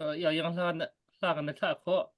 Uh, yang hla na hla kan na thlah khawh.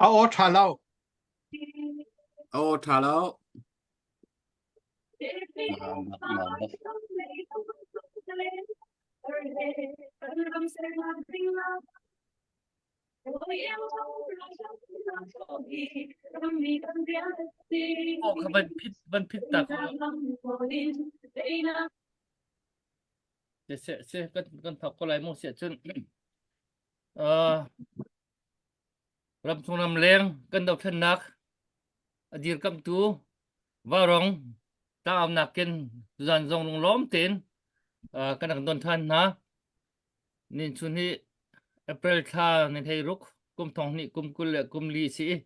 A aw ṭha lo. A aw ṭha lo. Aw kha van phit van phit ta ko. Se se se kan kan thok ko lai mu sia cun. Uh, ramchung ramleng kan dothlennak a dirkamhtu Vaurawng tlangaunak in tuzan zong lunglawm tein uh, kan rak don than hna. Nin chun hi April thla ni hlei ruk kum thong hnih kum 20 le kum li si i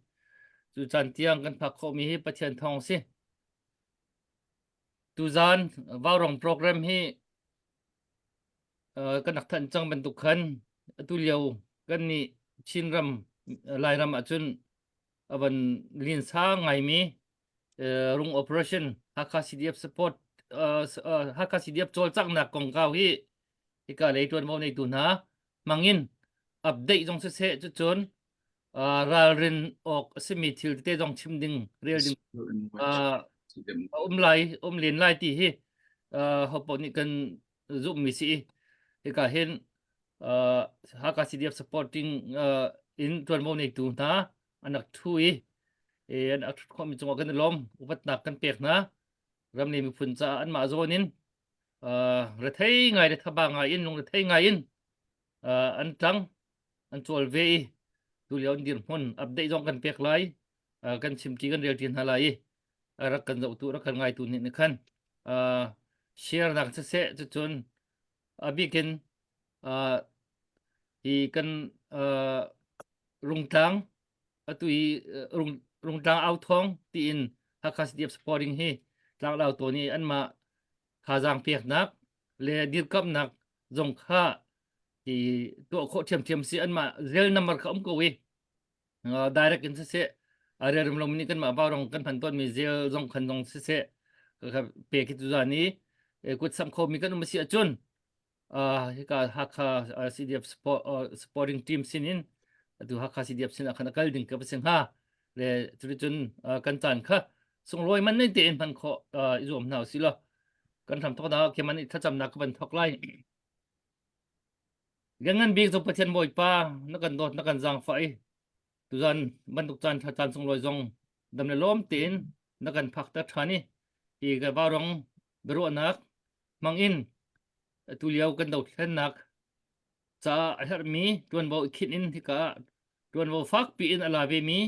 cu caan tiang kan phak khawhmi hi Pathian thawng si. Tuzan Vaurawng program hi kan rak thanh cang bantuk khan atu lio kan nih Chinram Lairam ahcun a van linsa ngaimi rung operation Hakha CDF support Hakha CDF cawlcanghnak kongkau hi hika lei ṭuanvo neitu hna hmangin update zong siseh cucun ralrin awk a simi thil tete zong chim ding rel ding a um lai um len lai ti hi hopoh nih kan zumhmi si i hika hin Hakha CDF supporting in ṭuanvo neitu hna an rak ṭhu i an rak ṭhut khawhmi cungah kan i lawm upatnak kan pek hna ram le miphun caah anmah zawn in rethei ngai le thaba ngai in lungrethei ngai in an ṭang an cawl ve i tulio an dirhmun update zong kan pek lai kan chimṭi kan relṭi hna lai i rak kan zohtu rak kan ngaitu nih nih khan share nak siseh cucun a bikin hi kan rungtlang atu hi rung rungtlang au thawng tiin Hakha CDF supporting hi tlanglau tawn i anmah thazaang peknak le dirkamhnak zong kha hi tuah khawh ṭhiamṭhiam si anmah zel number kha um ko i direct in siseh relrem lomi nih kanmah vaurong kan hman tawnmi zel zong khan zong siseh ka pe khi tu zan i kut samh khomi kan um a si ahcun hika Hakha CDF support, supporting team sin in atu Hakha CDF sin ah khan a kal ding ka va si hnga le cuticun kan caan kha sunglawi man nei tein hman khawh i zuam hna usih law kan hram thawk dah keman i thlacamnak ka van thawk lai Gangan bik cu Pathian Bawipa na kan dawt na kan zaangfah i tuzan bantuk caan ṭha caan sunglawi zong dam le lawm tein na kan phakter ṭhan i hi ka vaurong biaruahnak hmang in atu lio kan dothlennak caah a herhmi ṭuanvo i khinh in hika ah ṭuanvo fakpi in a la vemi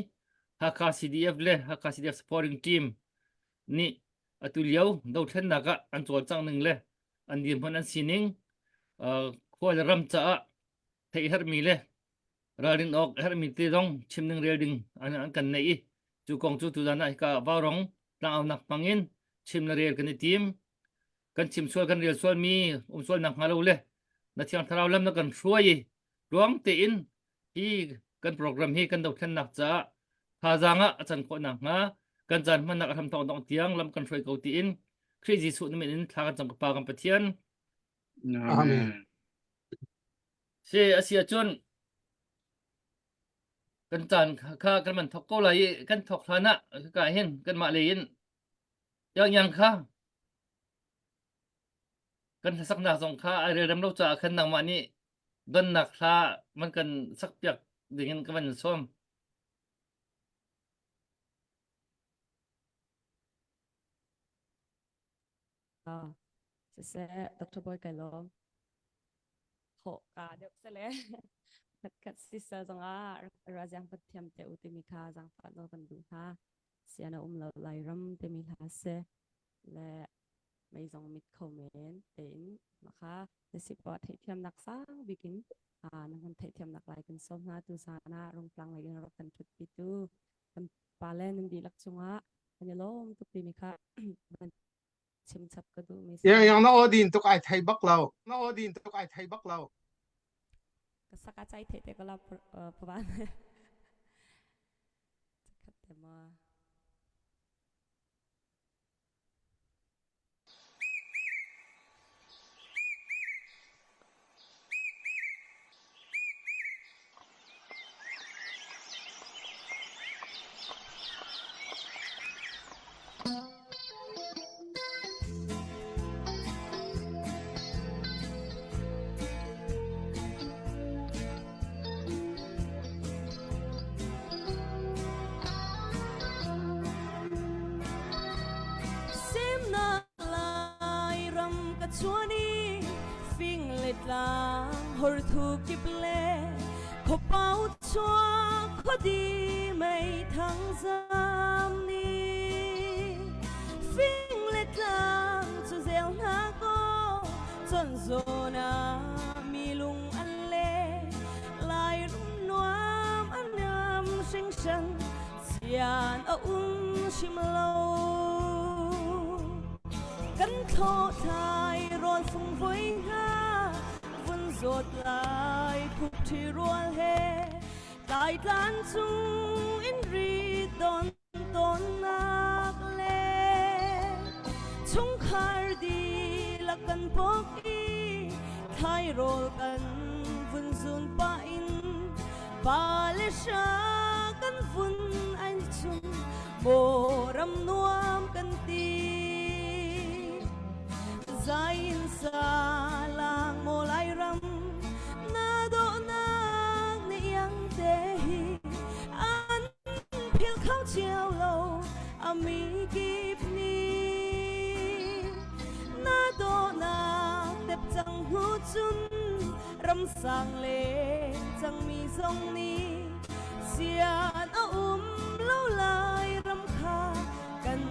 Hakha CDF le Hakha CDF supporting team nih atu lio dothlennak ah an cawlcangh ning le an dirhmun an sining khua le ram caah theih herhmi le ralrin awk herhmi te zong chim ding rel ding an, an kan neih i cu kong cu tuzan ah hika vaurong tlangaunak hmangin chim le rel kan i tim kan chim sual kan rel sualmi um sual nak hnga lo le na thiang thlarau lam na kan hruai i ruang tein hi kan program hi kan dothlennak caah thazaang ah a can khawh nakhnga kan caan hmannak a hram thawng dong tiang lam kan hruai ko tiin Khrih Jesuh na min in thla kan cam ka Pa kan Pathian. Amen. Si a si ahcun. Kan caan kha kan man thok ko lai i kan thok hlan ah ka hin kanmah lei in yang yang kha kan hlasaknak zong kha ai relrem lo caah khan nangmah nih donnak hla man kan sakpiak dingin ka van sawm. Siseh, Dr. Boy kai lawm. Thawh ka deuh sele. Khat sisel zongah raziang pathiam te u timi kha zangfah nawl kan duh hna. Sian a um lo Lairam timi hla se le mei zong mit kho men tein makha na sip ah theihthiamnak sang bikin na kan theihthiamnak lai kan sawm hna tu zan ah rungtlang lei in rak kan thut pitu kan pa le nan dihlak cungah kan i lawm tuk timi kha van chim chap ka duh mi si. Yang na odin tuk ai thei bak lo. Na odin tuk ai thei bak lo. Ka saka chai thei te ko la pawan. Khat te ma. Semnak Lairam ka chuan i fing le tlang horthu kip le khuapau chuak khuadi mei thang zam ni fing le tlang cu zel hna ko chon zawn ah mi lung an le lai rum nuam an nuam hringhran sian a um hrim lo kan thlo thlai rawl fung voi hna vun zawt lai khup ṭhi rual he tlai tlan chung in ri don tonnak le chungkhar dihlak kan pok i thlairawl kan vun zun pah in pa le hra kan vun an chung maw ram nuam kan ti zain sa lang maw lai ram na dawhnak ni iang te hi an phil kho cio lo a mi kip nih na dawhnak tep cang hnu cun ram sang le cangmi zong nih sian a um lo lai ram kha kan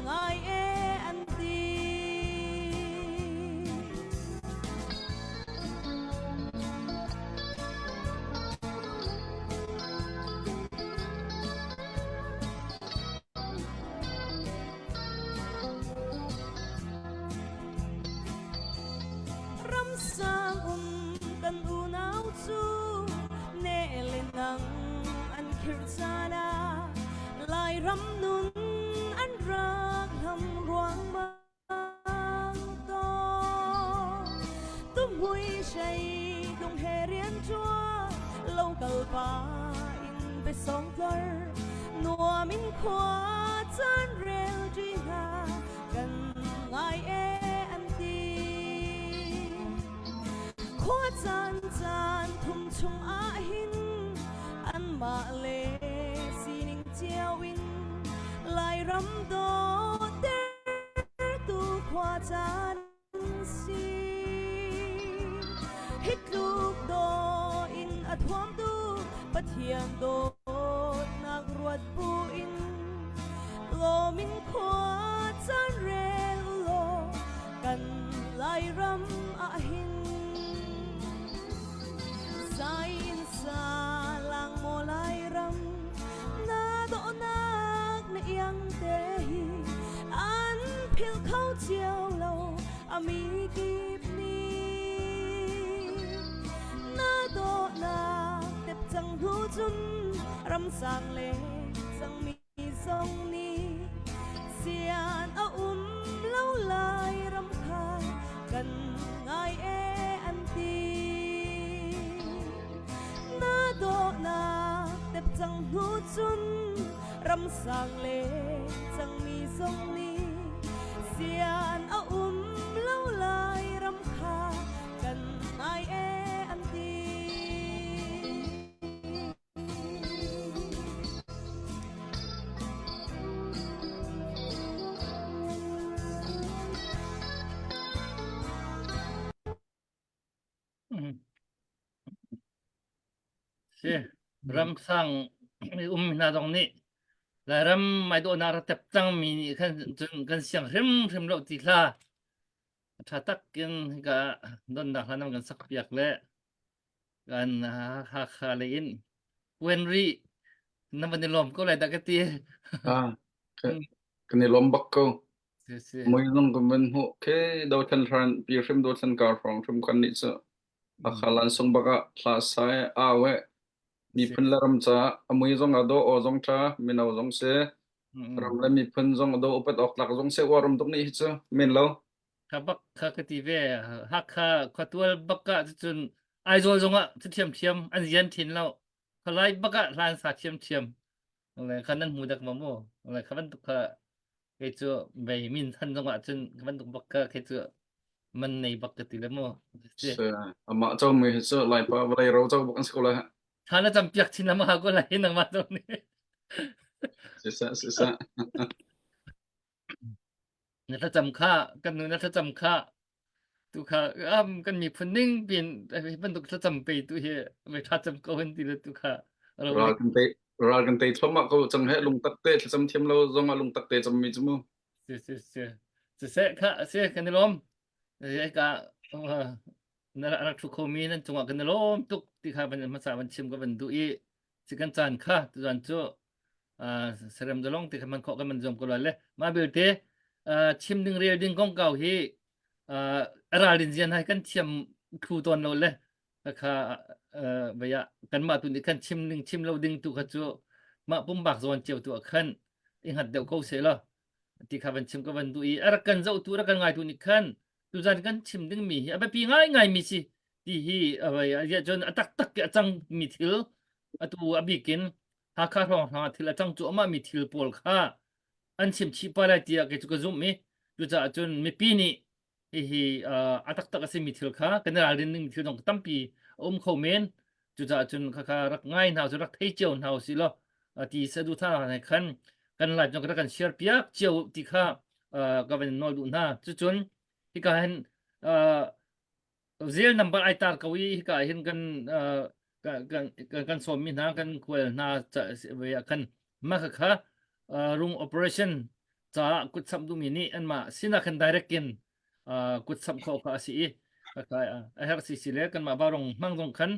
ngai e an ti. Ramsang um kan unau cu ne le nang an khirh caan ah Lairam nun an rak hlam ruangmang. Tumhui sei lung he rian ṭuan lo kal pa in biasawng tlor nuam in khua caan rel ṭi hna kan ngai e an ti. Khua caan caan thum chung ah hin anmah le sining cio in Lairam dawtertu khua caan si. Hi tluk daw in a thuamtu Pathian dawtnak ruat bu in lawm in khua caan rel law kan Lairam ah hin zain sa lang maw Lairam na dawhnak na iang te hi an phil kho cio lo a mi kip nih na dawhnak tep cang hnu cun ramsang le cangmi zong nih sian a um lo lai ram kha kan ngai e an ti. Na dawhnak tep cang hnu cun ramsang le cangmi zong nih sian a um lo lai ram kha kan ngai e an ti. Si, ramsang um hna zong nih Lairam maiduahnak rak tep cangmi nih khan cun kan siang hrimhrim lo ti hlah. A ṭha tak in hika donnak hla nan kan sak piak le kan Hakha lei in Wenri na van i lawm ko lai dah ka ti. Ah, kan i lawm bak ko. Si si. Mui zong kan van hmuh ke do than hran pi hrim do than kar hrawng hrim kan nih cu Hakha lan sung bak ah hla sai awe miphun le ram ca a mui zong a do aw zong tha mino zong si ram le miphun zong a do upat awk tlak zong si uar um tuk nih hi cu men lo Kha bak kha ka ti ve. Hakha khuatual bak ah cun Aizawl zong ah cu thiamthiam an zian thin lo. Khualai bak ah hlan sa thiamthiam. Le kha nan hmu dak ma mu. Le kha bantuk kha kei cu vei min than zong ah cun kha bantuk bak kha kei cu man nei bak ka ti le mu. Se amah cho mi hi cu Laipa vawlei ro cho bak an si ko lai. Tha na cam piak chin lama ko lai nangmah zong nih. Siseh siseh. Na thlacam kha kan nu na thlacam kha tu kha um kan miphun ning pin bantuk thlacam pe tu hi mei tha cam ko hin ti le tu kha ral kan te ral kan te thluahmah ko cang he lungtak te thlacam thiam lo zong ah lungtak te cam mi cu mu si si si si se kha si kan i lawm ka na rak thu khomi nan cungah kan i lawm tuk ti kha van hmasa van chim ka van duh i si kan caan kha tuzan cu serem zalong ti kha man khawh kan man zuam ko lai le mah belte chim ding rel ding kongkau hi ralrin zian hai kan thiam thlu tawn lo le kha vaya kanmah tu nih khan chim ding chim lo ding tu kha cu mah pumpak zawn cio tu ah khan i hngat deuh ko se law ti kha van chim ka van duh i a rak kan zoh tu rak kan ngai tu nih khan tuzan kan chim ding mi hi a biapi ngai ngai mi si ti hi a cun a taktak ke a cang mi thil atu a bikin Hakha hrawnghrang ah thil a cang cuahmah mi thil pawl kha an chim chih pa lai tiah kei cu ka zumh i cucaah cun mipi nih hihi a taktak a simi thil kha kan i ralrin ding thil zong tampi a um kho men cucaah cun khakha rak ngai hna cu rak thei cio hna usih law ti saduhthah he khan kan live zong rak kan share piak cio ti kha ka van nawl duh hna cucun hika hin Zel number ai tar ko i hika hin kan kan kan sawmmi hna kan khual hna ve ah khan mah kha rung operation caah kutsamh duhmi nih anmah sinah khan direct in kutsamh khawh kha a si i a herh si si le kanmah varong hmang zong khan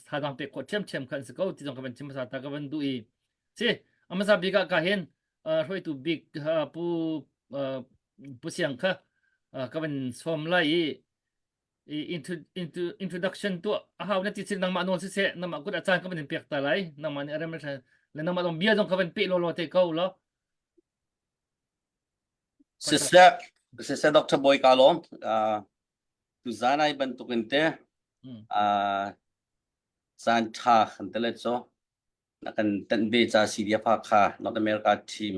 thazaang pek khawh ṭhiamṭhiam khan si ko ti zong ka van chim hmasa ta ka van duh i si a hmasa bik ah ka hin hruaitu bik pu pu Siang kha ka van sawm lai i introduction tuah a hau na ti chin nangmah nawl siseh nangmah kut a caan ka van in pek ta lai nangmah nih a rem le nangmah dong bia zong ka van pe law law te ko lo Siseh siseh Dr. Boy ka lawm tuzan ai bantukin te caan tha kan tele cho na kan tanh ve ca CDF Hakha North America team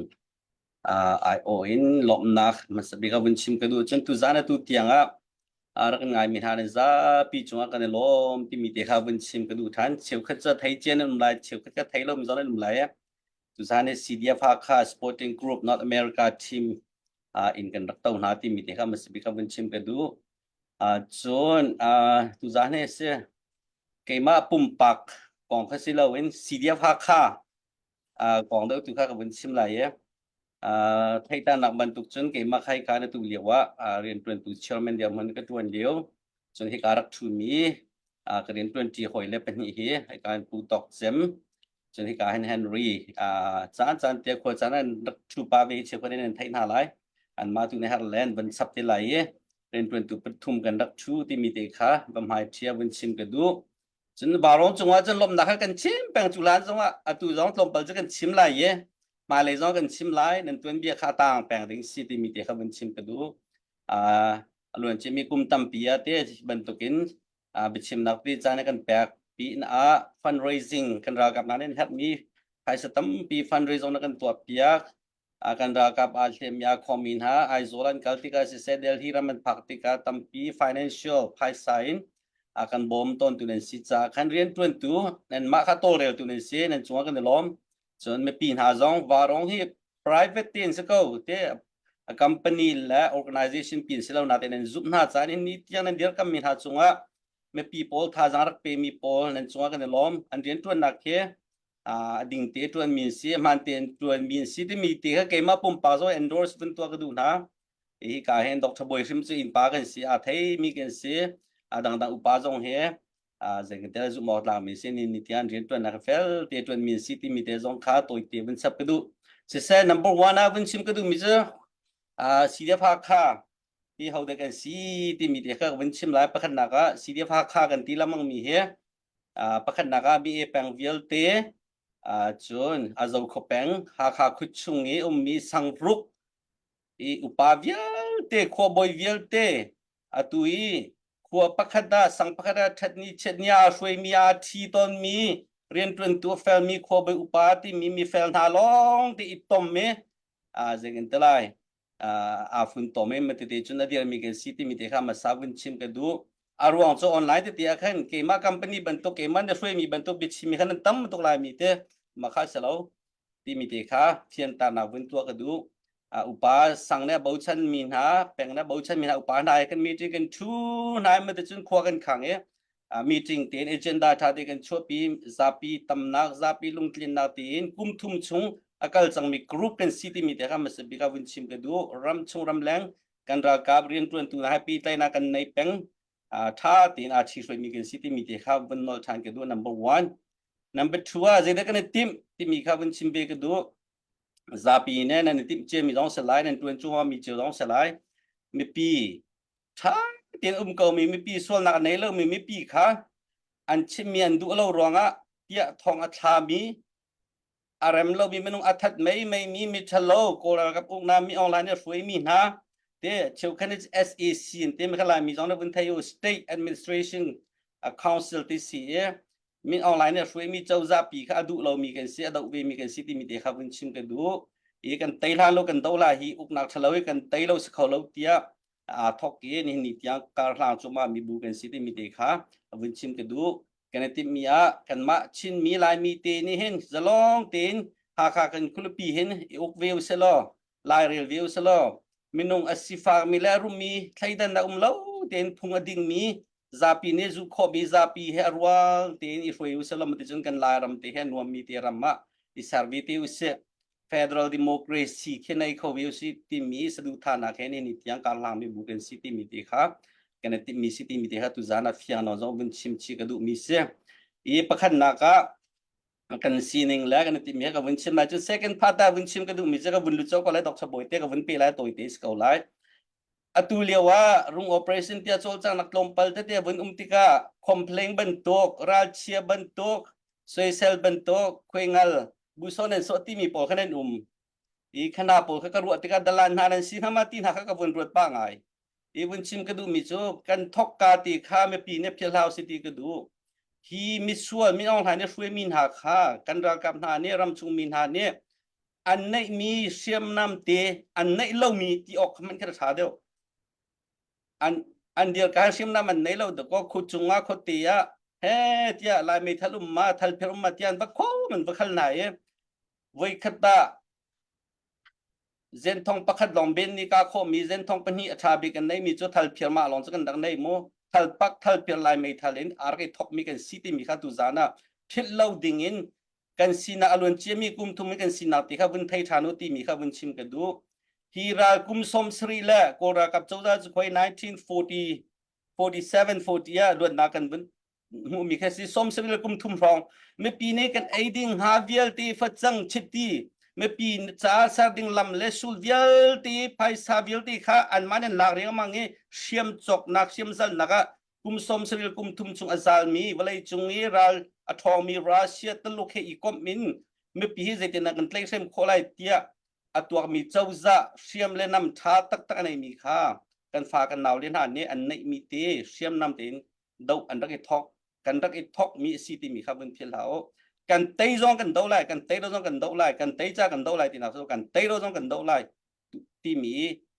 aiawh in lawmhnak hmasa bik ah vun chim ka duh cun tuzan atu tiang ah rak ngai mi hna nan zapi cungah kan i lawm timi te kha vun chim ka duh than cheukhat cu thei cia nan um lai cheukhat ka thei lo mi zong nan um lai tuzan hi CDF Hakha Sporting Group North America team in kan rak to hna timi te kha hmasa bik ah vun chim ka duh cun tuzan hi si keimah pumpak kong kha si loin CDF Hakha kong deuh tu kha ka vun chim lai i theihternak bantuk cun keimah khai ka na tu lio ah rianṭuantu chairman dirhmun ka ṭuan lio cun hika rak ṭhumi ka rianṭuanṭi hawi le pahnih hi hika in Pu Tawk Cem cun hika hin Henry caan caan te khua caan an rak ṭhu pa ve cheukhat in an theih hna lai anmah tu nih har le an van chap te lai i rianṭuantu pathum kan rak ṭhu timi te kha va hmai ṭhia vun chim ka duh Cun vaurawng cungah cun lawmhnak kha kan chim peng cu lan zongah atu zong tlawmpal cu kan chim lai i hmailei zong kan chim lai nan tuanbia kha a taang peng ding si timi te kha vun chim ka duh. Uh, a luan cimi kum tampi ah te bantukin uh, biachimnak ti caan kan pek. Pin ah fundraising kan ralkap hna nih an herhmi phaisa tampi fundraising na kan tuah piak. Kan ralkap aa hliammi aa khawmmi hna Aizawl an kal tikah siseh Delhi ram an phak tikah tampi financial phaisa in a kan bawm tawntu nan si caah khan rianṭuantu nanmah kha tawlreltu nan si nan cungah kan i lawm. Cun mipi hna zong Varong hi private tein si ko te a company le organization pin si lo natein nan zumh hna caan in ni tiang nan dirkammi hna cungah mipi pawl thazaang rak pemi pawl nan cungah kan i lawm. An rianṭuannak hi a ding te ṭuanmi an si, hmaan tein ṭuanmi an si timi te kha keimah pumpak zong endorse vun tuah ka duh hna. Hi ka hin Dr. Bawi Hrim cu innpa kan si, aa theimi kan si, a dangdang upa zong hi zeitintiah zumh awk tlakmi si ni ni tiang rianṭuannak fel te ṭuanmi si timi te zong kha tawite vun chap ka duh. Siseh number one ah vun chim ka duhmi cu CDF Hakha hi ho dah kan si timi te kha vun chim lai. Pakhatnak ah CDF Hakha kan ti lengmang mi hi pakhatnak ah BA peng vialte cun a Zokho peng Hakha khuchung i ummi Sangruk i upa vialte khuabawi vialte atu i khua pakhat ah sang pakhat ah ṭhatni chiatni aa hruaimi aa ṭhi tawnmi rianṭuantu a felmi khuabawi upa timi mifel hna lawng te i tom i zeitin ti lai aa funtom i matete cun a dirmi kan si timi te kha hmasa vun chim ka duh. A ruang cu online tete ah khan keimah company bantuk keimah na hruaimi bantuk biachimmi khan an tam tuk laimi te mah kha si lo. Timi te kha fianternak vun tuah ka duh. Uh, upa sang le bochan mi hna peng le bochan mi hna upa hna kan meeting kan thu hna ma te cun khua kan khang i uh, meeting tein agenda tha te kan chuahpi zapi tamnak zapi lungtlinnak tiin kum thum chung a kal cangmi group kan si timi te kha hmasa bik ah vun chim ka duh ram chung ram leng kan ralkap riantuantu hna happy tlaina kan nei peng uh, tha tein aa ṭhi hruaimi kan si timi te kha vun nol ṭhan ka duh number one Number two ah zeidah kan i timh timi kha vun chim ve ka duh. Zapi ne nan i timh ciami zong si lai, nan ṭuan cuahmahmi cio zong si lai. Mipi ṭha tein um komi mipi sualnak a nei lomi mipi kha an chimmi an duh lo ruangah tiah thong a thlami a rem lomi minung a that mei meimi miṭhalo Kawl ralkap uknak mi online a hruaimi hna te cheukhat SAC in te mi kha Laimi zong na vun thei u State Administration Council ti si i Min Aung Hlaing nih a hruaimi cozah pi kha a duh lomi kan si, a doh vemi kan si timi te kha vun chim ka duh. I kan tei hlan lo kan doh la hi uknak ṭhalo i kan tei lo si kho lo tiah aa thok i nihin ni tiang karhlang cungah mibu kan si timi te kha vun chim ka duh. Kan i timhmi ah kanmah Chinmi Laimi te nih hin zalong tein Hakha kan khualipi hin i uk ve usih law lairel ve usih law minung a sifakmi le a rummi thleidannak um lo tein phung a dingmi zapi nih zuh khawhmi zapi he a rual tein i hruai usih law ticun kan Lairam te he nuammi te ram ah i ser ve te usih federal democracy khi nei kho ve usih timi saduhthahnak he ni tiang karhlangmi bu kan si timi te kha kan i timmi si timi te kha tuzan ah fiang nawn zong vun chim chih ka duhmi si i pakhatnak ah kan sining le kan timi he ka vun chim lai cun second part ah vun chim ka duhmi cu ka vun lut ko lai Dr. Bawite ka vun pe lai tawite si ko lai atu lio ah rung operation tiah cawlcanghnak tlawmpal tete vun um tikah complain bantuk ralchia bantuk soisel bantuk khuaingal buso nan sawh timi pawl kha nan um i khana pawl kha ka ruah tikah dalan hna nan si hna ma ti hna kha ka vun ruat pah ngai i vun chim ka duhmi cu kan thokka ti kha mipi nih philhhau si ti ka duh hi misual Min Aung Hlaing nih hruaimi hna kha kan ralkap hna nih ramchung mi hna nih an neihmi hriamnam te an neih lomi ti awk hmanh kha ṭha deuh an an dirka hriamnam an nei lo dakaw khu cungah khuate ah he tiah lai meithal um ma thalphir um ma tiah an va khom an va khal hna i voikhat ah zenthong pakhat lawng ben ni ka khawhmi zenthong pahnih a ṭha bik an neimi cu thalphir mah lawng cu kan rak nei mu thalpak thalphir lai meithal in ar i thokmi kan si timi kha tu zan ah philh lo ding in kan sinak a luan ciami kum thum in kan sinak ti kha vun thei ṭhan u timi kha vun chim ka duh. Hi ral kum 70 le Kawl ralkap cozah cu khoi 1940 47 40 ah luatnak kan vun hmuhmi kha si 70 le kum thum hrawng mipi nih kan ei ding hnga vialte facang chiti mipi ca ser ding lam le sul vialte phaisa vialte kha anmah nan lak riangmang i hriam cawknak hriam zalnak ah kum 70 kum thum chung a zalmi vawleicung i ral a ṭhawngmi Russia Tuluk he i komh in mipi hi zeitindah kan tlaihhrem khawh lai tiah a tuakmi cozah hriam le nam ṭha taktak a neimi kha kan fa kan nau le hna nih an neihmi te hriamnam tein doh an rak i thawk. kan rak i thok mi a si timi kha vun philh hlah u. Kan tei zong kan do lai, kan tei lo zong kan do lai, kan tei ca kan do lai tinak cu kan tei lo zong kan do lai timi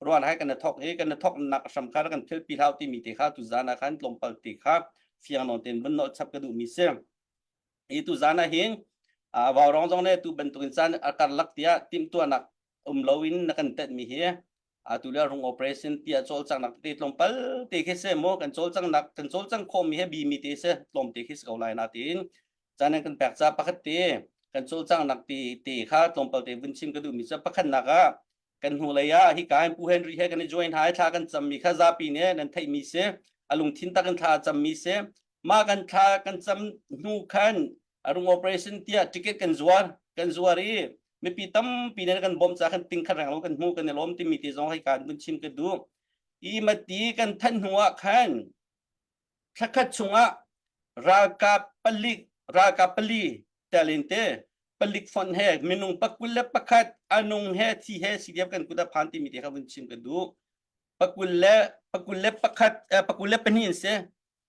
ruan hai kan i thok i kan i thok nak hram kha kan philh pi hlah timi te kha tu zan ah khan tlawmpal te kha fiang nawn tein vun nolh chap ka duh mi si. Hi tu zan ah hin vaurawng zong ne tu bantukin caan a karlak tiah timhtuahnak um loin na kan tenh mi hi atu le rung operation tiah cawlcanghnak tete tlawmpal te khi se mu kan cawlcanghnak kan cawlcang khawh mi he bi mi te se tlawm te khi si ko lai na tiin caan kan pek ca pakhat te kan cawlcanghnak ti te kha tlawmpal te vun chim ka duh mi cu pakhatnak ah kan hnu lei ah hi ka in Pu Henry he kan i join hai thla kan cam mi kha zapi nih nan theih mi si a lungthin tak in thla cam mi si mah kan thla kan cam hnu khan arung operation tiah ticket kan zuar kan zuar i mipi tampi nih kan bawmh ca kan ting khat reng lo kan hmu kan i lawm timi te zong hei kan vun chim ka duh i mati kan thanh hnu ah khan thlakhat chungah ralkap palik ralkap pali telin te palik fon he minung pakul le pakhat anung he thi he CDF kan kut a phan timi te kha vun chim ka duh pakul le pakul le pakhat pakul le pahnih in si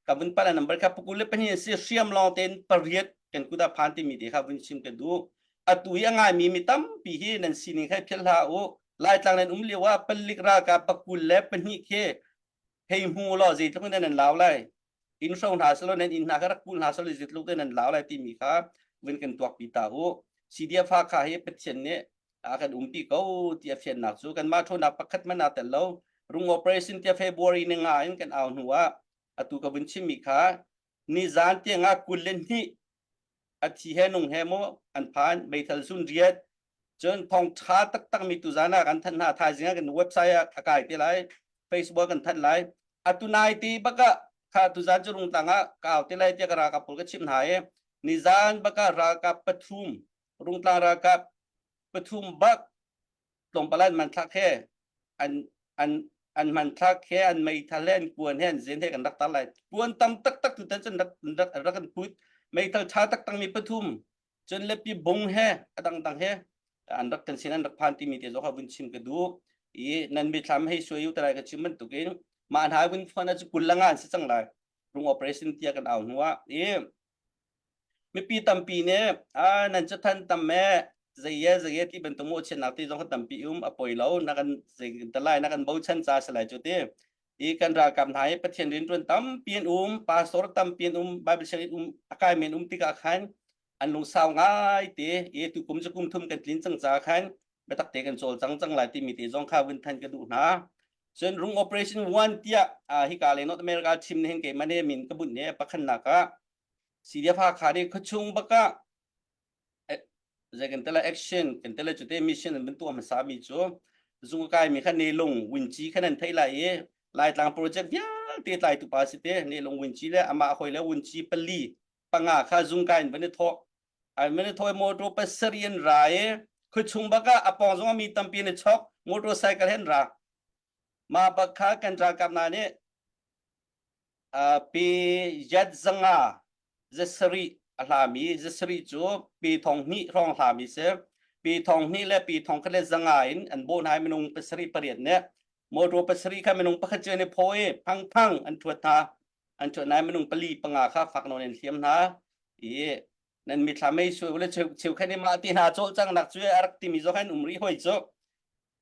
ka vun pala number kha pakul le pahnih si hriam lawng tein pariat kan kut ah phan timi te kha vun chim ka duh atu hi a ngaimi mi tampi hi nan sining kha philh hlah u laitlang nan um lio ah palik ralkap pakul le pahnih khi hei hmu law zeitluk in nan lau lai inn hro hna selaw nan inn hna kha rak kul hna selaw zeitluk in nan lau lai timi kha vun kan tuak pi ta u CDF Hakha hi Pathian nih a kan umpi ko ti a fiannak cu kanmah ṭhawnnak pakhat hmanh aa tel lo rung operation tiah February ni nga in kan au hnu ah atu ka vun chimmi kha nizan tiang ah 22 a thi he nung he maw an phan meithal zun riat cun thong ṭha taktak mi tuzan ah kan thanh hna thaizing ah kan website ah a kai te lai Facebook kan thanh lai atu nai ti baka kha tuzan cu rungtlang ah ka au te lai tiah ka ralkap pawl ka chimh hna i nizan baka ralkap pathum rungtlang ralkap pathum bak tlawmpal an hmanthlak he an an an hmanthlak he an meithal he an kuan he an zen he kan rak tar lai kuan tam taktak tu tan cun rak rak rak kan put meithal tha taktak mi pathum cun le pi bung he adang dang he an rak kan sin an rak phan timi te zong kha vun chim ka duh i nan mithlam hei suai u tarai ka chim bantukin mah hna vun phone cu kul langa an si cang lai rung operation tia kan au hnu ah i Mipi tampi nih ah nan cathan tam e zei ye zei ye ti bantuk mawhchiatnak ti zong kha tampi um a poi lo na kan zei talai na kan bochan ca si lai cu ti i kan ralkap hna hi Pathian rianṭuan tampi an um pastor tampi an um Bible sianginn um a kai men um tikah khan an lungsau ngai te i tu kum cu kum thum kan tlin cang ca khan biatak te kan cawl cang cang lai timi te zong kha vun than ka duh hna cun rung operation 1 tiah hika le North America chim ne hin keimah ne min ka bunh ne pakhatnak ah CDF Hakha nih khuachung bakah zei kan tela action kan tela cute mission an tuah hmasa mi cu zung kai mi kha nelung winci khan an thei lai i Laitlang project vialte tlai tu pa si te nelung winci le amah hoi le winci pali panga kha zung kai in van i thawk an van i thawk motor pasari an ra i khuachung bakah a pawng zong mi tampi an i chok motorcycle he an ra mah bak kha kan ralkap hna nih pe yat zanga zasarih a hlami zasarih cu pe thong hnih hrawng hlami si pe thong hnih le pe thong khat le zanga in an bawh hna i minung pasarih pariat nih motor pasarih kha minung pakhat cio nih phaw i phang phang an ṭhuat hna an ṭhuat hna i minung pali panga kha fak nawn in hliam hna i nan mithla mei suai le cheu khan i mah ti hna cawlcang nak cu a rak timi zong an um rih hoi cu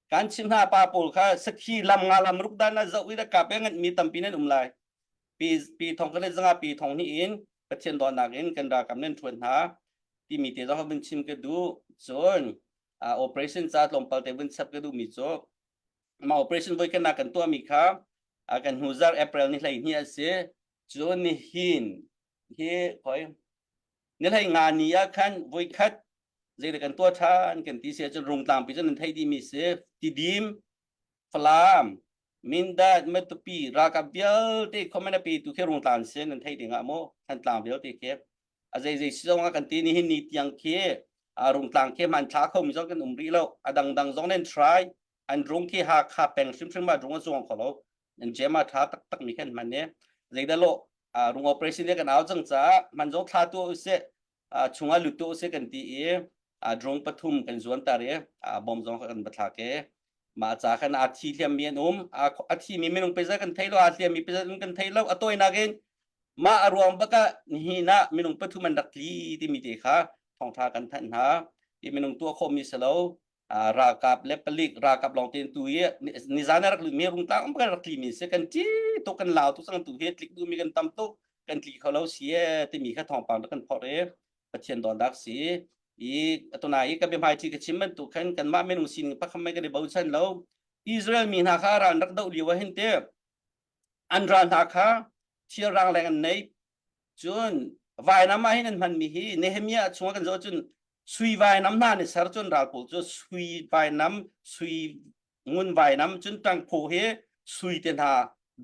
Kan chim hna pa pawl kha sakhi lam nga lam ruk dan na zoh i ka pe ngan mi tampi nan um lai. Pi pi thong ka le zanga pi thong ni in Pathian dawtnak in kan ralkap nan ṭhuan hna timi te zong vun chim ka duh. Cun operation ca tlawmpal te vun chap ka duh mi cu ma operation voi kan kan tuah mi kha kan hnu zar April ni 12 a si. Cun nihin hi khoi ni hlei nga ni ah khan voi khat zeidah kan tuah ṭhan kan ti si ahcun rungtlangpi cu nan theih dihmi si Tidim Falam Mindat Matupi ralkap vialte comment a petu khi rungtlang si nan theih ding ah maw Thantlang vialte khi a zei zei si zong ah kan ti nihin ni tiang khi rungtlang khi hman thla kho mi zong kan um rih lo a dangdang zong nan try an rung khi Hakha peng hrimhrim ah rung a zuang kho lo nan jam a tha taktak mi khan hman ne zeidah lo rung operation le kan au cang caah man zong thla tu usih chungah lut tu usih kan ti i drone pathum kan zuan tar i bom zong kan va thlak i mah ca khan a thi hliam mi an um a thi mi minung pezat kan thei lo a hliam mi pezat kan thei lo a tawinak in. Mah a ruang bak ah nihin ah minung pathum an rak tli timi te kha thawngtha kan thanh hna. Hi minung tuah khawhmi si lo. Ralkap le palik ralkap lawng tein tu hi nizan ah rak lutmi rungtlang kan rak tlimi si kan ṭi tuk kan lau tuk cang tu hi tlik duhmi kan tam tuk kan tli kho lo si e timi kha thawngpang rak kan phorh i Pathian dawtnak si i atunai i ka biahmaiṭhi ka chim bantuk khan kanmah minung sining pakhat mei kan i bochan lo Israel mi hna kha ral an rak doh lio ah hin te an ral hna kha thir rangleng an nei cun vainam ah hin an hmanmi hi Nehemiah chungah kan zoh cun sui vainam hna nih ser cun ral pawl cu sui vainam sui ngun vainam cun ṭangphaw hi sui te hna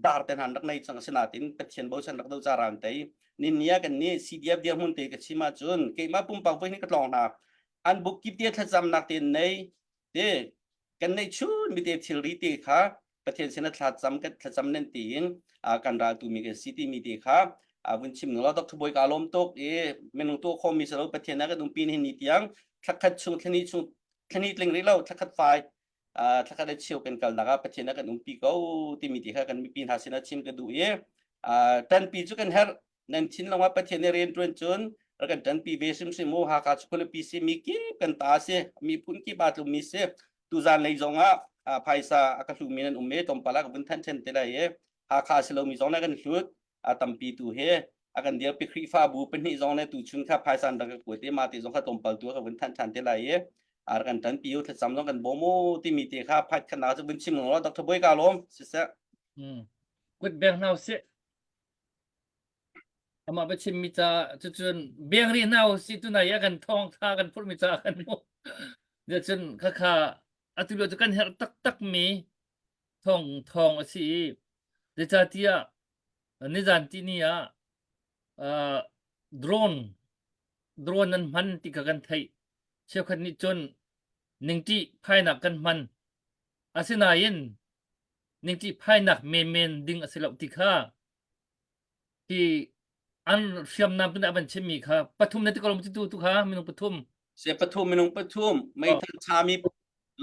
dar te hna an rak nei cang asinain Pathian bochan rak do ca ran tei ninnia kan nih CDF dirhmun te ka chim ahcun keimah pumpak voi ni ka tlawng hna an buk kip te thlacamnak te nei te kan neih chun mi te thilri te kha Pathian sin thlacam kan thlacam nan tiin kan ral tu mi kan si ti mi te kha vun chim lo Dr. Boy ka lawm tuk i minung tu kho mi salo Pathian na kan umpi ni ni tiang thlakhat chung thlani chung thlani tling ri lo thlakhat fai thlakhat le cheu kan kalnak ah Pathian na kan umpi ko timi ti kha kan mipi hna sinah chim ka duh i tanpi cu kan herh nan thin longah Pathian nih rian ṭuan cun rak kan ṭanpi ve hrimhrim u Hakha cu khualipi si mi kip kan ta si miphun kip aa tlummi si tuzan lei zongah phaisa a ka hlumi nan um i tlawmpal ah ka vun thanh ṭhen te lai i Hakha si lomi zong na kan hlut a tampi tu he a kan dirpi Khrihfabu pahnih zong le tuchun kha phaisa an rak ka kuat i mah te zong kha tlawmpal tu ka vun thanh ṭhan te lai i a rak kan ṭanpi u thlacam zong kan bawm u timi te kha phait khatnak cu vun chim lo Dr. Bawi ka lawm siseh Kut beng hna usih. Amah biachim mi ca cucun beng rih hna usih tunai ah kan thawng tha kan phurh mi ca kan mu. Cun khakha atu lio cu kan herh taktak mi thawng thawng a si i zeicahtiah nizan tihni ah uh, drone drone nan hman ti kha kan theih. Cheukhat nih cun ningṭih phainak kan hman. Asinain ningṭih phainak menmen ding a si lo ti kha hi an hriamnam tu nih a van chimmi kha pathum na ti ko lo tu tu kha minung pathum se pathum minung pathum meithal chami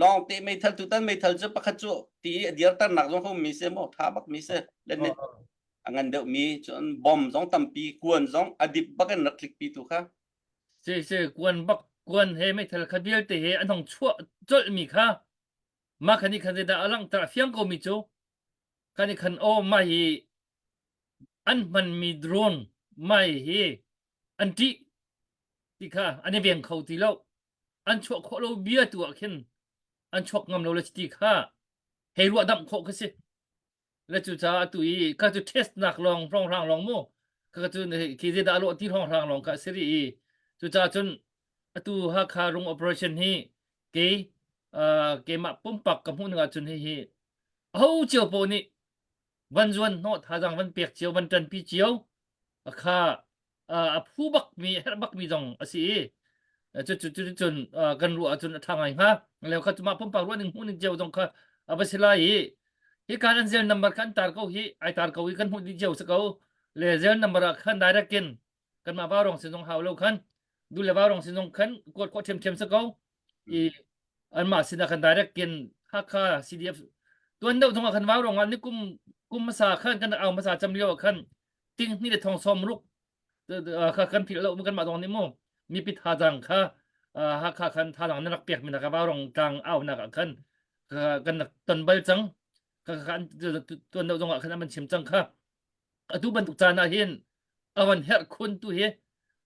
lawng te meithal tutan meithal cu pakhat cu ti a dirter nak zong ho mi se mo tha bak mi se le ne a ngan deuh mi cun bom zong tampi kuan zong a dip bak in rak tlik pi tu kha se se kuan bak kuan he meithal kha vialte he an hong chuah colh mi kha mah khan nih khan zeidah a langhter a fiang ko mi cu kan i khan aw mah hi an hmanmi drone mai hi an ṭih ti kha an i veng kho ti lo an chuah khawh lo bia tu ah khin an chuak ngam lo le ti kha hei ruah damh khawh kha si le cu caah atu i ka cu test nak lawng hrawnghrang lawng mu ka cu khi zeidah a lawh ti hrawnghrang lawng kha a si rih i cucaah cun atu Hakha rung operation hi kei uh, keimah pumpak ka hmuh ning ahcun hihi aho cio paoh nih van zuan hnawh thazang van pek cio van ṭanpi cio kha a phu bak mi herh bak mi zong a si i cu cu cu cun kan ruah ahcun a ṭha ngai hnga leo kha cuma pumpak ruah ning hmuh ning cio zong kha a va si lai i hi kan an zel number kha an tar ko hi ai tar ko i kan hmuh dih cio si ko le zel number ah khan direct in kanmah vaurong sin zong hau lo khan du le vaurong sin zong khan kuat khawh ṭhiamṭhiam si ko i anmah sinah khan direct in Hakha CDF tuan deuh zong ah khan vaurong ah ni kum kum hmasa khan kan au hmasa cam lio ah khan ting hnih le thong sawm ruk kha kan philh lo kan mah zong nih mu mipi thazang kha Hakha khan thazang na rak pek mi na ka vaurong tlang au nak ah khan kan rak ton bal cang ka kha tuan deuh zong ah khan an chim cang kha atu bantuk caan ah hin avan herh khun tu hi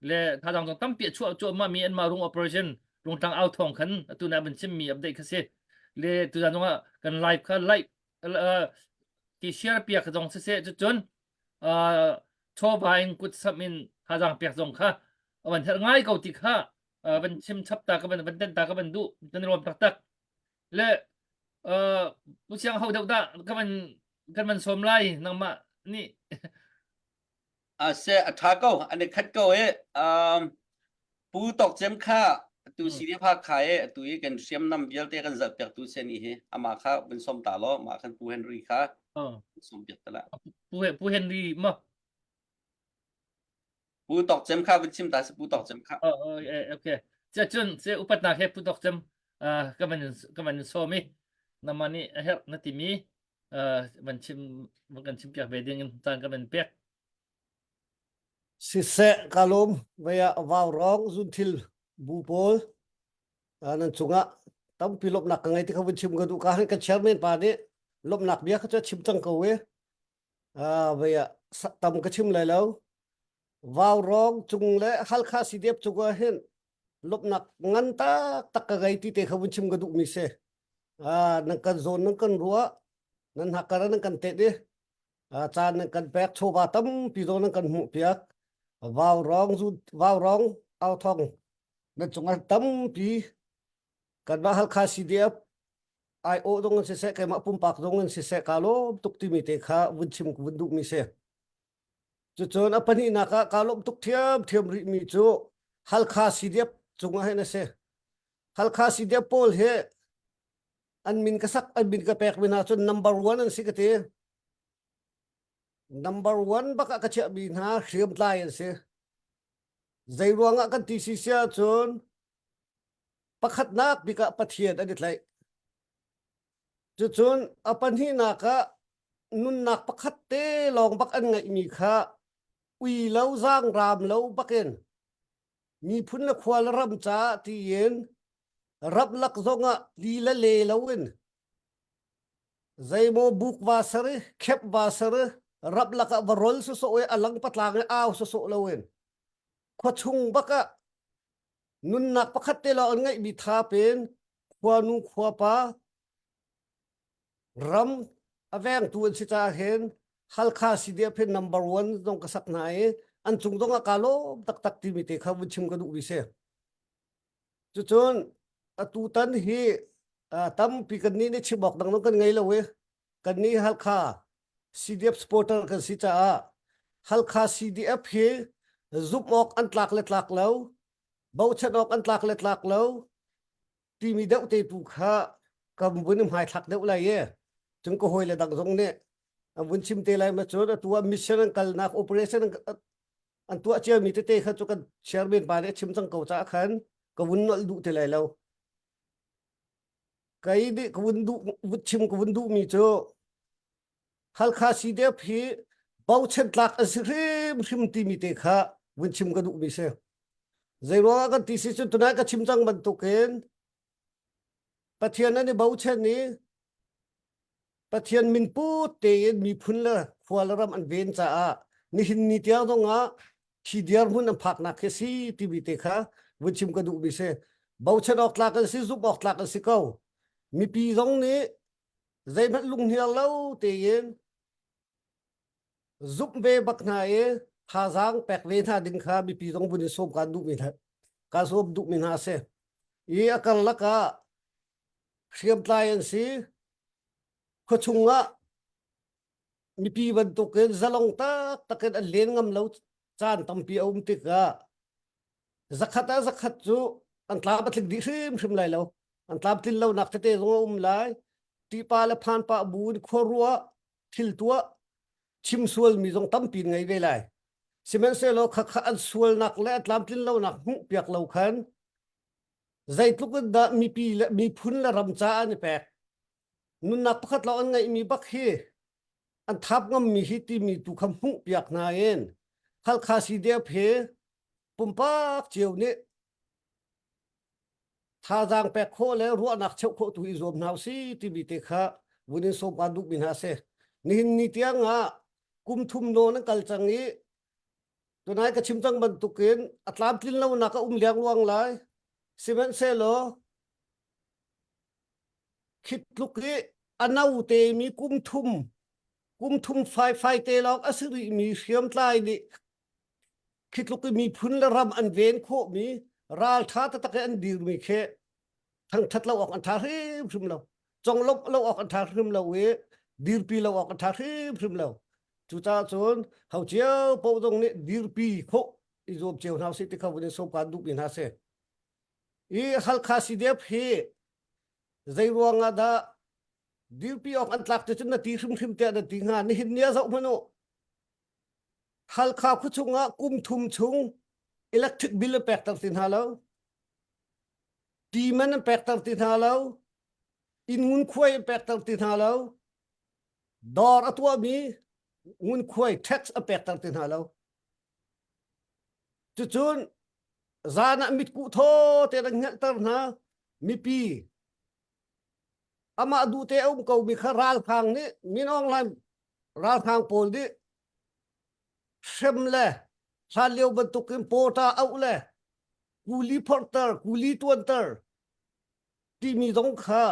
le thazang zong tampi a chuah cuahmah mi anmah rung operation rungtlang au thawng khan atu na van chim mi update kha si le tu zan zong ah kan live kha live ti share piak zong siseh cucun chawva in kut sam in thazang pek zong kha van herh ngai ko ti kha van chim chap ta ka van van ten ta ka van duh kan rom taktak le pu siang ho deuh dah ka van kan van sawm lai nangmah nih A se a ṭha ko an i khat ko i um, Pu Tawk Cem kha tu Mm. CDF Hakha i atu i kan hriamnam vialte kan zalh piak tu sen i hi amah kha vun sawm ta law mah khan Pu Henry kha Oh. vun sawm piak ta la. Pu Pu Henry ma Pu Tawk Cem kha vun chim ta si Pu Tawk Cem kha. Oh, oh, eh, okay. Cia cun se upatnak he Pu Tawk Cem uh, ka van ka van sawm i nama nih a herh na timi uh, van chim van kan chim piak ve ding in caan ka van pek. Siseh ka lawm vei ah vaurawng zunthil bu pawl nan cungah tampi lawmhnak ka ngei ti kha vun chim ka duh ka han kan chairman pa nih lawmhnak bia kha cu a chim cang ko i vei ah tam ka chim lai lo vaurawng cung le Halkha CDF cung ah hin lawmhnak ngan taktak ka ngei ti te kha vun chim ka duh mi si nan kan zawn nan kan ruah nan hakar nan kan tet i caan nan kan pek chawva tampi zawn nan kan hmuh piak vaurawng zu vaurawng authong nan cungah tampi kanmah Halkha CDF aiawh zong in siseh keimah pumpak zong in siseh kaa lawm tuk timi te kha vun chim vun duhmi si. Cucun a pahnihnak ah kaa lawm tuk thiamthiam rihmi cu Halkha CDF cungah hin a si. Halkha CDF pawl hi an min ka sak an min ka pek mi hna cun number one an si ka ti. Number one bak ah ka chiahmi hna hriamtlai an si. Zei ruangah kan ti si si ahcun pakhatnak bik ah Pathian an i tlaih. Cucun a pahnihnak ah nunnak pakhat te lawng bak an ngeihmi kha ui lo zaangraam lo bakin miphun le khua le ram caah tiin ramlak zongah li le le loin zeimaw buk va ser i khep va ser i ramlak ah va rol sawsawh i a lang patlang i au sawsawh loin khuachung bak ah nunnak pakhat te lawng an ngeihmi thap in khuanu khuapa ram a vengtu an si caah hin Halkha CDF hin number one zong ka sak hna i an cung zong ah kaa lawm taktak timi te kha vun chim ka duhmi si. Cucun atutan hi tampi kan nih nih chim awk dang zong kan ngei lo i kan nih Halkha CDF supporter kan si caah Halkha CDF hi zumh awk an tlak le tlak lo bochan awk an tlak le tlak lo timi deuh te tu kha kan vun i hmaithlak deuh lai i cun ka hawi le dang zong nih an vun chim te lai ma cun atu ah mission an kalnak operation an tuah ciami tete kha cu kan chairman pa nih a chim cang ko caah khan ka vun nolh duh ti lai lo kei nih ka vun duh vun chim ka vun duhmi cu Halkha CDF hi bochan tlak an si hrimhrim timi te kha vun chim ka duhmi si. Zei ruangah kan ti si cun tunai ka chim cang bantukin Pathian an i bochan i Pathian min put tein miphun le khua le ram an ven caah nihin ni tiang zongah thi dirhmun an phaknak khi si timi te kha vun chim ka duhmi si. Bochan awk tlak an si, zumh awk tlak an si ko. Mipi zong nih zeihmanh lunghniar lo tein zumh ve bak hna i thazaang pek ve hna ding kha mipi zong vun in sawm kaan duhmi hna kaan sawm duhmi hna a si. I a karlak ah hriamtlai an si. Khuachung ah mipi bantukin zalong taktak in an len ngam lo caan tampi a um tikah zakhat ah zakhat cu an tlam a tling dih hrimhrim lai lo. An tlam tlin lonak tete zong a um lai. Ṭihpa le phanpah bu in khuaruah thil tuah chim sualmi zong tampi ngei ve lai. Sihmanhsehlaw khakha an sualnak le an tlamtlin lonak hmuh piak lo khan zeitluk in dah mipi le miphun le ram caah an i pek. Nunnak pakhat lawng an ngeihmi bak hi an thap ngammi hi timi tu kha hmuh piak hna in Halkha CDF hi pumpak cio nih thazaang pek khawh le ruahnak cheuh khawh tu i zuam hna usih timi te kha vun in sawm kaan duhmi hna a si. Nihin ni tiang ah kum thum nawn an kal cang i tunai ka chim cang bantukin a tlamtlin lonak a um liangluang lai. Sihmanhsehlaw khi tluk i a no temi kum thum kum thum fai fai te lawng a si rihmi hriamtlai nih khi tluk i miphun le ram an ven khawhmi ralṭha taktak i an dirmi khi thangṭhat lo awk an ṭha hrimhrim lo conglawmh lo awk an ṭha hrim lo i dirpi lo awk an ṭha hrimhrim lo cucaah cun ho cio paoh zong nih dirpi khawh i zuam cio hna usih ti kha vun in sawm kaan duhmi hna si i Halkha CDF hi zei ruangah dah dirpi awk an tlak ti cun na ti hrimhrim tiah na ti hnga nihin ni ah zoh hmanh u Halkha khuachung ah kum thum chung electric bill an pekter ti hna lo. Ti man an pekter ti hna lo. Inn ngunkhuai an pekter ti hna lo. Dawr a tuahmi ngunkhuai tax an pekter ti hna lo. Cucun zan ah mitkuh thaw te an hngelhter hna. Mipi amah duhte a um komi kha ralhrang nih Min Aung Hlaing ralhrang pawl nih hrem le hlan lio bantukin pawta auh le kuli phorhter, kuli tuanter timi zong kha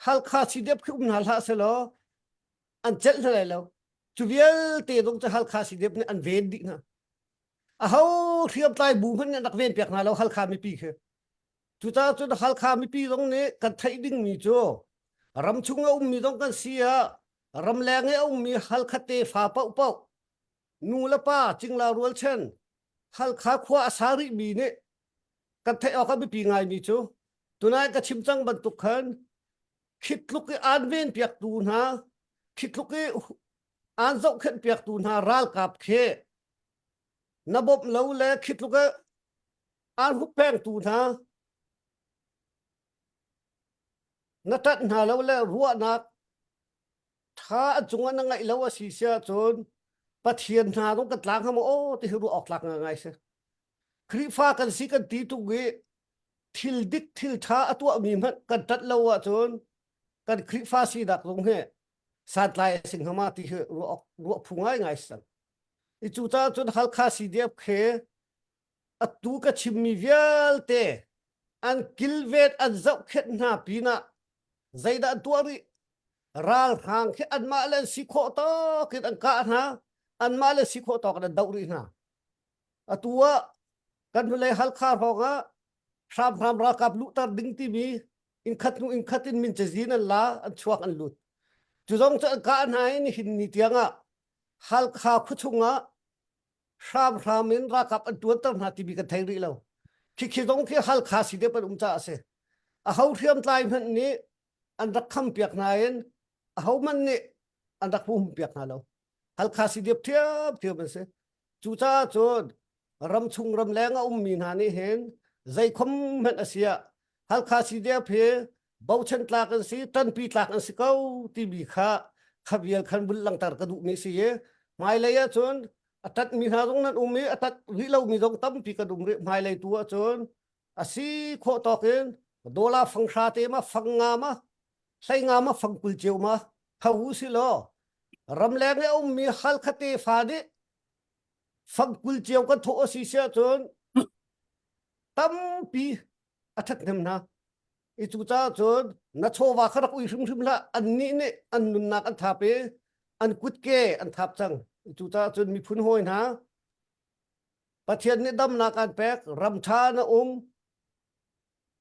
Halkha CDF khi um hna hlah selaw an celh hna lai lo. Cu vialte zong cu Halkha CDF nih an ven dih hna. Aho hriamtlai bu hmanh nih an rak ven piak hna lo Halkha mipi khi. Cucaah cun Halkha mipi zong nih kan theih dingmi cu ramchung a ummi zong kan si ah ramleng i a ummi Halkha tefa paohpaoh nu le pa cingla rualchan Halkha khua a sa rihmi nih kan theih awk a biapi ngaimi cu tunai ka chim cang bantuk khan khi tluk i aan ven piaktu hna khi tluk i aan zohkhenh piaktu hna ralkap khi na bawmh lo le khi tluk i aan huppengtu hna na ṭanh hna lo le ruahnak ṭha an cungah na ngaih lo a si si ahcun Pathian hna zong kan tlang hnga maw aw ti hi ruah awk tlak ngai si. Khrihfa kan si kan ti tung i thil dik thil ṭha a tuahmi hmanh kan ṭanh lo ahcun kan Khrihfa sinak zong hi santlai a si hnga ma ti hi ruah awk ruah phu ngaingai si cang. I cucaah cun Halkha CDF khi atu ka chimmi vialte an kilven an zohkhenh hna pinah zeidah an tuah rih ralhrang khi anmah le an si khawh tawk in an kah hna anmah le si khawh tawk in an doh rih hna atu ah kan hnulei Halkha hrawng ah hramhram ralkap luhter ding timi innkhat hnu innkhat in min cazin an la an chuak an lut cu zong cu an kah hna i nihin ni tiang ah Halkha khuachung ah hramhram in ralkap an tuanter hna timi kan thei rih lo. Khikhi zong khi Halkha si deuh an um caah a si. Aho hriamtlai hmanh nih an rak kham piak hna in aho hmanh nih an rak hum piak hna lo. Halkha si deuh thiamthiam an si. Cucaah cun ramchung ramleng a ummi hna nih hin zeikhom hmanh a si ah Halkha CDF hi bochan tlak an si, ṭanpi tlak an si ko timi kha kha vial khan vun langhter ka duhmi si i hmailei ahcun a ṭanhmi hna zong nan um i a ṭanh rih lomi zong tampi kan um rih hmailei tu ahcun a si khawh tawk in dollar fang hra te ma fang nga ma hlei nga ma fang 20 cio ma tho u si law ramleng i a ummi Halkha tefa nih fang 20 cio kan thawh a si si ahcun tampi a ṭhathnem hna. I cucaah cun na chawva kha rak ui hrimhrim hlah. Annih nih an nunnak an thap i an kutke an thap cang. I cucaah cun miphun hawi hna, Pathian nih damnak aan pek, ram ṭha na um,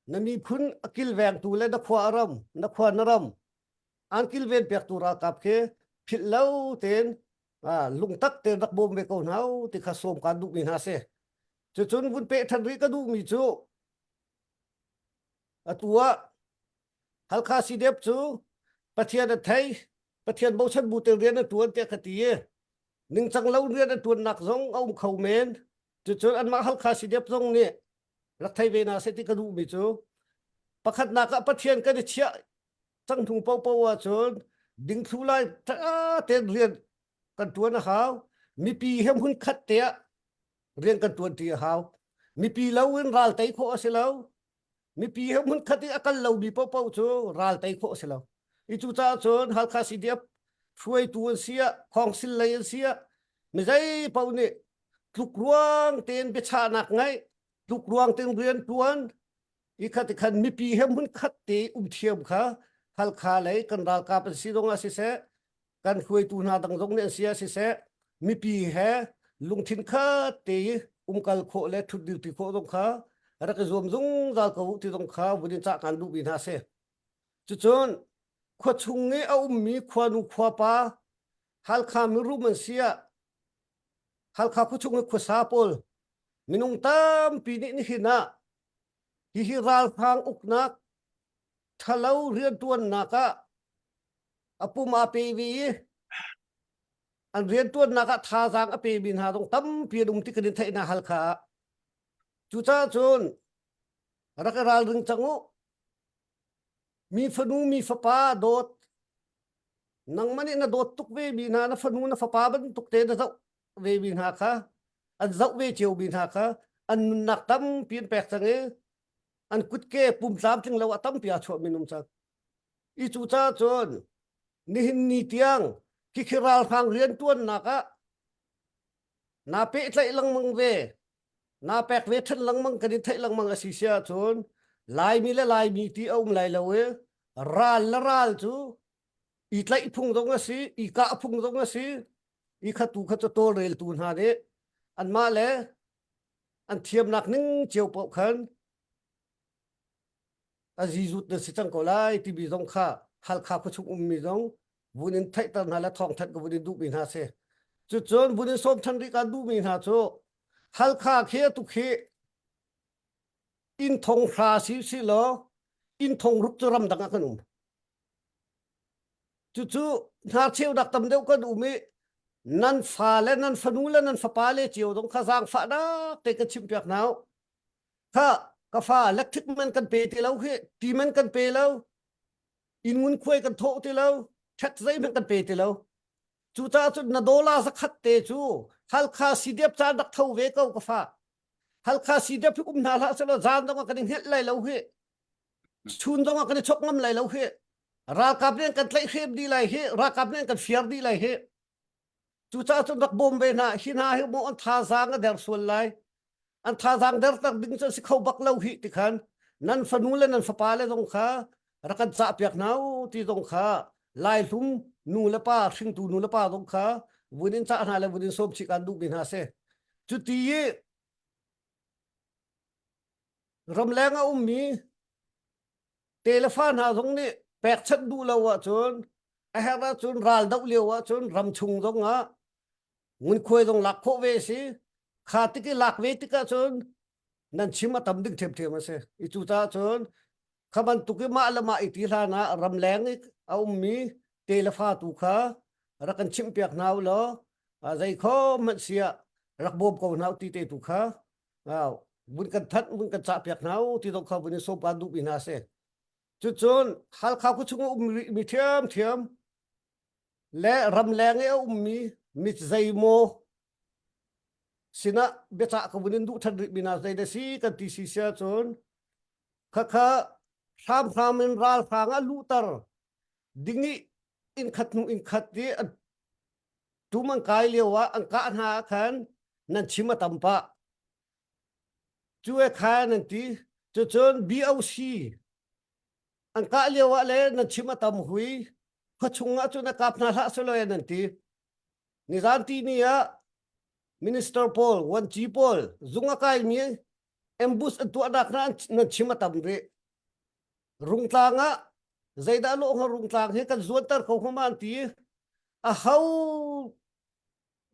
na miphun a kilvengtu le na khua a ram, na khua na ram, aan kilven piaktu ralkap khi philh lo tein lungtak tein rak bawm ve ko hna u ti kha sawm kaan duhmi hna si. Cucun vun peh ṭhan rih ka duhmi cu atu ah Halkha CDF cu Pathian a thei, Pathian bochan bu te rian a ṭuan tiah ka ti i ningcang lo rian a ṭuannak zong a um kho men. Cucun anmah Halkha CDF zong nih rak thei ve hna seh ti ka duhmi cu pakhatnak ah Pathian kan i chiah cang hnu paohpaoh ahcun dingthlu lai ṭha tein rian kan ṭuan a hau. Mipi he hmun khat te ah rian kan ṭuanṭi a hau. Mipi lo in ral tei khawh a si lo. Mipi he hmun khat i a kal lomi paohpaoh cu ral tei khawh a si lo. I cucaah cun Halkha CDF hruaitu an si ah, khawngsil lei an si ah, mizei paoh nih tlukruang tein biachahnak ngeih, tlukruang tein rian ṭuan, i khat i khan mipi he hmun khat te um thiam kha Halkha lei kan ralkap an si zong ah siseh, kan hruaitu hna dang zong nih an si ah siseh mipi he lungthin khat te i umkal khawh le ṭhut dirpi khawh zong kha rak i zuam zungzal ko u ti zong kha vun in cah kaan duhmi hna si. Cucun khua chung i a ummi khuanu khuapa Halkha mirum an si ah Halkha khuachung i khuasa pawl minung tampi nih nihin ah hihi ralhrang uknak ṭhalo rianṭuannak ah a pum aa pe ve i an rianṭuannak ah thazaang a pemi hna zong tampi an um ti kan in theih hna Halkha ah. Cucaah cun rak i ralring cang u. Mi fanu mi fapa dawt nangmah nih na dawt tuk ve mi hna na fanu na fapa bantuk te na zoh ve mi hna kha an zoh ve cio mi hna kha. An nunnak tampi an pek cang i an kutke pum tlamtling lo a tampi aa chuah minung cang. I cu caah cun nihin ni tiang khikhi ralhrang riantuannak ah naa pehtlaih lengmang ve naa pek ve ṭhan lengmang kan i theih lengmang a si si ahcun Laimi le Laimi ti a um lai lo i ral le ral cu i tlaih phung zong a si i kah phung zong a si i khatu kha cu tawlreltu hna nih anmah le an thiamnak ning cio paoh khan a zizut na si cang ko lai timi zong kha Halkha khuachung ummi zong vun in theihter hna le thawngthanh ka vun in duhmi hna si. Cucun vun in sawm than rih kaan duhmi hna cu Halkha khi atu khi inn thong hra si si law inn thong ruk cu ramdang ah kan um. Cucu hnarcheunak tam deuh kan um i nan fa le nan fanu le nan fapa le cio zong kha zaangfahnak te kan chimpiak hna u. Kha ka fa electric man kan pe ti lo hi ti man kan pe lo inn ngunkhuai kan thawh ti lo tax zeihmanh kan pe ti lo cucaah cun na dollar zakhat te cu Halkha CDF caan rak tho ve ko ka fa Halkha CDF hi um hna hlah selaw zan zong ah kan i hngelh lai lo hi chun zong ah kan i chok ngam lai lo hi ralkap nih an kan tlaihhrem dih lai hi ralkap nih an kan fiar dih lai hi Cucaah cun rak bawm ve hna. Hi hna hi maw an thazaang a der sual lai. An thazaang derter ding cu a si kho bak lo hi ti khan nan fanu le nan fapa le zong kha rak kan cahpiak hna u ti zong kha Laihlum nu le pa hringtu nu le pa zong kha vun in cah hna le vun in sawm chih kan duhmi hna si. Cuti i ramleng a ummi te le fa hna zong nih pekchanh duh lo ahcun a herh ahcun ral doh lio ahcun ram chung zong ah ngunkhuai zong lak khawh ve si kha tik i lak ve tik ahcun nan chim a tam ding ṭhiamṭhiam a si i cu caah cun kha bantuk i mah le mah i ti hlan ah ramleng i a ummi te le fa tu kha rak kan chimhpiak hna u law zei kho hmanh si ah rak bawm ko hna u ti te tu kha vun kan thanh vun kan cahpiak hna u ti zong kha vun in sawm kan duhmi hna si cucun Halkha khuachung a um rihmi ṭhiamṭhiam le ramleng i a ummi mi zeimaw sinah biacah ka vun in duh ṭhan rihmi hna zei da si kan ti si si ahcun khakha hramhram in ralhrang a luhter ding i inn khat hnu inn khat i an tum an kai lio ah an kah hna ah khan nan chim a tam pah cu e khan an ti cucun BOC an kah lio ah le nan chim a tam hui khua chung ah cun a kap hna hlah selaw nan ti nizan ti ni ah minister pawl wanci pawl zung a kai mi ambush an tuahnak hna nan chim a tam rih Rungtlang ah zeidah lawh hnga rungtlang hi kan zuanter ko hnga ma an ti. A ho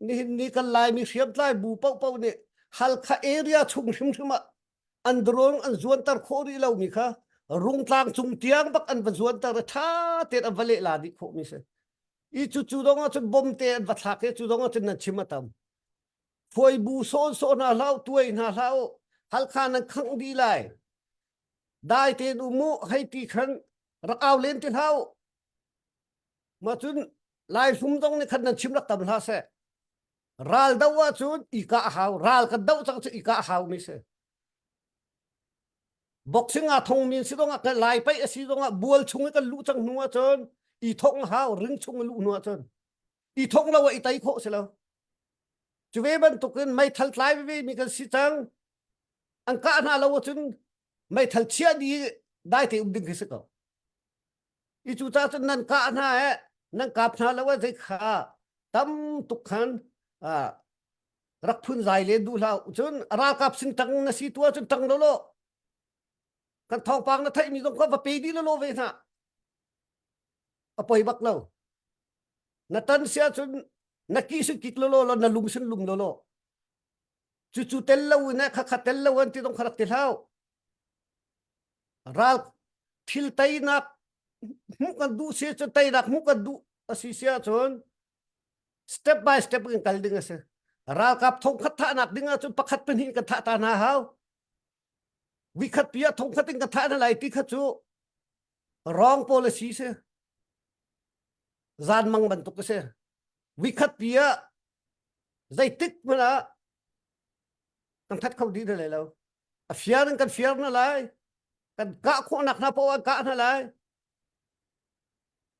nihin ni kan Laimi hriamtlai bu paohpaoh nih Halkha area chung hrimhrim ah an drone an zuanter khawh rih lomi kha rungtlang cung tiang bak an va zuanter i ṭha tein an va lehla dih khawhmi si. I cu cu dong ahcun bom te an va thlak i cu dong ahcun nan chim a tam. Phuai bu sawn sawh hna hlah u, tuai hna hlah u, Halkha nan khangh dih lai. Dai tein um u hei ti khan rak au len ti hlah u. Mah cun Laihlum zong nih khan nan chim rak tam hlah seh. Ral do ahcun i kah a hau. Ral kan doh cang cu i kah a hau mi si. Boxing aa thong mi si zong ah kan lai paih a si zong ah bual chung i kan luh cang hnu ahcun i thong a hau ring chung i luh hnu ahcun i thong lo ah i tei khawh si lo. Cu ve bantukin meithal tlai veve mi kan si cang. An kah hna lo ahcun meithal chiah dih dai te um ding khi si ko. I cu caah cun nan kah hna e nan kap hna lo e zei kha tam tuk khan rak phun zai len duh hlah cun ralkap sin tang na si tu ahcun tang lo lo kan thawngpang na theih mi zong kha va pe dih lo lo ve hna a poi bak lo na tan si ahcun na ki sin kik lo lo na lung sin lung lo lo cucu tel lo in kha kha tel lo an ti dong kha rak ti hlau ral thil teinak hmuh kan duh si cu teinak hmuh kan duh a si si ahcun step by step in kal ding a si ralkap thongkhat thahnak ding ahcun pakhat pahnih kan thah ta hna hau vikhat pi ah thongkhat in kan thah hna lai ti kha cu wrong policy si zan mang bantuk a si vikhat pi ah zeitik hmanh ah. Kan that kho dih hna lai lo. A fiar in kan fiar hna lai. Kan kah khawhnak hna poah kah hna lai.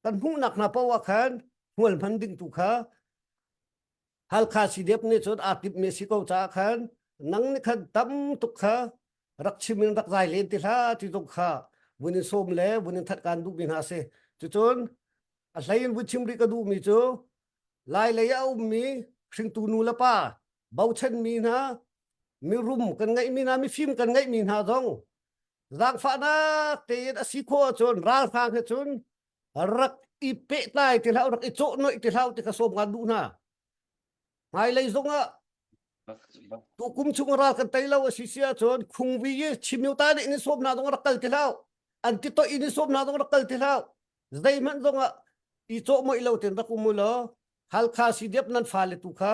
Kan hmuhnak hna poah khan hmual hman ding tu kha Halkha CDF nih cun aa timhmi a si ko caah khan nang nih khan tam tuk kha rak chim in rak zai len ti hlah ti zong kha vun in sawm le vun in that kaan duhmi hna a si. Cucun a hlei in vun chim rih ka duhmi cu Lai lei ah a ummi hringtu nu le pa bochanmi hna mirum kan ngeihmi hna mifim kan ngeihmi hna zong zaangfahnak tein a si khawh ahcun ralhrang he cun rak i pehtlai ti hlah rak i cawhnoih ti hlah ti kha sawm ngan duh hna hmailei zong ah tukum chung ral kan tei lo a si si ahcun khungvi i chimyota nih in sawm hna zong rak kal ti hlah an ti toih in sawm hna zong rak kal ti hlah zeihmanh zong ah i cawhmoih lo ten rak um u law Halkha CDF nan fale tu kha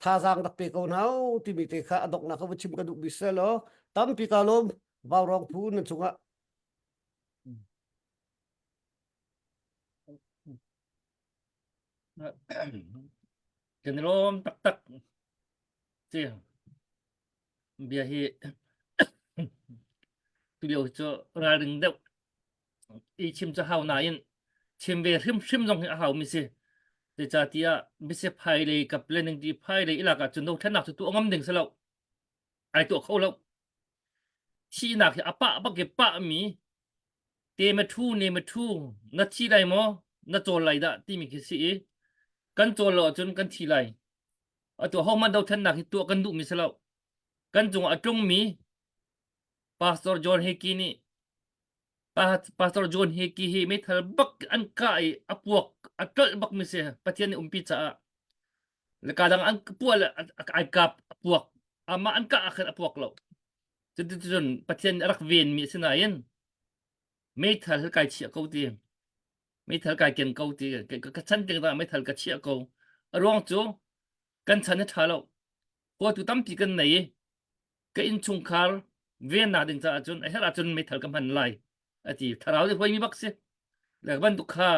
thazaang rak pe ko hna u timi te kha a donghnak ka va chim ka duh bi seh law tampi ka lawm vaurawng phu nan cungah Kan i lawm taktak. Ci bia hi tulio cu ralring deuh i chim cu hau nain chim ve hrimhrim zong hi a hau mi si. Zeicahtiah misiphai lei kap le ningti phai lei i lak ahcun dothlennak cu tuah ngam ding si lo. Ai tuah kho lo. Thihnak hi a pah bak i pahmi te ma ṭhu ne ma ṭhu na thi lai maw na cawl lai dah timi khi si i kan cawl lo ahcun kan thi lai. Atu hohmanh dothlennak hi tuah kan duhmi si lo. Kan cungah a tlungmi Pastor John Hickey nih Pastor John Hickey hi meithal bak an kah i a puak a tlolh bak mi si Pathian nih umpi caah le ka dang an puah le ai kap a puak amah an kah ah khan a puak lo cuticun Pathian nih a rak venmi a si nain meithal kai chiah ko ti meithal kai ken ko ti ka chan ting dah meithal ka chiah ko a ruang cu kan chan a ṭha lo huatu tampi kan nei i ka innchungkhar vennak ding caah cun a herh ahcun meithal ka hman lai a ti thlarau le huaimi bak si le bantuk kha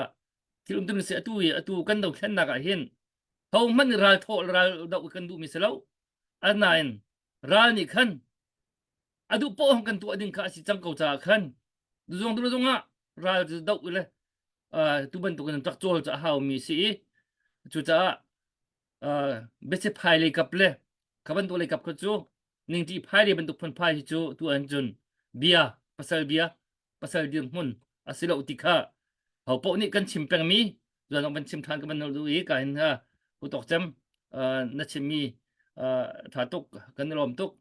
thil um si atu i atu kan dothlennak ah hin ho hmanh ral thawh ral doh kan duhmi si lo anain ral nih khan a duh poh kan tuah ding kha a si cang ko caah khan zong tu zong ah ral cu doh le tu bantuk in rak cawl cu a hau mi si i cucaah biasiphai lei kap le kha bantuk lei kap kha cu ningṭi phai lei bantuk phunphai hi cu tu an cun bia pasal bia pasal dirhmun a si lo ti kha ho paoh nih kan chim pengmi zuan van chim ṭhan ka van duh i ka hin ha hu tok cem na chimmi tha tuk kan i lawm tuk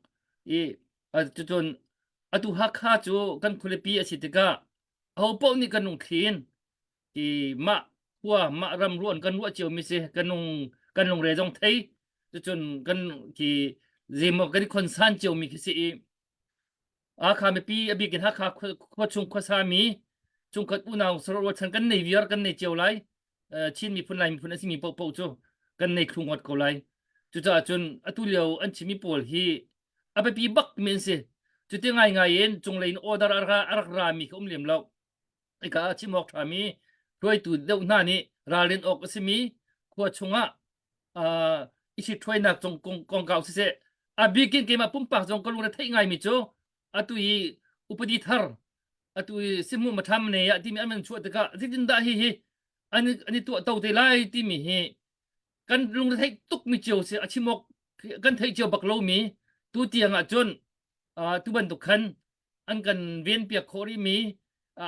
i cucun atu Hakha cu kan khualipi a si tikah ho paoh nih kan lungthli in i mah khua mah ram ruan kan ruah cio mi si kan lung kan lungre zong thei cucun kan khi zeimaw kan i khonsan cio mi khi si i Hakha mipi a bik in Hakha khua chung khuasa mi chungkhat unau rualchan kan nei viar kan nei cio lai Chin miphun Lai miphun a simi paohpaoh cu kan nei thlu ngawt ko lai cucaah cun atu lio an chimmi pawl hi a biapi bak mi an si cuti ngaingai in cunglei in order a rak ra mi kha um lem lo Hika ah chim awk ṭhami hruaitu deuh hna nih ralrin awk a simi khua chungah uh, i ṭhitṭhuainak cung kongkau siseh a bikin keimah pumpak zong ka lungre theih ngaimi cu atu i upadi thar atu i simu matham ne ah timi an van chuah tikah zeitindah hi hi an an i tuah to te lai timi hi kan lungre theih tukmi cio si a chim awk kan theih cio bak lomi tu tiang ah cun uh, tu bantuk khan an kan venpiak khawh rihmi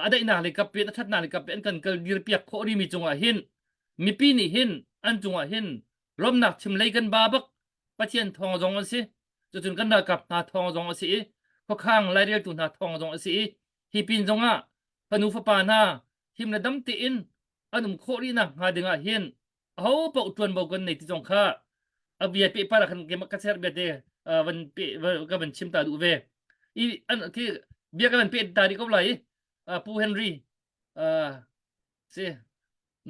a daihnak le kap in a ṭhatnak le kap in an kan kal dirpiak khawh rihmi cungah hin mipi nih hin an cungah hin lawmnak chim lei kan ba bak Pathian thawng zong an si cucun kan ralkap hna thawng zong a si i khuakhang laireltu hna thawng zong a si i hi pin zongah fanu fapa hna him le dam tein an um khawh rihnak hnga dingah hin aho paoh ṭuanvo kan nei ti zong kha a bia pe pa khan ka ser bia te van pe ka van chim ta duh ve i an khi bia ka van pe ta rih ko lai pu Henry si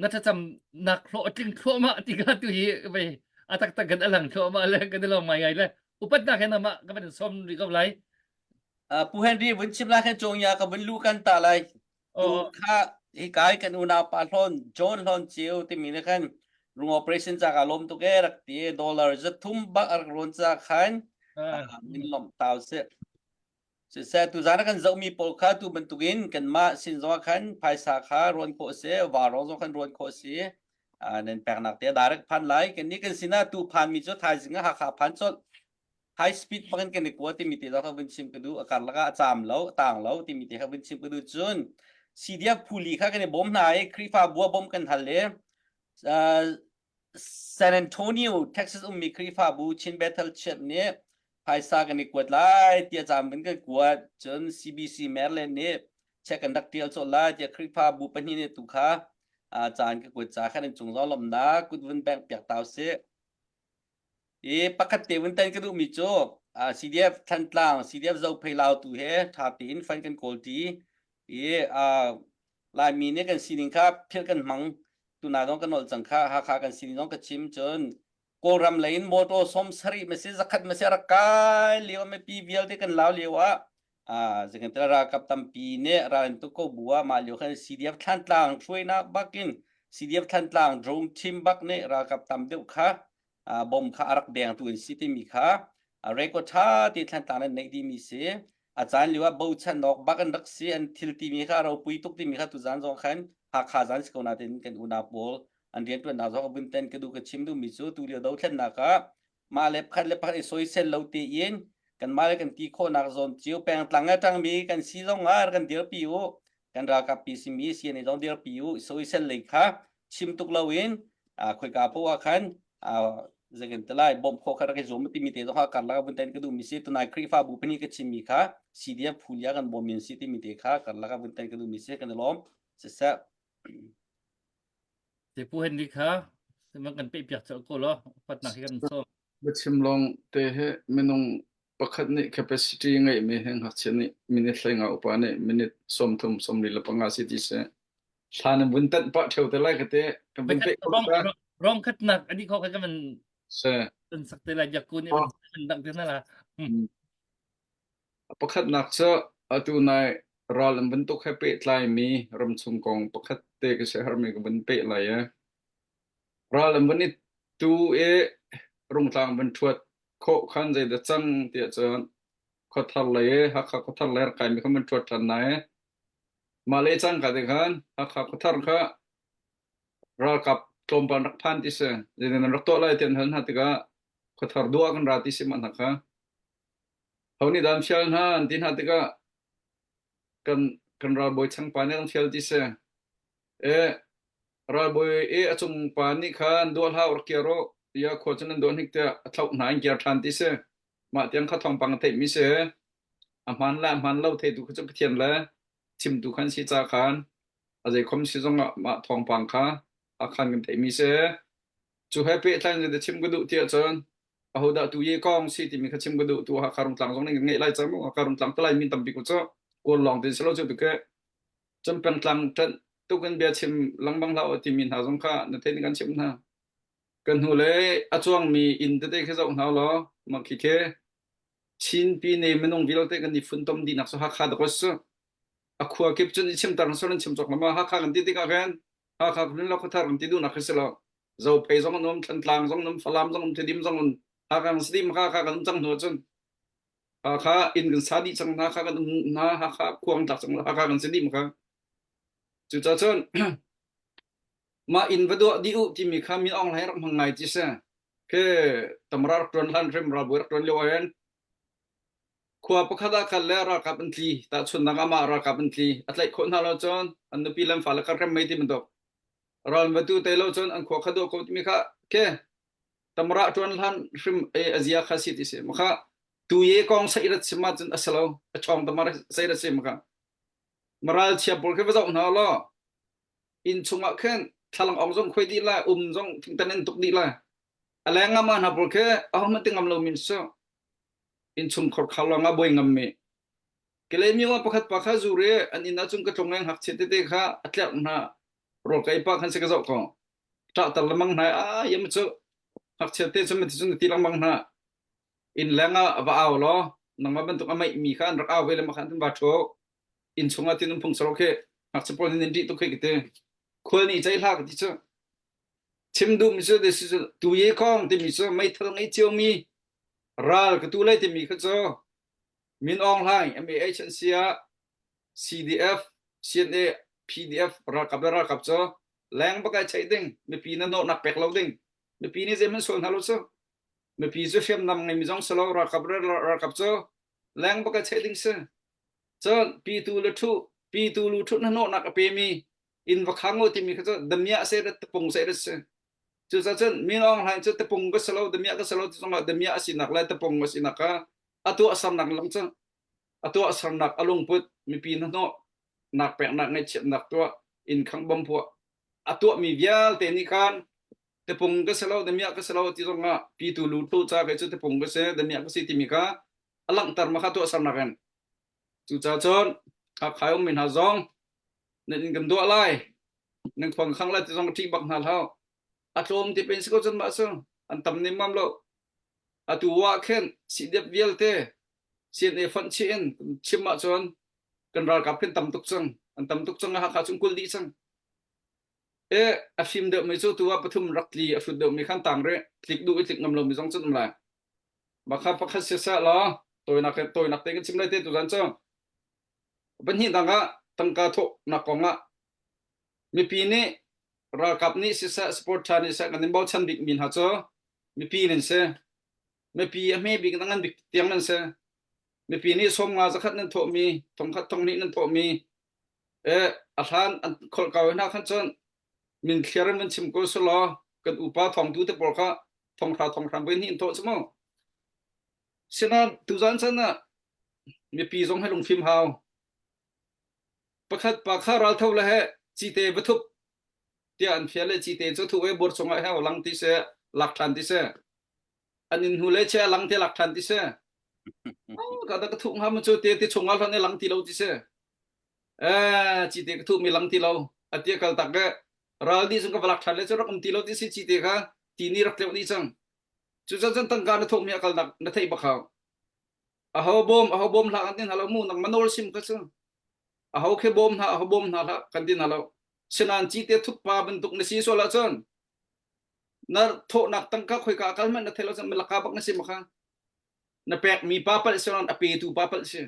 na thlacam nak hlawh a tling thluahmah ti ka tu hi vei a taktak kan alang thluahmah le kan i lawm ngai ngai le upatnak he nama ka van som rih ko lai Pu Henry vun chim la khan chungya ka vun lu kan ta lai Tu kha hika i kan unau pa Hlawn John Hlawn Ceu timi nih khan lung operation ca kaa lawm tuk ee rak ti i dollar zathum bak a rak rawn ca khan. Min lawmh tau sih. Siseh tuzaan a kan zohmi pawl kha tu bantukin kanmah sin zongah khan phaisa kha ruan khawh a si, vaurawng zong khan ruan khawh a si. Nan peknak te direct phan lai. Kannih kan sinah tu phanmi cu thaizing ah Hakha phan colh. High speed bangin kan i kua timi te zong kha vun chim ka duh. A karlak ah a caam lo, a taang lo timi te kha vun chim ka duh. Cun CDF phuli kha kan i bawm hna i Khrihfabu ah bawmh kan hal i San Antonio, Texas ummi Khrihfabu Chin Bethel Church nih phaisa kan i kuat lai tiah caan kan kan kuat. Cun CBC Maryland nih check kan rak tial cawh lai tiah Khrihfabu pahnih nih tu kha caan ka kuat ca khan in cung zong lawmhnak kut vun bengh piak tau sih. I pakhat te vun tan ka duhmi cu CDF Thantlang, CDF Zophei Lautu he ṭha tein fund kan kawl ṭi i Laimi nih kan sining kha philh kan hmang. Tuna zong ka nolh cang kha. Hakha kan sining zong ka chim. Cun Kawlram lei in motor 70 masi zakhat masi rak kai lio mipi vialte kan lau lio ah zekantel ralkap tampi nih ral in tuk ko bu ah mah lio khan CDF Thlantlang hruainak bakin CDF Thlantlang drone team bak nih ralkap tam deuh kha bom kha a rak dengtu in si timi kha record ṭha te Thlantlang nan neih dihmi si. A caan lio ah bochan awk bak an rak si. An thil timi kha ropui tuk timi kha tuzaan zong khan Hakha zaan si ko nain kan unau pawl an rianṭuannak zong a vun ten ka duh ka chim duhmi cu tu lio dothlennak ah mah le pakhat le pakhat i soisel lo tein kanmah le kan ti khawhnak zawn cio pengtlang a ṭangmi kan si zong ah kan dirpi u kan ralkap pi simi CNA zong dirpi u soisel lei kha chim tuk loin khoika poah ah khan zeikan te lai bawmh khawh kha rak i zuam timi te zong kha karlak vun ten ka duhmi si tunai Khrihfabu pahnih ka chimmi kha CDF phulia kan bawm min si timi te kha karlak vun ten ka duhmi si kan i lawm siseh Te pu Henry kha man kan pe piak cel ko lo patnak hi kan som Biachim lawng te hi minung pakhat nih capacity ngeihmi hi ngakchia nih minute 15 upa nih minute 30 45 si ti si. Thla nan vun tanh pah ṭheo te lai ka te kan vun peh ko rong ta. rong khat nak ani kho ka kan Se. kan sak te lai biak ku nih kan dang te na la. Pakhatnak cu atu nai ral an bantuk he pehtlaimi ramchung kong pakhat te ka siaherhmi ka vun peh lai i ral an vun i tu i Rungtlang van ṭhuat khawh khan zeidah cang tiah cun khuathar lei i Hakha khuathar lei rak kaimi kha van ṭhuat ṭhan nai. Mah le cangka te khan Hakha khuathar kha ralkap tlawmpal rak phan ti si. Zeidah nan rak tuah lai ti an hal hna tikah khuathar duah kan ra ti si mah hna kha. Ho nih dah an fial hna an ti hna tikah kan kan ralbawi changpa nih an fial ti si. E ralbawi e a cung pa nih khan duah hlah rak kir u tiah khua cu nan duah hnik tiah a thlauh hna in kir ṭhan ti si. Mah tiang kha thawngpang a theihmi si. A hmaan le a hmaan lo theitu kha cu Pathian le chimtu khan si ca khan a zeikhom si zongah mah thawngpang kha a khan kan theihmi si. Cu he pehtlai in zeidah chim ka duh tiah cun ahodah tu ye kong si timi kha chim ka duh tu Hakha Rungtlang zong nih kan ngeih lai cang mu Hakha Rungtlang talai min tampi ku cu kawl lawng tin silo cu tuke cun pengtlang ṭanh tukin bia chim lengmang hlah u timi hna zong kha na theih kan chim hna kan hnu le a cuangmi inn tete khi zoh hna law mah khi khi Chin pine minung vialte kan i funtom dihnak cu Hakha dawk su a khua kip cun i chimter sur in chim cawk lama Hakha kan ti tikah khan Hakha khun lo khuathar kan ti duhnak khi si lo Zophei zong an um Thantlang zong an um Falam zong um Tedim zong um Hakha kan si dih Hakha kan um cang hnu cun Hakha inn kan sa dih cang hna Hakha kan um hna Hakha khua kan tlak cang Hakha kan si dih maka cucaah cun mah inn va duah dih u timi kha min Aung Hlaing rak hmang ngai ti si ke tamra rak tuan hlan rim ralbawi rak tuan lio ah hin khua pakhat ah kal le ralkap an tli tahchunhnak ah mah ralkap an tli a tlaih khawh hna lo cun an nupi le an fale kar rem mei ti bantuk ral va tu te lo cun an khua kha dawh ko timi kha ke tamra tuan hlan hrim e azia kha si ti si makha tu ye kong sai rat sim ma cun asalo a chong tamar sai rat sim kha maral chia pawl kha va zoh hna law inn chungah khin thlalang ong zong khoi dih lai um zong thingtan in tuk dih lai a leng ngam hna pawl khi ahohmanh ti ngam lo min su inn chung khor khar lawng ah buai ngam mi kele mi wa pakhat pa kha zuri an inn ah cun ka tlung eng hak che tete kha a tlerh hna rawl kai pa khan se ka zoh ko ṭah tar lemang hna a yam chu ngakchia te cu cun ti lengmang hna inn leng ah va au law nangmah bantuk a meih mi kha an rak au ve le ma khan va ṭho inn chung ah tin um phung saro khi ngakchia pawl nih nan ṭih tuk khi ka ti khual nih cei hlah ka ti cu chim duh mi cu tu ye kong timi cu meithal ngei cio mi. Ral ka tu lai timi kha cu Min Aung Hlaing MAH an si ah CDF, CNA, PDF ralkap le ralkap cu leng bak ai cheih ding mipi na nawhnak pek lo ding mipi nih zeihmanh sual hna lo cu mipi cu hriamnam ngeimi zong si lo ralkap le ralkap cu leng bak ai cheih ding si cun pitu le thu pitu lu thu na nawhnak a pemi inn va khang u timi kha cu damiah se da tapung se da si cucaah cun Min Aung Hlaing cu tapung ka si lo damiah ka si lo ti zongah damiah a sinak le tapung a sinak kha a tuahsernak lam cu a tuahsernak a lungput mipi hnahnawh nak peknak ngaihchiatnak tuah inn khang bom phuah a tuahmi vialte nih khan tapung ka si lo damiah ka si lo ti zongah pitu lu thu ca kei cu tapung ka si damiah ka si timi kha a langhter ma kha tuahsernak in cucaah cun Hakha ummi hna zong nan inn kan duah lai nan khuang khang lai ti zong ṭih bak hna hlah a tlawm ti pen si ko cun mah cu an tam nemmam lo atu ah khin sihdep vialte CNA fonh chih in chim ahcun kan ralkap khin tam tuk cang an tam tuk cang Hakha chung kul dih cang e a fim deuh mi cu tu ah pathum rak tli a hrut deuh mi khan tang rih tlik duh i tlik ngam lo mi zong cun um lai Bakha pakhat siseh law tawinak tawinak te kan chim lai te tu zan cu pahnih dang ah tangka thawhnak kong ah mipi nih ralkap nih siseh sport tha nih seh kan in bochan bik mi hna cu mipi nan si mipi a hme bik na ngan bik tiang nan si mipi nih sawm nga zakhat nan thawh mi thongkhat thonghnih nan thawh mi eh a hlan an kholh kau hna khan cun min thliar in van chim ko selaw kan upa thawngtu te pawl kha thonghra thonghra voi hnih in thawh cu mu sinain tuzan chan ah mipi zong he lungfim hau pakhat pa kha raltho le he cite va thup tiah an fial le cite cu thu e bur chungah he lang ti se lak than ti se an in hnu le che lang te lak than ti se ka da ka thup ngam cu te ti chungah hlan e lang ti lo ti se eh cite ka thup mi lang ti lo atia kal tak ke ral di chung ka valak than le cu rak um ti lo ti si cite kha ti ni rak tleuh ni cang cu cun cun tangka na thawk mi akal nak na theih bak hau aho bawm aho bawm hlah kan tin halo mu nang manol sim ka cu aho khe bawm hna aho bawm hna hlah kan tin halo sinan cite thup pa bantuk na si sual ahcun na thawhnak tangka khoika akal hmanh na thei lo cun malaka bak na si makha na pek mi pa palh si a petu pa palh si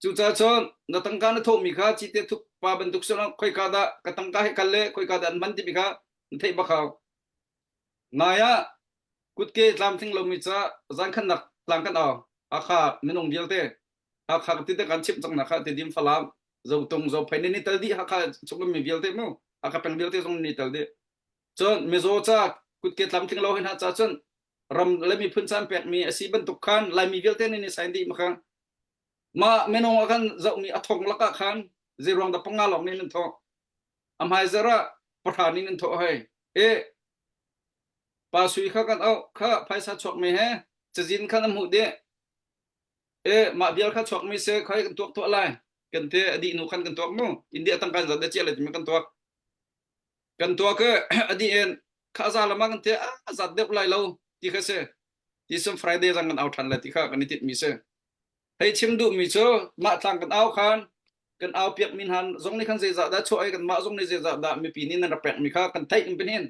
Cucaah cun na tangka na thawhmi kha cite thuk pa bantuk si lo khoika dah ka tangka hi kal le khoika dah an hman timi kha na theih bak hau. Nai ah kutke tlamtling lomi ca zankhannak tlang kan au. Hakha minung vialte Hakha ti te kan chimh cang na kha Tedim Falam Zotung Zophei ni tal dih Hakha chung mi vialte mu Hakha peng vialte zong ni tal dih. Cun Mizo ca kutke tlamtling lo hin ha ca cun ram le miphun caan pekmi a si bantuk khan Laimi vialte nih ni sign dih ma kha Mah minung ah khan zohmi a thong lakah khan zeiruang dah panga lawng nih nan thawh? A hmaizarh ah pahra nih nan thawh hei. E pa sui kha kan auh kha phaisa chuakmi he cazin khan a hmuh dih. E mah vial kha chuakmi se khoi kan tuak tuah lai. Kan te a dih hnu khan kan tuak mu. India tangka zat da chia le timi kan tuak. Kan tuak e a dih in kha za lama kan te a zat deuh lai lo ti kha si. Ti sun Friday zang kan au than lai ti kha kan i tit mi si. Hei chim duhmi cu mah tlang kan au khan kan au piakmi hna zong nih khan zeizah dah chuah i kanmah zong nih zeizah dah mipi nih nan rak pekmi kha kan theih in pinin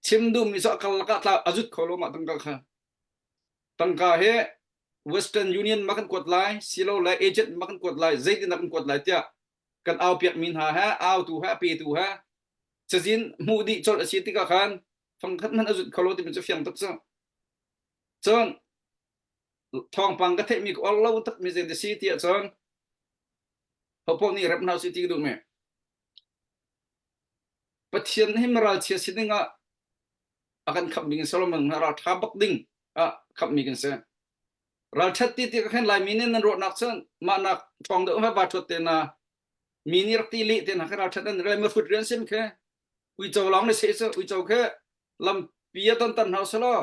chim duhmi cu a kal lakah tla a zut kho lo mah tangka kha tangka hi Western Union ma kan kuat lai silo le agent ma kan kuat lai zeitin dah kan kuat lai tiah kan au piakmi hna he autu he a petu he cazin hmuh dih colh a si tikah khan fangkhat hmanh a zut kho lo timi cu fiang tuk cu cun thawngpang ka theihmi ka or lo takmi zei si ti ahcun hopoh nih rep hna usih ti ka duh me Pathian hi ralchia si ding ah a kan khamh ding Solomon ral tha bak ding ah khamhmi kan si ralthat ti ti ka khen laimi nih nan ruahnak cun mah nak ṭhawng deuh va ṭhuat te na mi nih rak ti lih te na khe ralthat an rai ma hrut rian sim khe uico lawng ne se cu uico khe lampi a ton tan hau selaw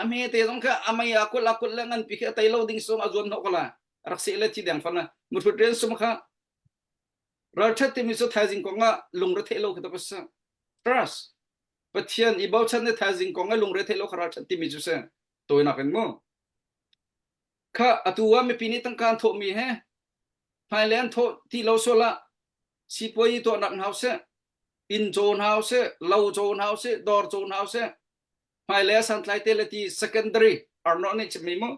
a hme te zong kha a mei a kul a kul le ngan pi khi a tei lo ding sung a zuan hnawh kala rak se le thi deng fan muthut rian sum kha ralthat timi cu thaizing kong ah lungre theih lo kha ta sa trust pathian i bochan ne thaizing kong ah lungre theih lo kha ralthat timi cu se toinak in mu kha atu ah mipi nih tangka an thawh mi he hmailei an thawh ti lo sual ah sipuai tuahnak hna seh inn caw hna seh lo caw hna seh dawr caw hna seh hmailei ah santlai te le ti secondary. Arnold nih chimmi mu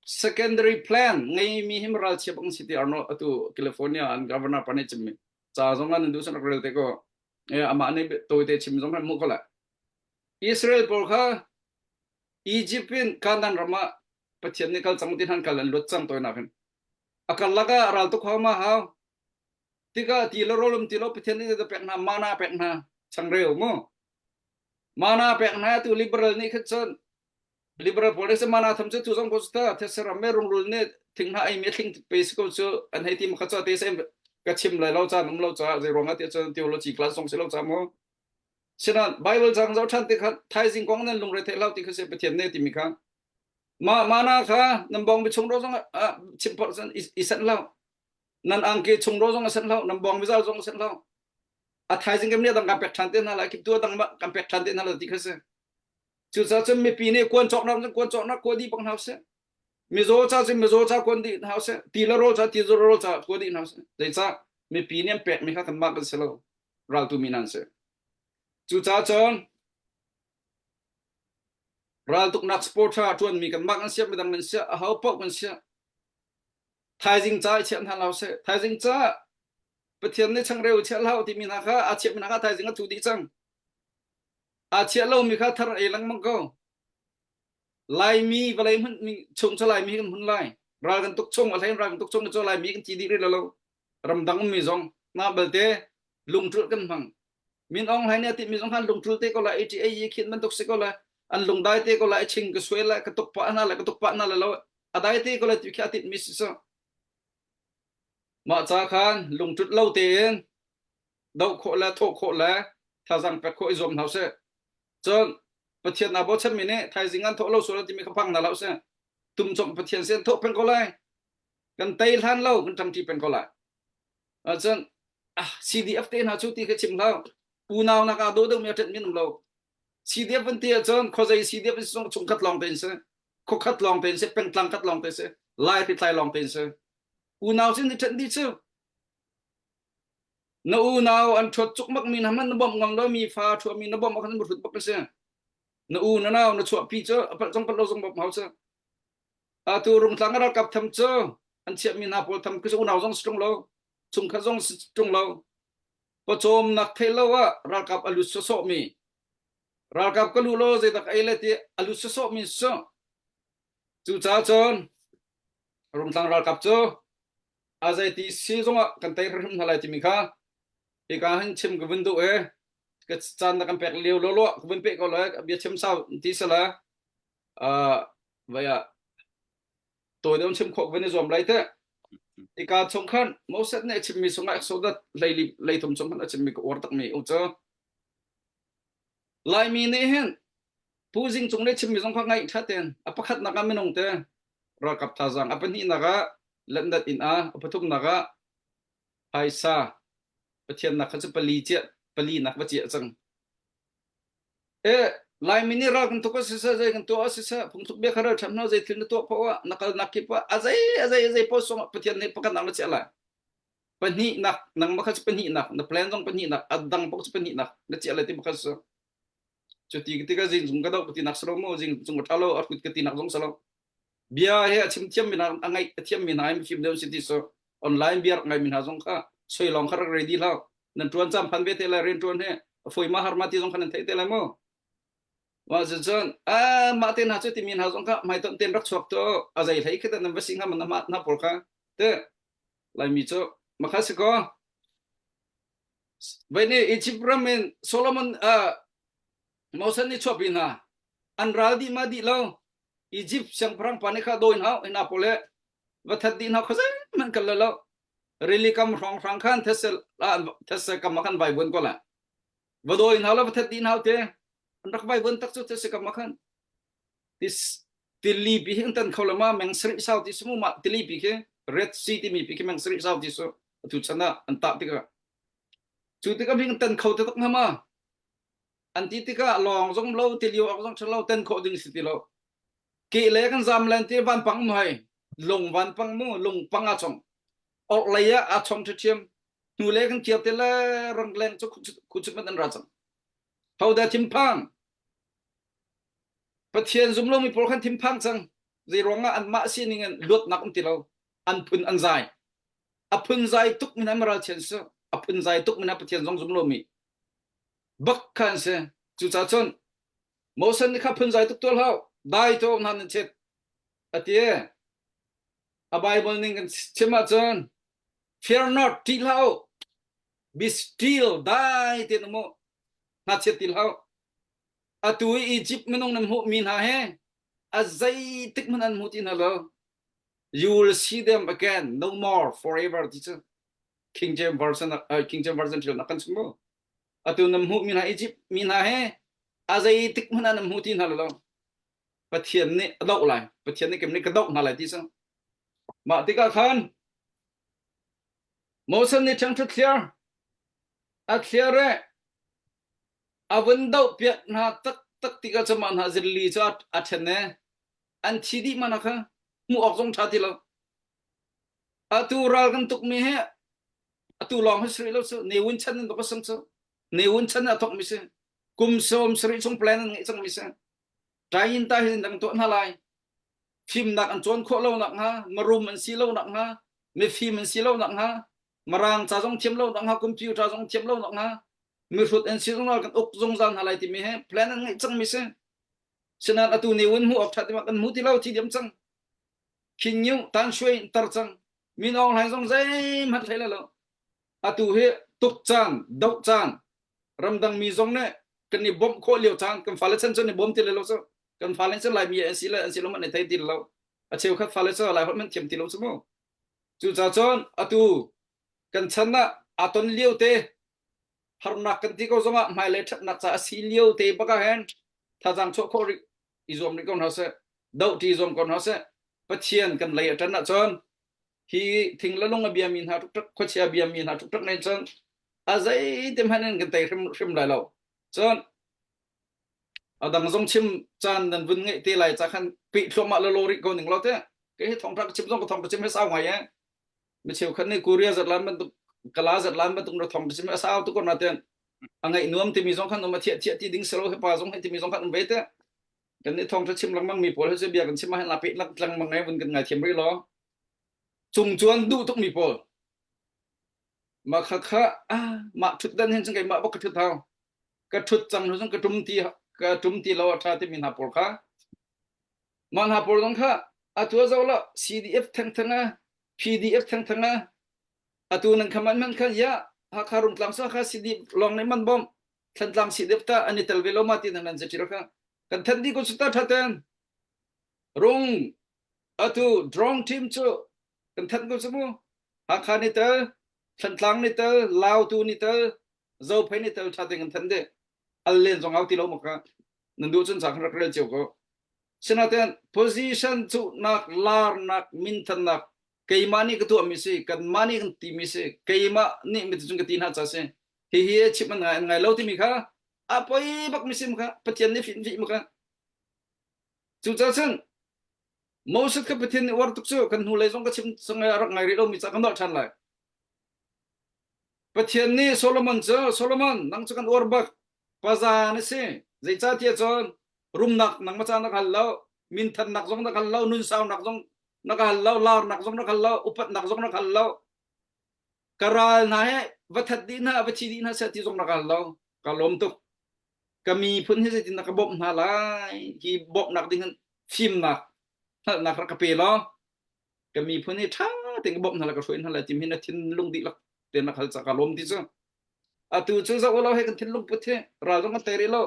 secondary plan ngeimi hi ralchia bang si ti Arnold atu California an governor pa nih chimmi ca zong an duh san rak rel te ko amah nih tawite chim zong kan hmuh ko la Israel pawl kha Egypt in Canaan ram ah Pathian nih kal cang ti han kal an luat cang toinak in a karlak ah ral tuk hau ma hau tikah ti le rawl um ti lo Pathian nih pek hna mana pek hna changreu mu mana pek hna tu liberal nih khan cun liberal pawl nih mana tham cu tu zong ko ta these ram me rungrul nih thing hna ei mi thling pe si ko cu an hei ti ma kha cha te sem ka chim lai lo caan um lo ca zei ruang ah ti cun theology class zong si lo ca mu sinan bible cang zo than ti kha thaizing kong nan lungre thei lo ti kha se Pathian ne ti mi kha ma mana kha nan bong bi chung ro zong chim por san i san lo nan angki chung ro zong a san lo nan bong bi zal zong a san lo a thaizing kam ne dang kan pek than te hna lai kip tu dang kan pek than te hna lai ti kha se cu ca cun mipi nih kuan cawk nak kuan cawk nak kua di bang hna se mizaw ca cun mizaw ca kuan di hna se ti le rawl ca ti le rawl ca kua di hna se zeicah mipi nih an pek mi kha kan mah kan si lo raltu mi nan si cu ca cun raltuknak sport tha tuan mi kan mah kan siap midang kan siap a ho paoh kan siap Thaizing ca i chiah hna lo seh. Thaizing ca Pathian nih changreu chiah hlah timi hna kha aa chiahmi hna kha thaizing a thu dih cang. Aa chiah lomi kha thar ei lengmang ko. Laimi vawlei hmun chung cu Laimi kan hmun lai. Ral kan tuk chung, a hlei ral kan tuk chung cu Laimi kan thi dih rih lo. Ramdang ummi zong mah belte lungṭulh kan hmang. Min Aung Hlaing nih a timi zong khan lungṭul te ko lai, ATA yi khin bantuk si ko lai, an lungdai te ko lai, ching ka suai lai, ka tuk pah hna lai, ka tuk pah hna lai lo. A dai te ko lai ti khi a tinh mi si cu. Mah ca khan lungṭut lo tein doh khawh le thawh khawh le thazaang pek khawh i zuam hna usih. Cun Pathian aa bochanmi nih thaizing an thawh lo sual timi kha phang hna hlah usih. Tumcawm Pathian sin thawh peng ko lai. Kan tei hlan lo kan ṭangṭi peng ko lai. Cun ah CDF te hna cu ti kha chim hlah. Unau nak aa daw deuhmi a ṭanh mi um lo. CDF van ti ahcun khuazei CDF in chungkhat lawng te in si. Khuakhat lawng te in si, pengtlang khat lawng te si, lai hritlai lawng te in si. Unau sin i ṭanh dih cu. Na unau an ṭhuat cukmak mi hna hmanh na bawmh ngam lo mi fa ṭhuah mi na bawmh ahkhan na hrut bak na si. Na u na nau na chuahpi cu a palh zong palh lo zong bawmh hau cu. Atu rungtlang a ralkap tham cu an chiahmi hna pawl tham cu unau zong si ṭung lo, chungkhat zong si ṭung lo. Pawcawmnak theih lo ah ralkap a lut sawsawh mi ralkap ka lu law zeidak ei le ti a lut sawsawh mi cu cucaah cun rungtlang ralkap cu a zeiti si zongah kan tei hrim hna lai timi kha hika hin chim ka vun duh i ka caan na kan pek lio lawlaw ka vun peh ko lai bia chim sau ti sala vai ah tawi deuh chim khawh van i zuam lai te ika chung khan Moses nih a chimmi sungah Exodus hleili leithum chung khan a chimmi ka uar takmi u cu Laimi nih hin Pu Zing Cung nih chimmi zong kha ngaih ṭha tein a pakhatnak ah minung te ralkap thazaang a pahnihnak ah letnat inn ah a pathumnak ah phaisa Pathian nak kha cu pali ciah pali nak va ciah cang e Laimi nih ral kan tuk a siseh zei kan tuah a siseh phungthluk bia kha ral ṭham hna zei thil na tuah poah na kalnak kip ah a zei a zei a zei poh song Pathian nih pakhatnak na chiah lai pahnihnak nangmah kha cu pahnihnak na plan zong pahnihnak a dang paoh cu pahnihnak na chiah lai ti kha cu cu ti tikah zing cung ka doh ka tinak si lo mu zing cung ka ṭha lo a hrut ka tinak zong si lo bia he a chim thiam mi hna a ngaih a thiam mi hna ai mifim deuh si ti so online bia rak ngai mi hna zong kha soi lawng kha rak ready hlah nan ṭuan cam phan ve te lai rian ṭuan he a foi ma har ma ti zong kha nan theih te lai mu Mah cucun ah mah te hna cu timi hna zong kha hmaitonh ten rak chuak to a zei hlei khi nan va si hnga man na hna pawl kha te Laimi cu makha si ko. Vai nih Egypt ram in Solomon uh, Moses nih chuahpi hna. An ral dih ma dih lo. Egypt siangpahrang pa nih kha dawi hna hna pawl le va that dih hna khuazei hmanh kal lo. Rili kam hrawng hrang khan these these kam ah khan vai buan ko la. Va dawi hna lo va that dih hna te. An rak vai buan tak cu these kam ah khan. This tili pi hi an tan kho lo ma meng sarih sau ti su mu ma tili pi khi Red Sea timi pi khi meng sarih sau ti su atu chan ah an tah tikah cu tikah hin tan kho te tak na ma an ti tikah lawng zong lo tilio ak zong thalo ten khawh ding si ti lo ke le kan zam len ti van pang mu hai lung van pang mu lung pang a chong or lei ah a chong ṭhiam hnu le kan kir te le rang leng cu khu chut man an ra chang ho da thinphang. Pathian zum lomi pawl khan thinphang cang. Zei ruangah anmah sining in luatnak um ti lo. An phun an zai. A phun zai tuk min an ralchian su. A phun zai tuk min Pathian zong zum lomi. Bak khan si. Cucaah cun Moses nih kha phun zai tuk tual hau. Dai to hna nan chet. Ati a Bible ning kan chim ahcun fear not ṭih hlah u be still dai te mu ngakchiat ti hlah atu i Egypt minung nan hmuh mi hna he a zeitik hmanh an hmu ti hna lo you will see them again no more forever ti cu King James version uh, King James version thil nak kan chim mu atu nan hmuh mi hna Egypt mi hna he a zeitik hmanh an hmu ti hna lo Pathian nih a doh lai Pathian nih kem nih ka doh hna lai ti cu mah tikah khan Moses nih ṭhiangṭhu thliar a thliar i a vun dohpiak hna taktak tikah cun mah hna zirli cu a ṭhen i an thi dih mana kha hmuh awk zong ṭha ti lo. Atu ral kan tukmi hi atu lawng hi si rih lo cu Ne Win chan in bak a sang cu Ne Win chan ah thawkmi si kum 70 chung plan an ngeih cangmi si. Ṭain ta hi dang tuah hna lai. Fimnak an cawn khawh lo nakhnga, marum an si lo nakhnga, mifim an si lo nakhnga, Mirang ca zong thiam lo nakhnga, computer zong thiam lo nakhnga, mihrut an si zungzal kan uk zungzal hna lai timi he plan an ngeih cangmi si. Sinain atu ni un hmuh awk ṭha ti kan hmu ti lo thi diam cang. Khin Nyu tan shui tar cang. Min Aung Hlaing zong zeihmanh hlei lo. Atu hi tuk caan, doh caan, ramdang mi zong nih kan i bawmh khawh lio caan kan fale chan cun i bawm ti lo cu kan fale cu Laimi an si le an si lo man i thei ti lo a cheukhat fale cu Lai holh man thiam ti lo cu mu cucaah cun atu kan chan ah aa ton lio te harnak kan ti ko zongah hmailei ṭhatnak ca a si lio te bak ah hin thazaang chuah khawh rih i zuam rih ko hna seh doh ṭi zuam ko hna seh Pathian kan lei a ṭan ahcun hi thing le lung a biami hna ṭukṭak khuachia biami hna ṭukṭak nen cun a zeiti hmanh in kan tei hrim hrim lai lo cun a dang zong chim caan nan vun ngeih te lai ca khan peh thluahmah le law rih ko ning lo te ke hi thongtha ka chim zong ka thong ka chim he sau ngai e mi cheukhat nih Korea zatlan bantuk kala zatlan bantuk na thong ka chim a sau tu ko na ten a ngaih nuam timi zong khan um a thiah thiah ti ding selo he pa zong he timi zong khan um ve te kan nih thong chim lengmang mi pawl he bia kan chim ah hin la peh lak lengmang ngai vun kan ngai thiam rih lo cung chuan duh tuk mi pawl ma kha kha ah mah thut dan hin chung keimah bak ka thut hau ka thut cang hnu chung ka tum ti ka tum ti lo a tha timi hna pawl kha mah hna pawl zong kha atu a zo lo CDF theng theng a PDF theng theng a atu nan khaman man kha ya Hakha Rungtlang sa kha CDF long nei man bom Thantlang CDF ta an i tel ve lo ma ti nan nan se kha kan than di ko su ta thaten rung atu drone team cu kan thanh ko cu mu Hakha ni tel Thantlang ni tel Lautu ni tel Zophei ni tel tha te kan thanh de al len zong au ti lo maka nan duh cun sa kan rak rel cio ko sinaten position cu nak lar nak min than nak keimah nih ka tuah mi si kanmah nih kan ti mi si keimah nih mi cun ka ti hna cha si hi hi chim an ngai an ngai lo timi kha a poi bak mi sim kha Pathian nih fin fi ma kha cu ca cun Moses kha Pathian nih uar tuk cu kan hnulei zong ka chim sangai a rak ngai rih lomi ca kan dolh ṭhan lai. Pathian nih Solomon cu Solomon nang cu kan uar bak paza na si zeicahtiah cun rumnak nangmah ca na ka hal lo minthannak zong na ka hal lo nunsaunak zong na ka hal lo larnak zong na ka hal lo upatnak zong na ka hal lo ka ral hna he va that dih hna va thi dih hna seh ti zong na ka hal lo ka lawm tuk ka miphun hi zeitin na ka bawmh hna lai hi bawmhnak ding hin fimnak hngalhnak rak ka pe law ka miphun hi ṭha tein ka bawmh hna lai ka hruai hna lai timi na thinlung dihlak tein rak hal ca ka lawm ti cu atu cu zoh lo he kan thinlung put hi ral zong kan tei rih lo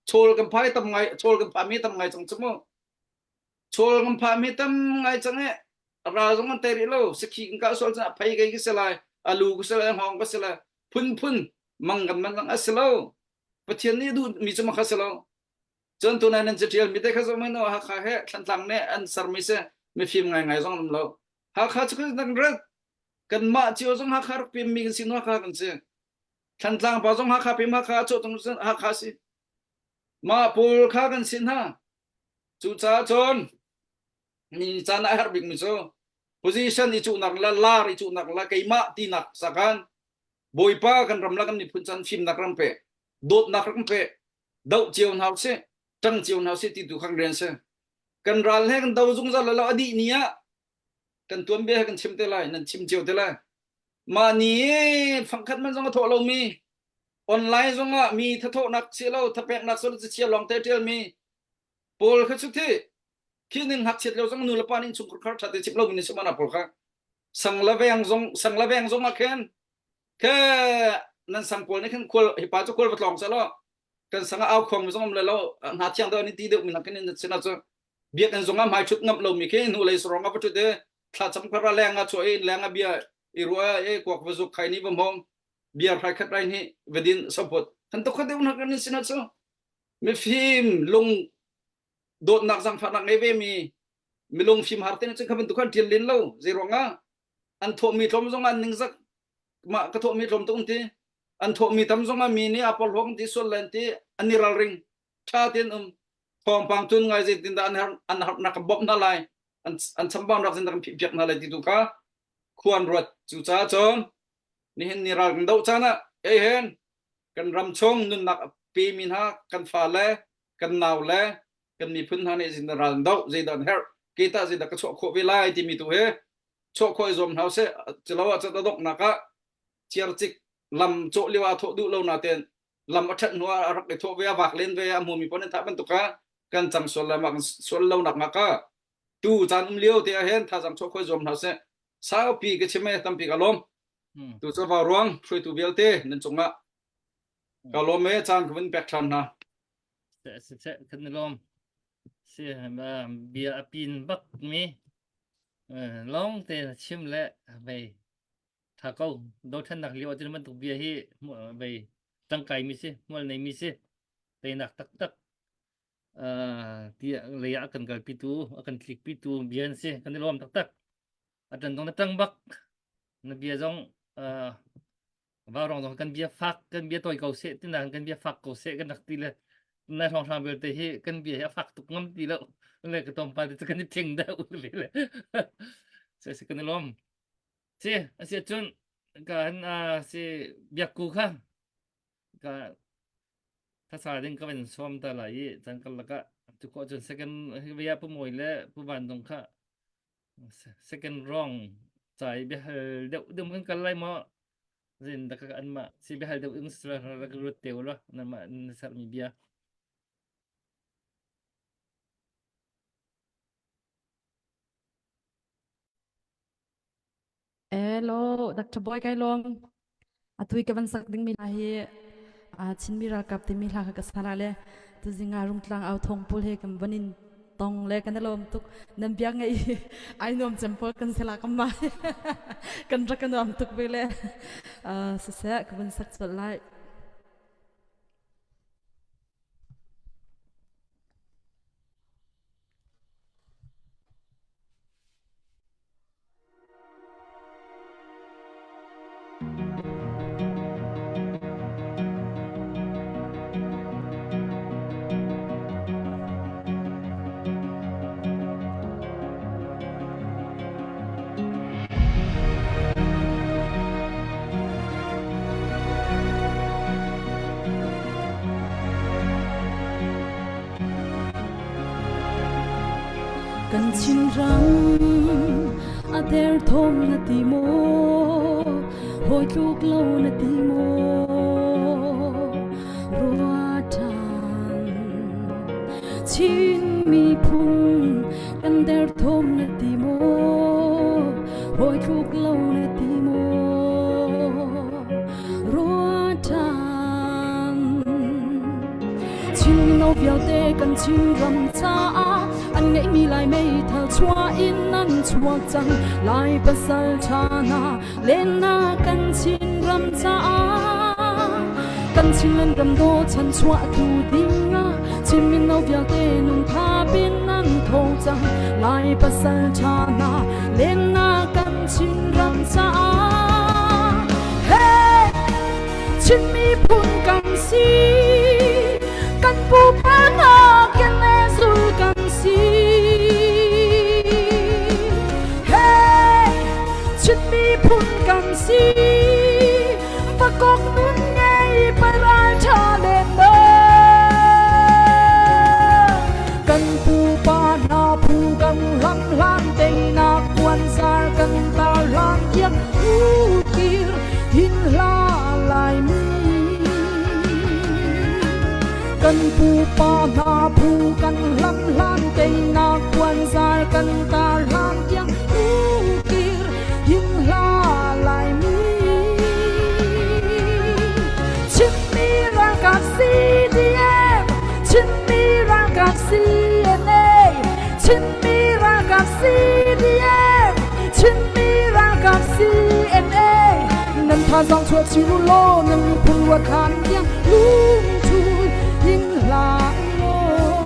chawl kan phai tam ngai chawl kan phah mi tam ngai cang cu mu chawl kan phah mi tam ngai cang e ral zong kan tei rih lo sakhi kan kah sual cun a phei kai ka si lai alu ka si lai hngawng ka si lai phun phun mang kan man lang a si lo Pathian nih duh mi cu makha si lo. Cun tunai nan catial mi te kha zong no Hakha he Thlantlang nih an sermi si mifim ngaingai zong um lo. Hakha cu kan rat kanmah cio zong Hakha rak pem mi kan si no Hakha kan si. Thlantlang pa zong Hakha pem Hakha a cawh tung Hakha si. Mah pawl kha kan si hna. Cucaah cun ni caan a herh bik mi cu position i cuhnak le lar i cuhnak le keimah tinak sakan Bawipa kan ram le kan miphun can fimnak ram pe dawtnak ram pe doh cio hna usih. Ṭang cio hna usih ti tu kha kan rian si. Kan ral he kan do zungzal lo a dih ni ah kan tuanbia he kan chim te lai, nan chim cio te lai. Mah ni fangkhat man zong a thawh lomi online zong ah mi thathawhnak si lo thapeknak si lo chia lawng te ṭial mi pawl kha cu thi khi ning ngakchiat lio zong nu le pa nih chungkhar khar ṭha te chim lo mi ni sumana pawl kha sang la veng zong sang la veng zong ah khin khe nan sang pawl nih khin khual hi pa cu khual va tlawng seh law kan sang ah au khuang mi zong um le lo hna thiang deuh ni ti deuh mi nak in sin ah cu biakinn zong ah hmai thut ngam lo mi khi hnu lei sarong ah va thut i thlacam khara leng ah chuah i leng ah bia i ruah e kuak va zuk khai ni va hmong bia hrai khat rai ni va din sopot kan to kha deuh nak kan sin ah cu mifim lung dawtnak zangfahnak ngei ve mi milung fim har te cun kha bantuk khan ṭial len lo zei ruangah an thawhmi tlawm zong an ningzak mah ka thawhmi tlawm tuk ti an thawhmi tam zong ah mi nih a porhlawk ti sual len ti an i ralring ṭha tein um thawngpang tun ngai zeitin dah an har an harnak ka bawmh hna lai an an chambau rak zin kan phih piak hna lai ti tu kha khuan ruat cu caah cun nihin ni ral kan doh caan ah ei hen kan ram chung nunnak a pe mi hna kan fa le kan nau le kan miphun hna nih zin ral an doh zeidah an herh ke tah zeidah ka chuah khawh ve lai timi tu hi chuah khawh i zuam hna usih culo ah cun a donghnak ah ciarcik lam cawh lio ah thawh duh lo natein lam a ṭhat hnu ah a rak i thawh ve a vak len ve a hmumi pawl nih thah bantuk ah kan cang sual le mah sual lo nak ngak ah tu caan um lio te ah hin thazaang chuah khawh i zuam hna usih saupi ka chim e tampi ka lawm tu cu vau ruang hruaitu vialte nan cungah ka lawm e caan ka vun pek ṭhan hna Seh kan i lawm. Si bia a pin bak mi lawng te chim le vei tha ko dothlennak lio ahcun bantuk bia hi vei tangkai mi si hmual nei mi si teinak taktak tiah lei ah a kan kalpitu a kan tlikpitu bia an si kan i lawm taktak a tan dong na tang bak na bia zong Vaurawng zong kan bia fak kan bia tawi ko seh tina kan bia fak ko seh kan rak ti le nai hrawng hrang vialte hi kan bia hi a fak tuk ngam ti lo le ka tom pa te kan i thing deuh ve le se se kan i lawm si asi cun ka han si biakku kha ka thasa ding ka van som ta lai i chan kal laka tu ko cun second via pu moi le pu van dong kha Second wrong ca i biahal deuh deuh kan kal lai maw? Zin da ka anmah si biahal deuh in rak ruat te ulaw nanmah na sermi bia. Hello, Dr. Boy kai lawm. Atui ka van sak ding mi hla hi Chinmi ralkap timi hla kha ka sa le tuzinga rungtlang au thong pul he kan van in tong le kan lawm tuk nan bia ngei ai nuam cem pawl kan sela kam mai kan rak ka nuam tuk ve le siseh ka van sak colh lai Kan Chinram a derthawm na ti maw? Hawi tluk lo na ti maw? Rua ṭhan Chin miphun kan derthawm na ti maw? Hawi tluk lo na ti maw? Rua ṭhan Chin mino vialte kan Chinram caah an ngeihmi Lai meithal chuah in an chuak cang Lai pasal ṭha hna lennak kan Chinram caah kan Chinland ram daw chan chuahtu dingah Chin mino vialte nun thap in an tho cang Lai pasal ṭha hna lennak kan Chinram caah Hey! Chin miphun kan si kan pupa hna kene zul kan si Hey Chin miphun kan si vakok nun ngei paral tha len. Kan pupa hna phu kan hlam hlan teinak puanzar kan tar hlan tiang ukir hin hla Laimi. Chinmi ralkap CDF, Chinmi ralkap CNA, Chinmi ralkap CDF, Chinmi ralkap CNA. Nan thazaang chuah chin u law nan miphun ruat hlan tiang lungthul in hlah law.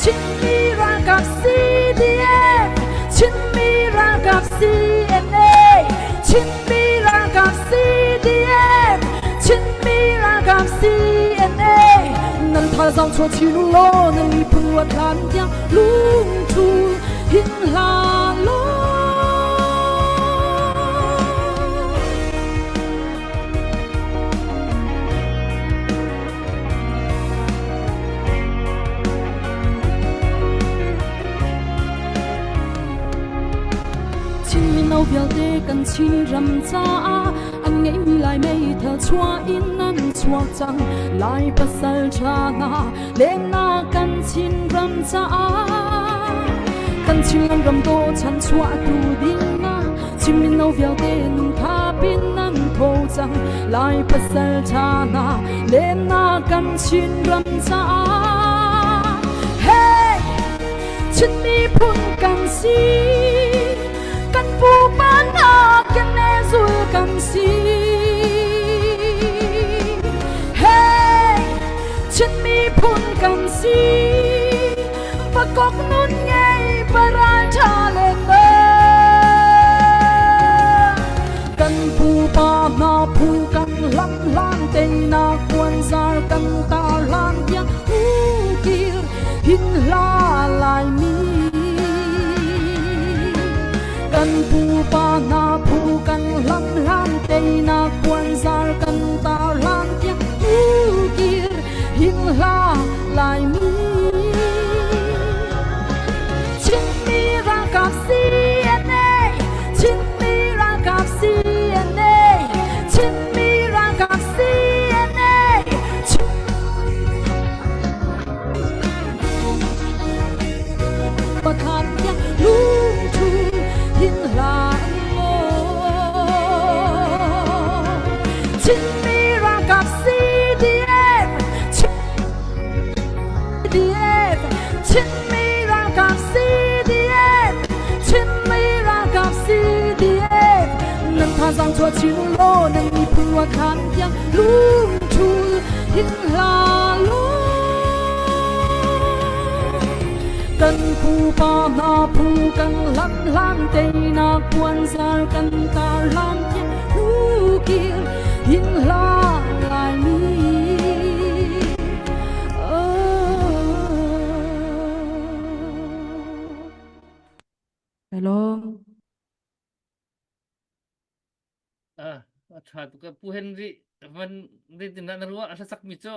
Chinmi ralkap CDF, Chinmi ralkap CNA, Chinmi ralkap CDF, Chinmi ralkap CNA. Nan thazaang chuah chin u law nan miphun ruat hlan tiang lungthul hin hlah law. Chin mino vialte kan Chin ram caah an ngeihmi Lai meithal chuah in an chuak cang Lai pasal ṭha hna lennak kan Chin ram caah kan Chin ram dawh chan chuah tu ding ah Chin mino vialte nun thap in nan tho cang Lai pasal ṭha hna lennak kan Chin ram caah Hey Chin miphun kan si kan pupa hna keneh zul kan si Hey Chin miphun kan si Vakok nun ngei paral ṭha le Kan pupa hna phu kan hlam hlan teinak puanzar kan tar hlan tiang ukir hin hla Laimi. Kan pupa hna phu kan hlam hlan teinak puanzar kan tar hlan tiang ukir hin hla Laimi. Chinmi ralkap CNA Chinmi ralkap CNA Chinmi ralkap CNA Pathan tiang lungthu hin hlah Chinmi ralkap CDF CDF Chinmi ralkap CDF Chinmi ralkap CDF Nan thazaang chuah chin law nan miphun ruakhan tiang lungthul hin hlah law Kan pupa hna phu kan hlam hlan teinak puanzar kan tar hlan tiang lukir hin hlah Laimi. Hello. Ah, a ṭha tuk Pu Henry van zeitin dah na ruah a hlasak mi cu?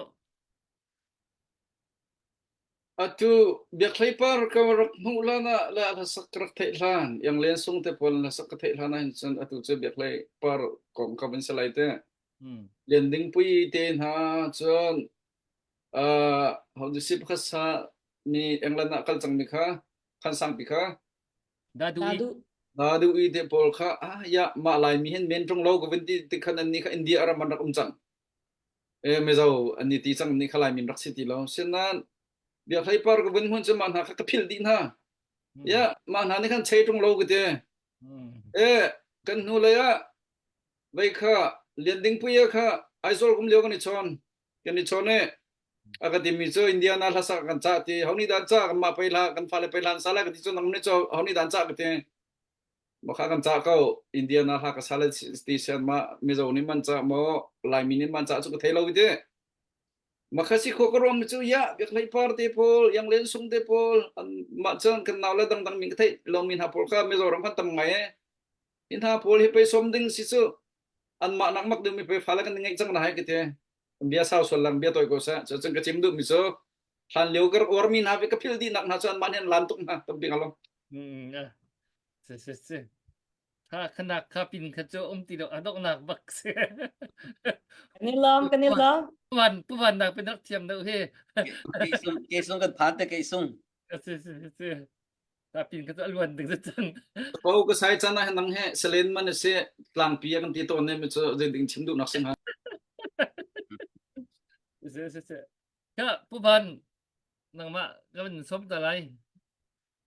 Atu biakhleipar ka rak hmuh hlan ah le a hlasak ka rak theih hlan, Iang Len Sung te pawl hlasak ka theih hlan ah hin cun atu cu biakhleipar kong ka vun si lai te. Hmm. Lian Ding Pui te hna cun uh, how do you say pakhat sa mi England ah kal cang mi kha khan sang pi kha Dadu i. Dadu. Dadu i te pawl kha ah ya mah lai mi hin men ṭung lo ka vun ti ti khan an ni kha India ram an rak um cang. E Mizo an ni ti cang ni kha lai min rak si ti lo. Sinan biakhlei par ka vun hmun cu mah hna kha ka philh dih hna. Hmm. Ya mah hna nih khan chei ṭung lo ka ti. Hmm. E kan hnu lei ah vei kha Lian Ding Puia kha Aizawl kum lio kan i chawn. Kan i chawn i a ka timi cu Indiana hlasak kan cah ti ho nih dan cah kan mah pei hlah kan fale pei hlan sala ka ti cu nang nih cu ho nih dan cah ka ti ma kha kan cah ko Indiana hla ka sala ti sian ma Mizo nih man cah maw Laimi nih man cah cu ka thei lo ti ma kha si kho ka ruang mi cu ya biak hlei par te pawl yang len sung te pawl an mah cun kan nau le dangdang min ka theih lo mi hna pawl kha Mizoram kan tam ngai e hi hna pawl hi pei som ding si cu an mah nak mak ding mi pei fale kan ngeih cang na hai ka ti bia sau sual lang bia tawi ko seh cu cun ka chim duh mi cu hlan lio ka rak uar mi hna ka phil dih nak hna cu an mah nih an lan tuk hna tampi ngalo Mm, ah. Si si si. Ha khanak kha pin kha cu um ti lo a donghnak bak si. Kan i lawm, kan i lawm. Puan puan nak pin rak thiam deuh hi. Keisung keisung kan phan te keisung. Si si si. Ta pin ka chu aluan ding cang. Ko ka sai chan ah nang he selen man se tlangpi kan ti tawn ne mi chu zei ding chim duh nak sim ha. Si si si. Ka puban nangmah kan som ta lai.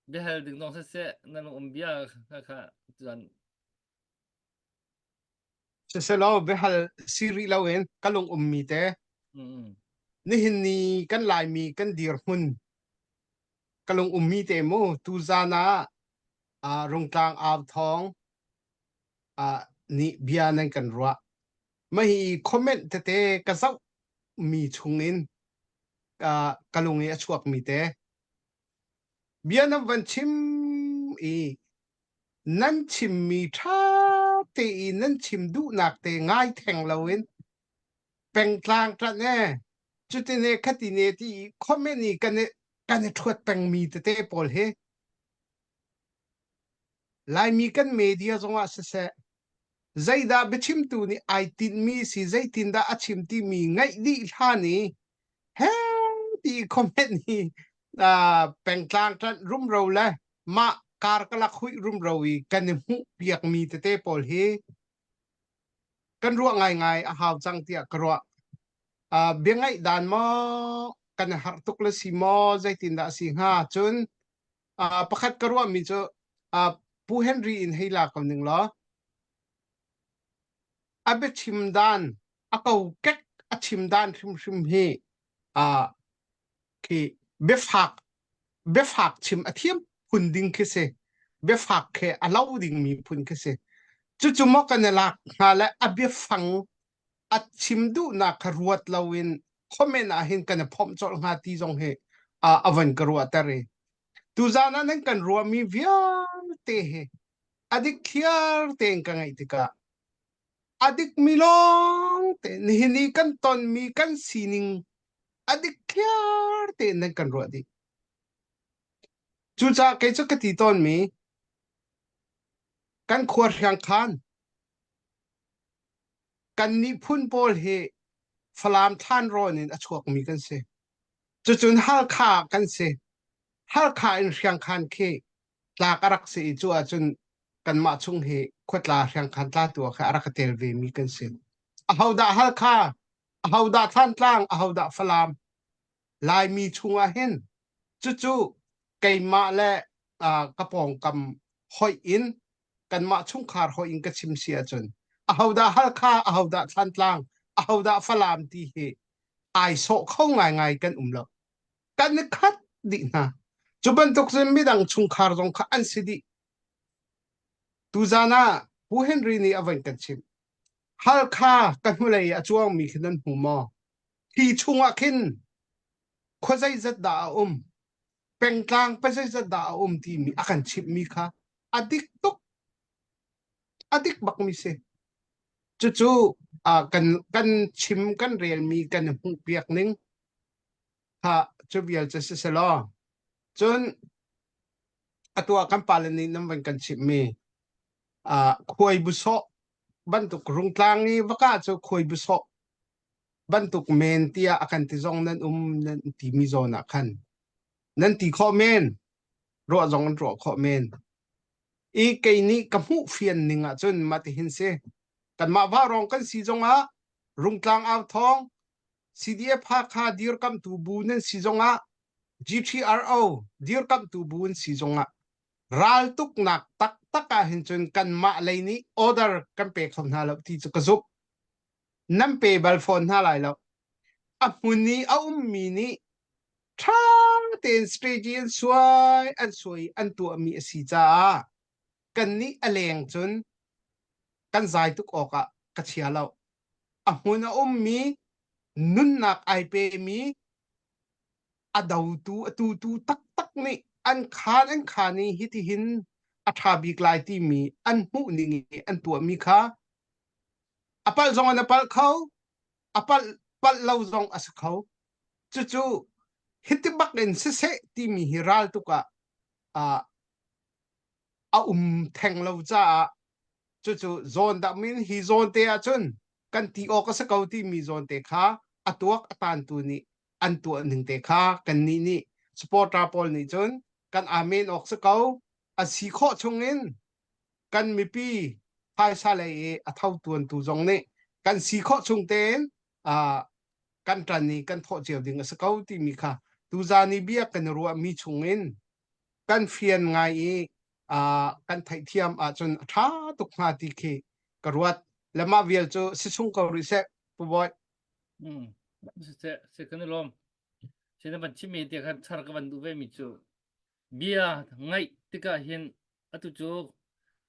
Biahal ding zong siseh na lung um bia kha kha cun Siselaw biahal si rih loin ka lung ummi te nihin ni kan Laimi kan dirhmun ka lung ummi te mu tuzan ah uh, Rungtlang au thawng uh, nih bia nan kan ruah. Mahi comment tete ka zoh mi chungin uh, ka lung i a chuak mi te Bia nan van chim i nan chimmi ṭha tein nan chim duhnak te ngai theng loin pengtlang ṭanh ee cutin ee khatin ee ti i comment i kan i kan i ṭhuat pengmi tete pawl hi Laimi kan media zongah siseh zeidah biachimtu nih ai tinhmi si zeitindah a chim timi ngaih dih hlan i he ti comment hi pengtlang ṭanh rumro le mah karkalak huih rumro i kan i hmuh piakmi tete pawl hi kan ruah ngaingai a hau cang tiah ka ruah. Uh, bia ngaih dan maw kan i harh tuk le si maw zeitindah a si hnga cun uh, pakhat ka ruahmi cu uh, Pu Henry in hei la ko ning law a biachim dan a kokek a chim dan hrimhrim hi uh, khi biafak biafak chim a thiam phun ding khi si biafak khi a lo dingmi phun khi si cucu maw kan i lak hnga le a biafang a chim duhnak kha ruat loin comment ah hin kan i phomh colh hnga ti zong hi a van ka ruahter i tuzan ah nan kan ruahmi vialte hi a dik thliar tein ka ngaih tikah a dikmi lawng te nihin i kan tonmi kan sining a dik thliar tein nan kan ruah dih cucaah kei cu ka ti tawnmi kan khua hriang khan Kannih phun pawl hi Falam thlanrawn in a chuakmi kan si. Cucun Halkha kan si. Halkha in Hriangkhan khi tlak a rak si i cu ahcun kanmah chung hi khuatla Hriangkhan tlatu ah khan a rak i tel vemi kan si. Ahodah Halkha, ahodah Thlantlang, ahodah Falam, Laimi chungah hin cucu keimah le uh, ka pawngkam hoih in kanmah chungkhar hoih in ka chim si ahcun ahodah Halkha ahodah Thlantlang ahodah Falam ti hi ai sawh kho ngaingai kan um lo kan i khat dih hna cu bantuk cun midang chungkhar zong kha an si dih tuzan ah Pu Henry nih a van kan chimh Halkha ka hnulei a cuangmi khi nan hmu maw hi chungah khin khua zeizat dah a um pengtlang pa zeizat dah a um timi a kan chimhmi kha a dik tuk a dik bakmi si cucu uh, kan kan chim kan relmi kan hmuh piak ning kha cu vial cu si selaw cun atu ah kan pale nih nan van kan chimhmi uh, khuai bu sawh bantuk rungtlang i vaka cu khuai bu sawh bantuk men tiah a kan ti zong nan um nan timi zawn ah khan nan ti khawh men ruah zong an ruah khawh men i kei nih ka hmuh fian ning ah cun mah ti hin si kanmah vaurawng kan si zong ah rungtlang au thawng CDF Hakha dirkamhtu bu nan si zong ah GTRO dirkamhtu bu an si zong ah raltuknak taktak ah hin cun kanmah lei nih order kan pe kho hna lo ti cu ka zumh nan pe bal fawn hna lai lo a hmun i a ummi nih ṭha tein strategy an suai an suai an tuahmi a si caah kannih a leng cun kan zai tuk awkah ka chia lo a hmun a ummi nunnak ai pemi a dotu a tutu taktak nih an khaan an khaan i hitihin a ṭha bik lai timi an hmuh ning i an tuahmi kha a palh zong an a palh kho a palh palh lo zong a si kho cucu hiti bak in siseh timi hi ral tuk ah uh, a um theng lo caah cucu zawn dah min hi zawn te ah cun. Kan ti awk a si ko timi zawn te kha a tuak a tantu nih an tuah ning te kha kannih nih supporter pawl nih cun kan amen awk si ko. A si khawh chungin kan mipi phaisa lei i a tho tuantu zong nih kan si khawh chung tein uh, kan ṭan i kan thawh cio ding a si ko timi kha tuzan i bia kan i ruahmi chungin kan fian ngai i uh, kan theihthiam ahcun a ṭha tuk hnga ti khi ka ruat le mah vial cu si chung ko rih seh Pu Bawi. Mm. Se se kan i lawm. Se na van chimmi te khan char ka van duh ve mi cu bia ngaih tikah hin atu cu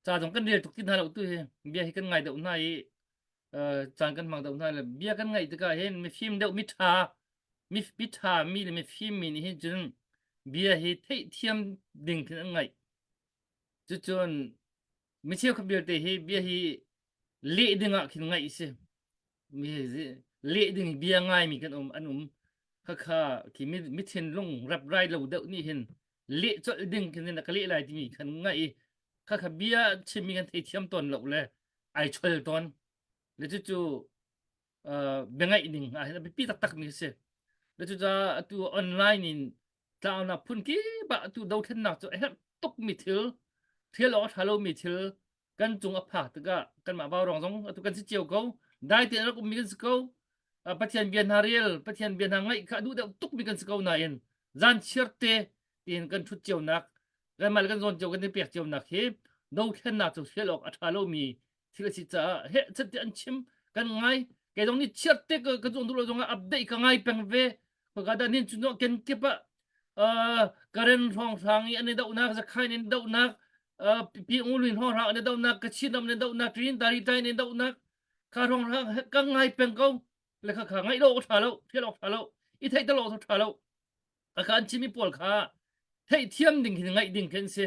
ca zong kan rel tuk ti hna lo tu hi bia hi kan ngai deuh hna i caan kan hmang deuh hna le bia kan ngaih tikah hin mifim deuh mi ṭha mi mi ṭha mi le mifim mi nih hin cun bia hi theihthiam ding khin an ngaih cucun mi cheukhat vialte hi bia hi leh ding ah khin ngaih si mi leh ding bia ngai mi kan um an um khakha khi mi mi thinlung rap rai lo deuh nih hin leh colh ding khin na ka leh lai timi khan ngaih i khakha bia chimmi kan theithiam tawn lo le ai chol tawn le cucu biangaih ning ah hin a biapi taktak mi a si le cucaah atu online in tlaunak phun kip ah atu dothlennak cu a herh tuk mi thil thil awk a ṭha lomi thil kan cung a phak tikah kanmah vaurawng zong atu kan si cio ko dai tein rak ummi kan si ko Pathian bia hna rel Pathian bia hna ngaih kha a duh deuh tukmi kan si ko nain zan chiar te tiin kan ṭhut cionak kanmah le kan zawn cio kan i pek cionak hi dothlennak cu hrial awk a ṭha lomi thil a si caah heh chat ti an chim kan ngai kei zong nih chiar te ka ka zuang duh lo zong ah update ka ngai peng ve ka da nin cu ken kip ah Karen hrawnghrang i an i dohnak Zakhain in dohnak pi ungluin hrawnghrang an i dohnak Kachin ram an i dohnak Trin Dari Tain in dohnak kha hrawnghrang ka ngai peng ko le kha kha ngaih lo awk ṭha lo hrial awk ṭha lo i theih lo awk ṭha lo Aka an chimmi pawl kha theihthiam ding hin ngaih ding kan si.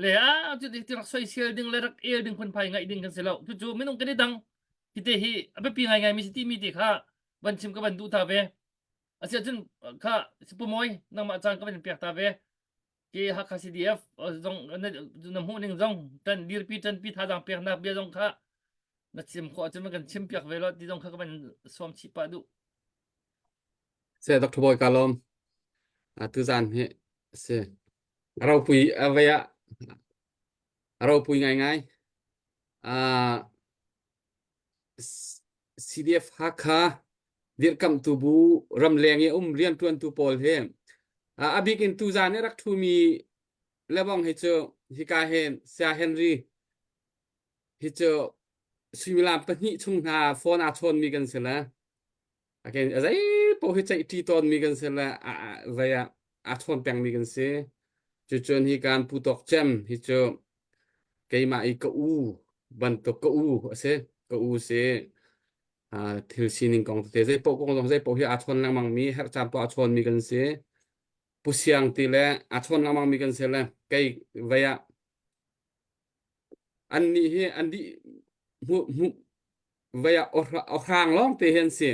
Le a cu ti rak soisel ding le rak el ding phunphai ngaih ding kan si lo. Cucu minung kan i dang. Hi te hi a biapi ngaingai mi si timi ti kha van chim ka van duh ta ve. Asiahcun kha sipumawi nangmah caan ka van pek ta ve. Ke Hakha CDF zong na hmuh ning zong tan dirpi tanpi thazaang peknak bia zong kha na chim khawh ahcun kan chim piak ve lo ti zong kha ka van sawm chih pah duh. Se Dr. Bawi ka lawm. Tuzaan hi si ropui a vei ah a ropui ngaingai. Uh, CDF Hakha dirhkamhtu bu ramleng i um rianṭuantu pawl hi a bik in tuzaan i rak ṭhumi lebang hi cu hika hin Saya Henry hi cu suimilam pahnih chung hna phone aa chawnmi kan si le Again, a zei paoh hi ceihṭi tawnmi kan si le zei ah aa chawn pengmi kan si. Cucun hi kan Pu Tawk Cem hi cu keimah i ka u bantuk ka u a si. Ka u si. Thil sining kong tete zei paoh kong zong zei paoh hi aa chawn lengmangmi, herh caan paoh aa chawnmi kan si. Pu Siang ti le aa chawn lengmangmi kan si le kei vei ah Annih hi an dih hmuh hmuh vei ah awhrang lawngte hi an si.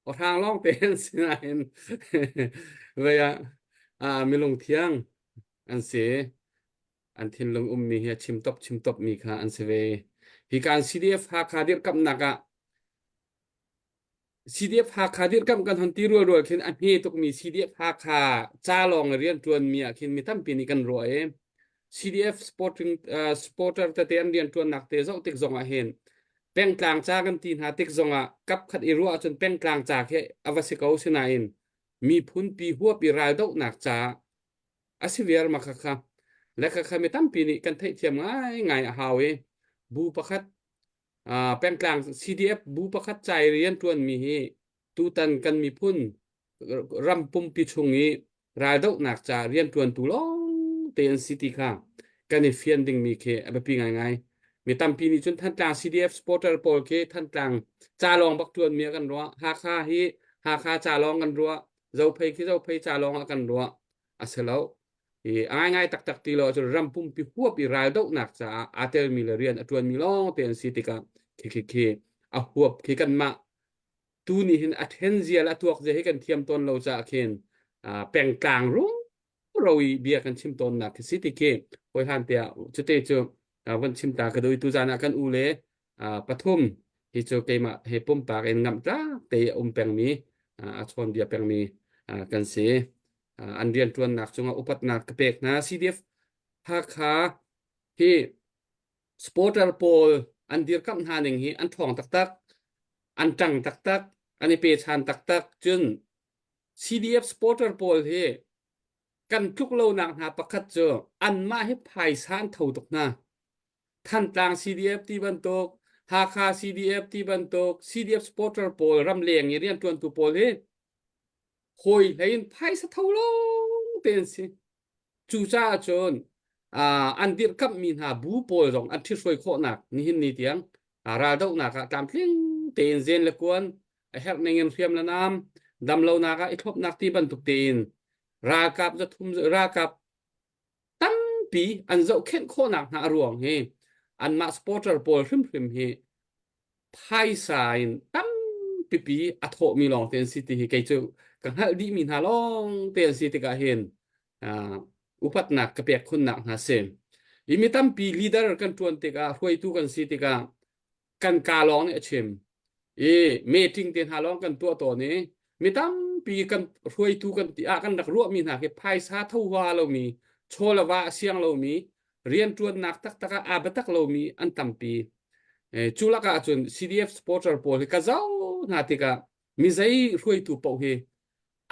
Awhrang lawngte an si nain vei ah ah milung thiang an si. An thinlung ummi hi a chim top chim top mi kha an si ve. Hi kan CDF Hakha dirhkamhnak ah CDF Hakha dirhkamh kan hon ti rualrual khin a hme tukmi CDF Hakha ca lawng i rianṭuanmi ah khin mi tampi nih kan ruah i CDF supporting uh, supporter tete an rianṭuannak te zoh tik zong ah hin pengtlang ca kan ti hna tik zong ah kap khat i ruah ahcun pengtlang ca khi a va si ko sinain miphun pi huap i raldohnak ca a si viar ma khakha le khakha mi tampi nih kan theihthiam ngaingai a hau i bu pakhat pengtlang CDF bu pakhat ca i rianṭuanmi hi tutan kan miphun ram pumpi chung i raldohnak ca rianṭuantu lawng te an si ti kha kan i fian dingmi khi a biapi ngaingai. Mi tampi nih cun Thantlang CDF supporter pawl khi Thantlang ca lawng bak ṭuanmi ah kan ruah. Hakha hi Hakha ca lawng kan ruah. Zophei khi Zophei ca lawng ah kan ruah. A si lo. I a ngaingai taktak ti lo ahcun ram pumpi huap i raldohnak caah aa telmi le rian a ṭuanmi lawngte an si tikah khi khi khi a huap khi kanmah tu nih hin a ṭhen zia le a tuak zia hi kan thiam tawn lo caah khin pengtlang ro i bia kan chim tawnnak khi si ti khi hawi hlan te ah cute cu van chim ta ka duh i tuzaan ah kan u le pathum. Hi cu keimah he pumpak in ngamh tlak te a um pengmi a chawnbia pengmi kan si. An rianṭuannak cungah upatnak ka pek hna. CDF Hakha hi supporter pawl an dirkamh hna ning hi an ṭhawng taktak, an ṭang taktak, an i pechan taktak. Cun CDF supporter pawl hi kan tluk lonak hna pakhat cu anmah hi phaisa an tho tuk hna. Thantlang CDF ti bantuk, Hakha CDF ti bantuk, CDF supporter pawl ramleng i rianṭuantu pawl hi hawi hlei in phaisa tho lawng te an si. Cucaah cun an dirhkamhmi hna bu pawl zong an ṭhithruai khawhnak nihin ni tiang raldohnak ah tlamtling tein zen le kuan a herh ning in hriam le nam damlonak ah i thlopnak ti bantuk tein ralkap zathum ralkap tampi an zohkhenh khawhnak hna a ruang hi anmah supporter pawl hrimhrim hi phaisa in tampipi a thawhmi lawng te an si ti hi kei cu ka hngalh dihmi hna lawng te an si tikah hin uh, upatnak ka pek khunnak hna si. I mi tampi leader kan ṭuan tikah hruaitu kan si tikah kan ka lawng nih a chim i meeting te hna lawng kan tuah tawn i mi tampi kan hruaitu kan ti ah kan rak ruahmi hna khi phaisa tho hua lomi chaw le va a siang lomi rianṭuannak taktak ah aa biatak lomi an tampi. Cu lakah cun CDF supporter pawl hi ka zoh hna tikah mi zei hruaitu paoh hi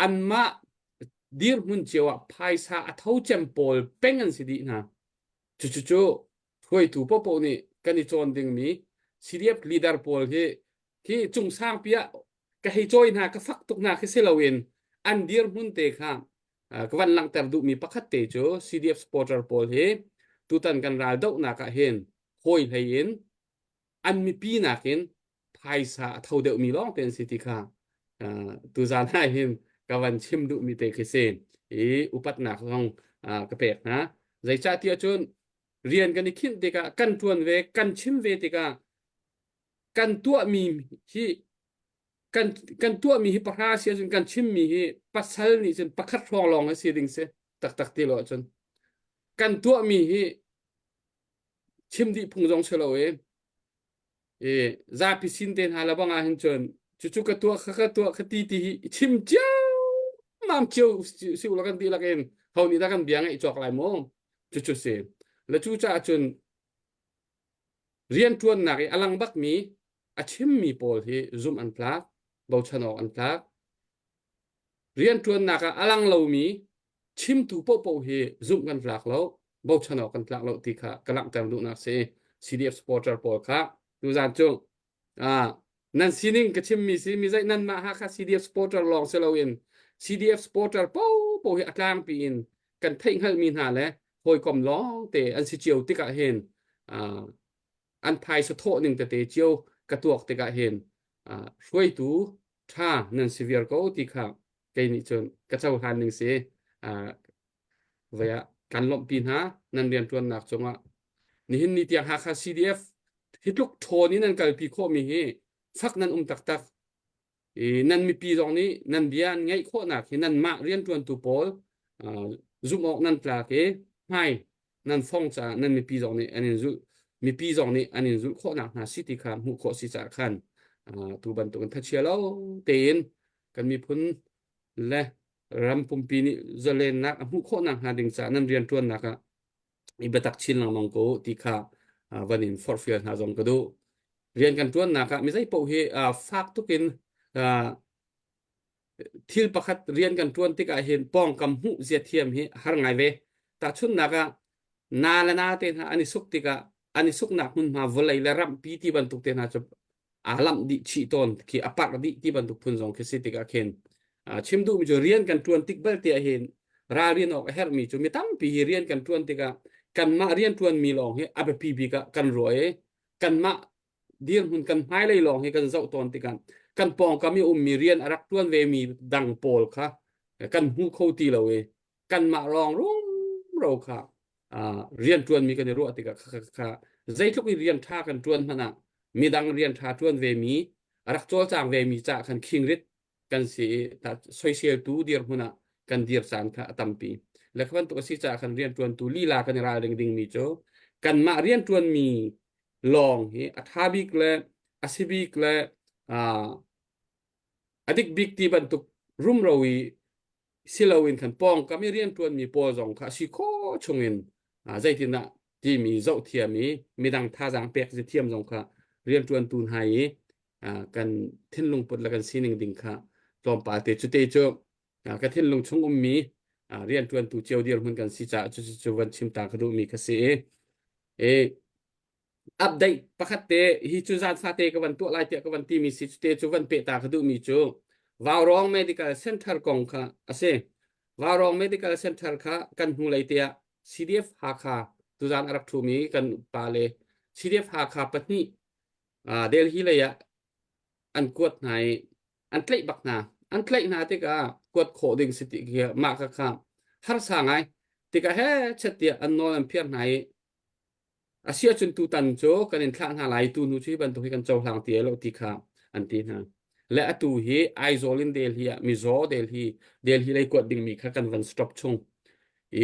anmah dirhmun cio ah phaisa a tho cem pawl peng an si dih hna. Cucucu hruaitu paohpaoh nih kan i cawn dingmi CDF leader pawl hi hi cungsangpi ah ka hei cawi hna ka fak tuk hna khi si loin an dirhmun te kha ka van langhter duhmi pakhat te cu CDF supporter pawl hi tutan kan ral dohnak ah hin hawi hlei in an mipi nakin phaisa a tho deuhmi lawng te an si ti kha tuzan ah hin ka van chim duhmi te khi si i upatnak zong ka pek hna zeicahtiah cun rian kan i khinh tikah kan ṭuan ve kan chim ve tikah kan tuahmi hi kan kan tuahmi hi pahra si ahcun kan chimmi hi pasal nih cun pakhat hrawng lawng a si ding si taktak ti lo ahcun kan tuahmi hi chim dih phung zong si lo i i zapi sin te hna le bang ah hin cun cucu ka tuah kha ka tuah kha ti ti hi chim ciammam cio si ulaw kan dihlak in ho nih dah kan bia ngaih cawk lai mu cucu si le cu caah cun rianṭuannak i a lang bakmi a chimmi pawl hi zumh an tlak bochan awk an tlak rianṭuannak ah a lang lomi chimtu paohpaoh hi zumh kan tlak lo bochan awk kan tlak lo ti kha ka langhter duhnak si CDF supporter pawl kha tuzan cu ah nan sining ka chimmi si mi zei nanmah ha kha CDF supporter lawng si loin CDF supporter paohpaoh hi a tlangpi in kan theih hngalhmi hna le hawikom lawng te an si cio tikah hin an phaisa thawh ning tete cio ka tuak tikah hin hruaitu ṭha nan si viar ko ti kha kei nih cun ka cohlan ning si voi ah kan lawmhpi hna nan rianṭuannak cungah nihin ni tiang Hakha CDF hi tluk ṭhawn in nan kalpi khawhmi hi fak nan um taktak i nan mipi zong nih nan bia an ngaih khawhnak hi nanmah rianṭuantu pawl zumh awk nan tlak i hmai nan fong caah nan mipi zong nih an in zulh mipi zong nih an in zulh khawhnak hna si ti kha hmuh khawh si caah khan tu bantukin thachia lo tein kan miphun le ram pumpi nih zalennak a hmuh khawhnak hnga ding caah nan rianṭuannak ah i biatak chin lengmang ko ti kha van in forhfial hna zong ka duh. Rian kan ṭuannak ah mi zei paoh hi fak tuk in thil pakhat rian kan ṭuan tikah hin pawngkam hmuh zia thiam hi har ngai ve. Tahchunhnak ah na le na te hna an i suk tikah an i suknak hmunhma vawlei le rampi ti bantuk te hna cu aa lamh dih chih tawn khi a parh dih ti bantuk phun zong khi si tikah khin chim duhmi cu rian kan ṭuan tik belte ah hin ralrin awk a herhmi cu mi tampi hi rian kan ṭuan tikah kanmah rian ṭuanmi lawng hi a biapi bik ah kan ruah i kanmah dirhmun kan hmailei lawng hi kan zoh tawn tikah kan pawngkam i ummi rian a rak ṭuan vemi dang pawl kha kan hmu kho ti lo i kanmah lawng rumro kha rian ṭuanmi kan i ruah tikah kha zeitluk i rian ṭha kan ṭuan hmanh ah midang rian ṭha ṭuan vemi a rak cawlcang vemi caah khan khingrit kan si i soiseltu dirhmun ah kan dir caan kha a tampi. Le kha bantuk a si caah khan rianṭuantu lila kan i ralring dingmi cu kanmah rianṭuanmi lawng hi a ṭha bik le a si bik le a dik bik ti bantuk rumro i si loin khan pawngkam i rianṭuanmi pawl zong kha a si khawh chungin zeitindah timi zohthiam i midang thazaang pek si thiam zong kha rianṭuantu hna i kan thinlung put le kan sining ding kha tlawmpal te cu te cu ka thinlung chung ummi rianṭuantu cio dirhmun kan si caah cucu cu van chim ta ka duhmi kha si i update pakhat te hi cu zan fate ka van tuah lai tiah ka van timi si cu te cu van peh ta ka duhmi cu Vaurong Medical Center kong kha a si. Vaurong Medical Center kha kan hnulei te ah CDF Hakha tuzan a rak ṭhumi kan pa le CDF Hakha pahnih Delhi lei ah an kuat hna i an tlaih bak hna. An tlaih hna tikah kuat khawh ding si ti khi mah kha kha harsa ngai tikah he chet tiah an nawl an phiar hna i A si ahcun tutan cu kan in thlah hna lai, tu hnu cu hi bantuk hi kan cohlang ti lo ti kha an ti hna. Le atu hi Aizawl in Delhi ah mizaw Delhi Delhi lei kuat dingmi kha kan van stop chung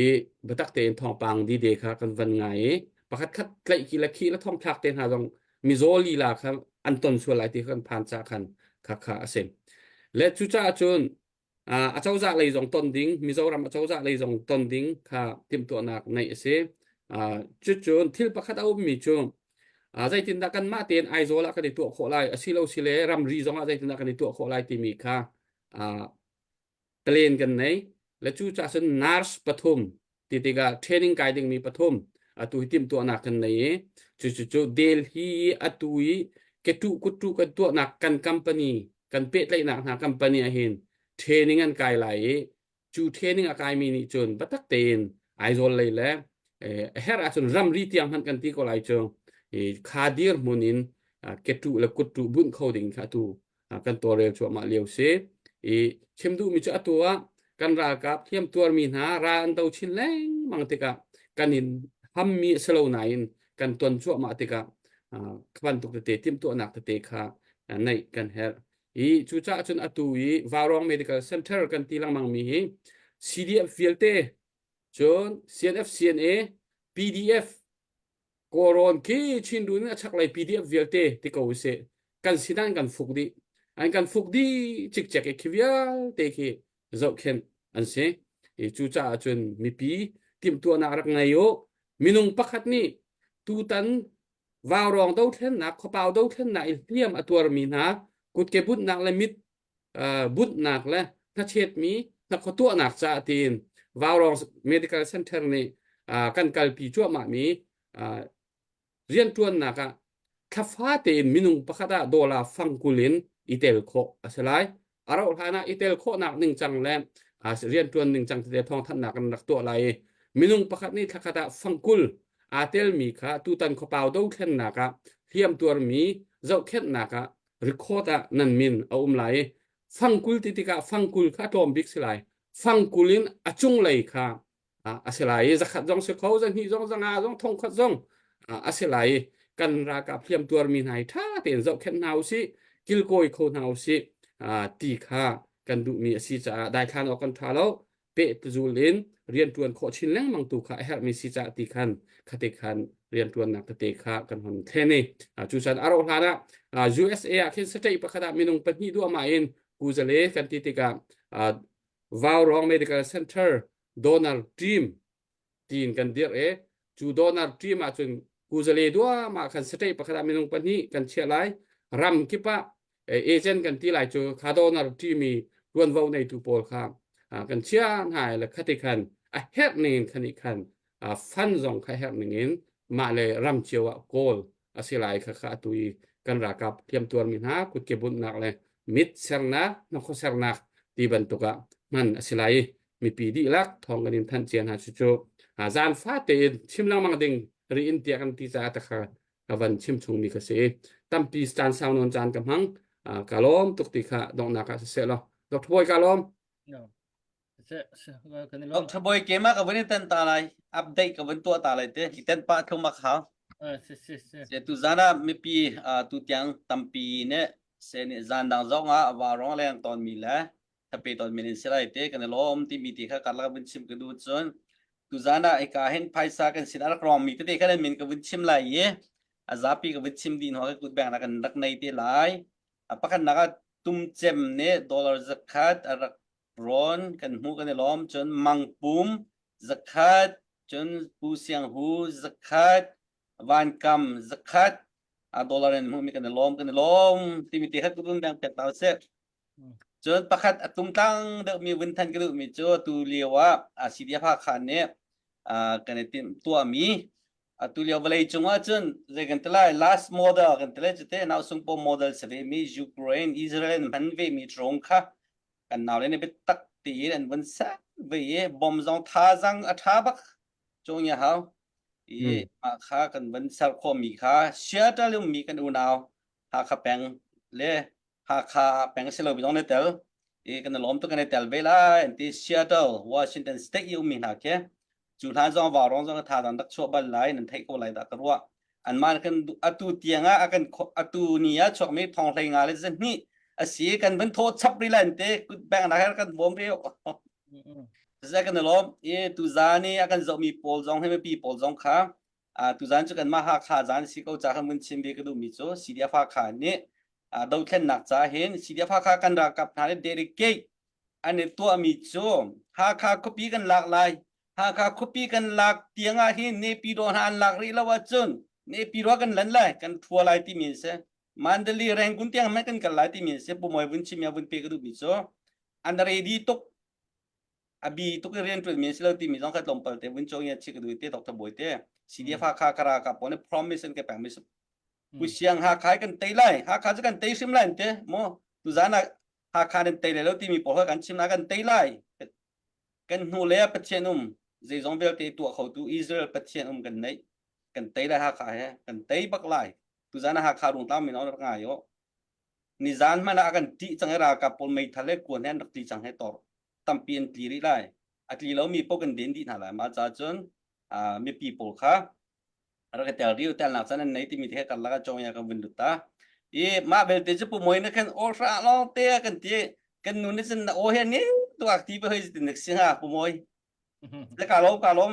i biatak tein thawngpang dide kha kan van ngai i pakhat khat tlaih khi le khi le thongthlak te hna zong mizaw lila kha an ton sual lai ti kha kan phan ca khan kha kha a si. Le cucaah cun acozah lei zong ton ding Mizoram acozah lei zong ton ding kha timhtuahnak neih a si. Cucun thil pakhat a ummi cu zeitindah kanmah tein Aizawl ah kan i tuah khawh lai asilo sile ramri zong ah zeitindah kan i tuah khawh lai timi kha plan kan nei. Le cu cah cun nurse pathum ti tikah training kai dingmi pathum atu hi timhtuahnak kan nei i cucu cu Delhi i atu i ketuh kuttuh kan tuahnak kan company kan pehtlaihnak hna company ah hin training an kai lai i cu training a kaimi nih cun biatak tein Aizawl lei le a herh ahcun ramri tiang hmanh kan ti ko lai cu kha dirhmun in ketuh le kuttuh bunh kho ding kha atu kan tawlrel cuahmah lio si i chim duhmi cu atu ah kan ralkap hliam tuarmi hna ral an do chin lengmang tikah kan in hammi a si lo nain kan ton cuahmah tikah kha bantuk tete timhtuahnak tete kha neih kan herh i cucaah cun atu i Vaurong Medical Center kan ti lengmang mi hi CDF vialte cun CNF CNA PDF Kawlrawn khi Chinrun in a chaklei PDF vialte ti ko usih. Kan sinah an kan fuk dih. An kan fuk dih cikcek i khi vialte khi zohkhenh an si. I cucaah cun mipi timhtuahnak rak ngei u. Minung pakhat nih tutan Vaurawng dothlennak, khuapau dothlennak i hliam a tuarmi hna kutke bunhnak le mit bunhnak le hnachetmi hnakhaw tuahnak caah tiin Vaurawng Medical Center nih kan kalpi cuahmahmi rianṭuannak ah thlafa tein minung pakhat ah dollar fangkul in i tel khawh a si lai. A rauh hlan ah i tel khawhnak ningcang le rianṭuan ningcang tete thawngthanhnak kan rak tuah lai i minung pakhat nih thlakhat ah fangkul aa telmi kha tutan khuapau dothlennak ah hliamtuarmi zohkhenhnak ah record ah nan min a um lai i fangkul ti tikah fangkul kha a tlawm bik si lai fangkul in a cunglei kha a si lai i zakhat zong si kho zahnih zong zanga zong thongkhat zong a si lai i kan ralkap hliam tuarmi hna hi ṭha tein zohkhenh hna usih kilkawi kho hna usih ti kha kan duhmi a si caah daithlan awk kan ṭha lo pehzul in rianṭuan khawh chin lengmang tu kha a herhmi si caah ti khan khate khan rianṭuannak tete kha kan hon thlen i cucan a rauh hlan ah USA ah khin state pakhat ah minung pahnih duahmah in kuzale kan ti tikah Vaurong Medical Center donor team tiin kan dirh i cu donor team ah cun kuzale duahmah khan state pakhat ah minung pahnih kan chiah lai ram kip ah agent kan ti lai cu kha donor team i tuanvo neitu pawl kha kan chia hna le khati khan a herh ning in khan i khan fund zong kha herh ning in mah le ram cio ah kawl a si lai kha kha atu i kan ralkap hliamtuarmi hna kutke bunhnak le mit sernak hnakhaw sernak ti bantuk ah hman a si lai i mipi dihlak thawng kan in thanh cia hna cu cu zan fate in chim lengmang ding ri in tiah kan ti caah ta kha ka van chim chungmi ka si tampi caan sau nawn caan ka hmang ka lawm tuk ti kha donghnak ah siseh law Dr. Bawi ka lawm Dr. Bawi kema ka vun ten ta lai update ka vun tuah ta lai te i ten pa thlum ak hau se tu zana mipi tu tiang tampi ne se ni zan dang zong ah wa rong leng ton mi le thape ton min in silai te kan i lawm timi ti kha karlak vun chim ka duh cun tuzan ah ika hin phaisa kan sin a rak rong mi tete kha nan min ka vun chim lai i. A zapi ka vun chim dih hnu ah kut beng kan rak nei te lai. A pakhatnak ah tumcem nih dollar zakhat a rak rawn kan hmuh kan i lawm. Cun mangpum zakhat, cun Pu Siang Hu zakhat, Vankam zakhat a dollar in hmuhmi kan i lawm kan i lawm timi te kha kut beng pek ta usih. Cun pakhat a tumtlang deuhmi vun than ka duhmi cu tu lio ah CDF Hakha nih kan i timh tuahmi atu lio vawlei cung ahcun zei kan ti lai last model kan ti lai cu te nau sung paw model si ve mi Ukraine Israel in hman ve mi drone kha kan nau le nih biatak tiin an vun ser ve i bom zong thazang a tha bak cung ya hau i mah kha kan vun ser khawh mi kha Seattle ummi kan unau Hakha peng le Hakha peng si lo mi zong ne tel i kan i lawm tuk kan i tel ve lai an ti Seattle Washington State i ummi hna khi cu hlan zong vaurawng zong tha dang rak chuah bal lai nan theih ko lai dah ka ruah anmah kan atu tiang ah kan atu ni ah chuakmi thong hlei nga le zahnih asi kan van thaw chap ri lan te kut bang na her kan bawm ri zai kan i lawm i tu zan i a kan zohmi pawl zong hi mipi pawl zong kha tuzan cu kanmah Hakha zan si ko ca kan vun chim ve ka duhmi cu CDF Hakha nih dothlennak ca hin CDF Hakha kan ralkap hna nih dedicate an i tuahmi cu Hakha khuapi kan lak lai Hakha khuapi kan lak tiang ah hin Naypyidaw hna an lak rih lo ahcun Naypyidaw kan lan lai kan thua lai timi a si Mandalay Rangoon tiang hmanh kan kal lai timi a si Pu Mawi vun chim ya vun pe ka duhmi cu an ready tuk a bi tuk i rian ṭuan mi si lo timi zong kha tlawmpal te vun cawng chi ka duh te Dr. Bawi te CDF Hakha kara ka pawl nih promise an ke peng mi Pu Siang Hakha kan tei lai Hakha cu kan tei hrim lai te mo tuzan ah Hakha nan tei lai lo timi pawl kan chim na kan tei lai kan hnu le Pathian um zeizong vialte tuah khotu Israel Pathian um kan neih kan tei lai Hakha he kan tei bak lai tuzan ah Hakha rungtlang min rak ngai yo nizan hmanh ah a kan ṭih cang i ralkap pawl meithal le kuan he an rak tli cang he tor tampi an tli rih lai a tli lomi paoh kan den dih hna lai mah caah cun mipi pawl kha rak i tel riu telnak caan an nei timi te karlak ah cawng ya kan vun lut ta i mah belte cu pu moi na khan aw hra lawng te kan ti kan nu nih cun na aw he ni tuak ti pe hoi tin nek si ha pu moi le ka lom ka lom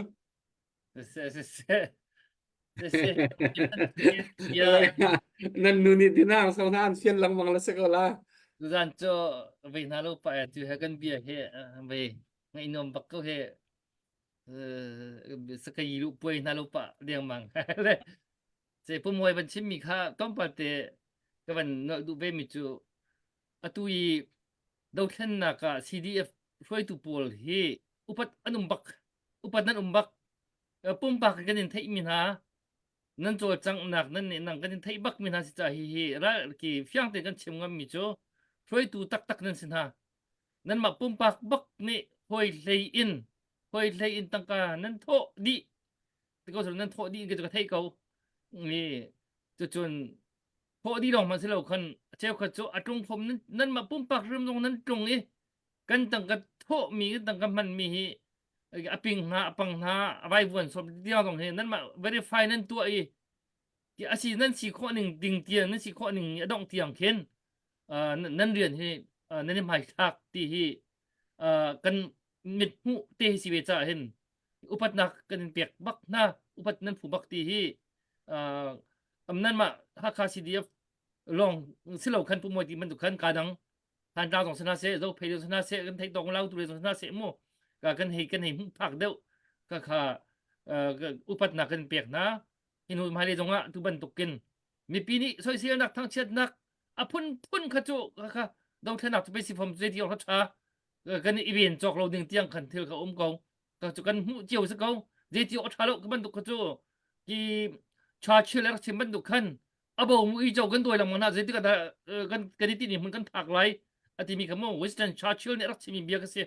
Nan nu nih dinang so na an fian lengmang la si ko la. Tuzan cu vei hna lo pa tu he kan bia he vei ngai nuam bak ko he sakai lu puai hna lo pa dengmang le ce pumoi van chim mi kha tlawmpal te ka van nolh duh ve mi cu atu i dothlennak ah CDF hruaitu pawl hi upat an um bak upat nan um bak pumpak kan in theih mi hna nan cawlcanghnak nan nih nang kan in theih bak mi hna si ca hi hi ral ki fiang tein kan chim ngam mi cu hruaitu taktak nan si hna nanmah pumpak bak nih hawi hlei in hawi hlei in tangka nan thawh dih ti ko nan thawh dih ka theih ko ni cucun thawh dih lawng hmanh si lo khan cheukhat cu a tlung khom nan mah pumpak hrim zong nan tlung i kan tangka thawh mi kan tangka hman mi hi a ping hna a pang hna a vaivuan sawm tiang zong hi nan mah verify nan tuah i a si nan si khawh ning ding tiang nan si khawh ning a dongh tiang khin nan rian hi nan i hmaithlak ti hi kan mit hmuh te hi si ve caah hin upatnak kan in pek bak hna upat nan phu bak ti hi nan mah Hakha CDF lawng silo khan pu moi ti bantuk khan ka dang Thantlang zong sana seh Zophei zong sana seh kan theih tawk lau tu le zong sana seh mu ka kan hei kan hei hmuh phak deuh ka kha upatnak kan pek hna hin hu hmailei zong ah tu bantukin mipi nih soiselnak thangchiatnak a phun phun kha cu kha kha dothlenak cu pe si fom zei ti awk tha kan i ven cawk lo ding tiang khan thil kha um ko ka cu kan hmuh cio si ko zei ti awk tha lo ka bantuk kha cu ki Churchill rak chim bantuk khan abo mu i jo kan duai lengmang na zeitik ah kan kan i ti ni hmun kan phak lai atimi kha mo Winston Churchill nih rak chimi bia ka si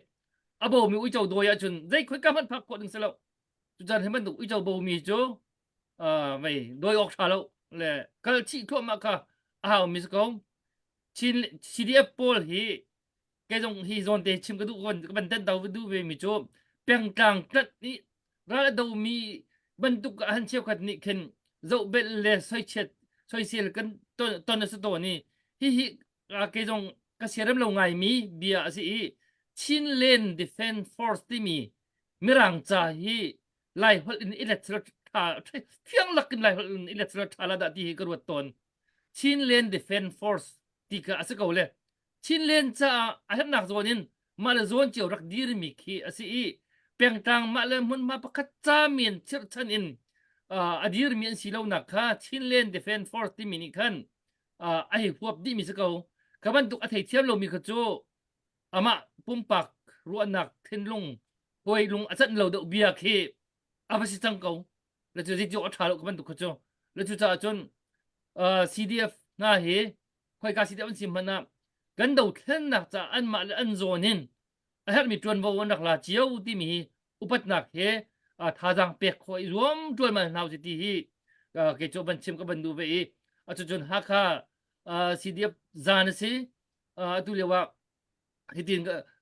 abo mi uico dawi ahcun zei khoi ka hmanh phak khawh ding si lo cucan hi bantuk uico bo mi cu vei dawi awk tha lo le kal chih thluahmah kha a hau mi si ko Chin CDF pawl hi kei zong hi zawn te chim ka duh ka van ten to duh ve mi cu pengtlang tlat nih ral a do mi bantuk ah han cheukhat nih khin zohbel le soichiat soisel kan ton a si tawn i hihi kei zong ka siarem lo ngai mi bia a si i Chinland Defense Force timi mirang ca hi lai holh in i let. Tha fiang lak in lai holh in let selaw tha la dah ti hi ka ruat tawn. Chinland Defense Force ti kha a si ko le. Chinland caah a herhnak zawn in mah le zawn cio rak dirmi khi a si i pengtlang mah le hmunhma pakhat ca men chirhchan in a dirmi an si lonak kha Chinland Defense Force timi nih khan a hei huap dihmi si ko. Kha bantuk a theithiam lomi kha cu amah pumpak ruahnak thinlung hawi lung a canh lo deuh bia khi a va si cang ko. Le cu zeiti awk a ṭha lo ka bantuk kha cu. Le cu caah cun CDF hna hi khoika CDF an si hmanh ah kan dothlennak caah anmah le an zawn in a herhmi ṭuanvo an rak la cio timi hi upatnak he thazaang pek khawh i zuam ṭualmal hna usih ti hi kei cu van chim ka van duh ve i cucun Hakha CDF zan a si atu lio ah hitin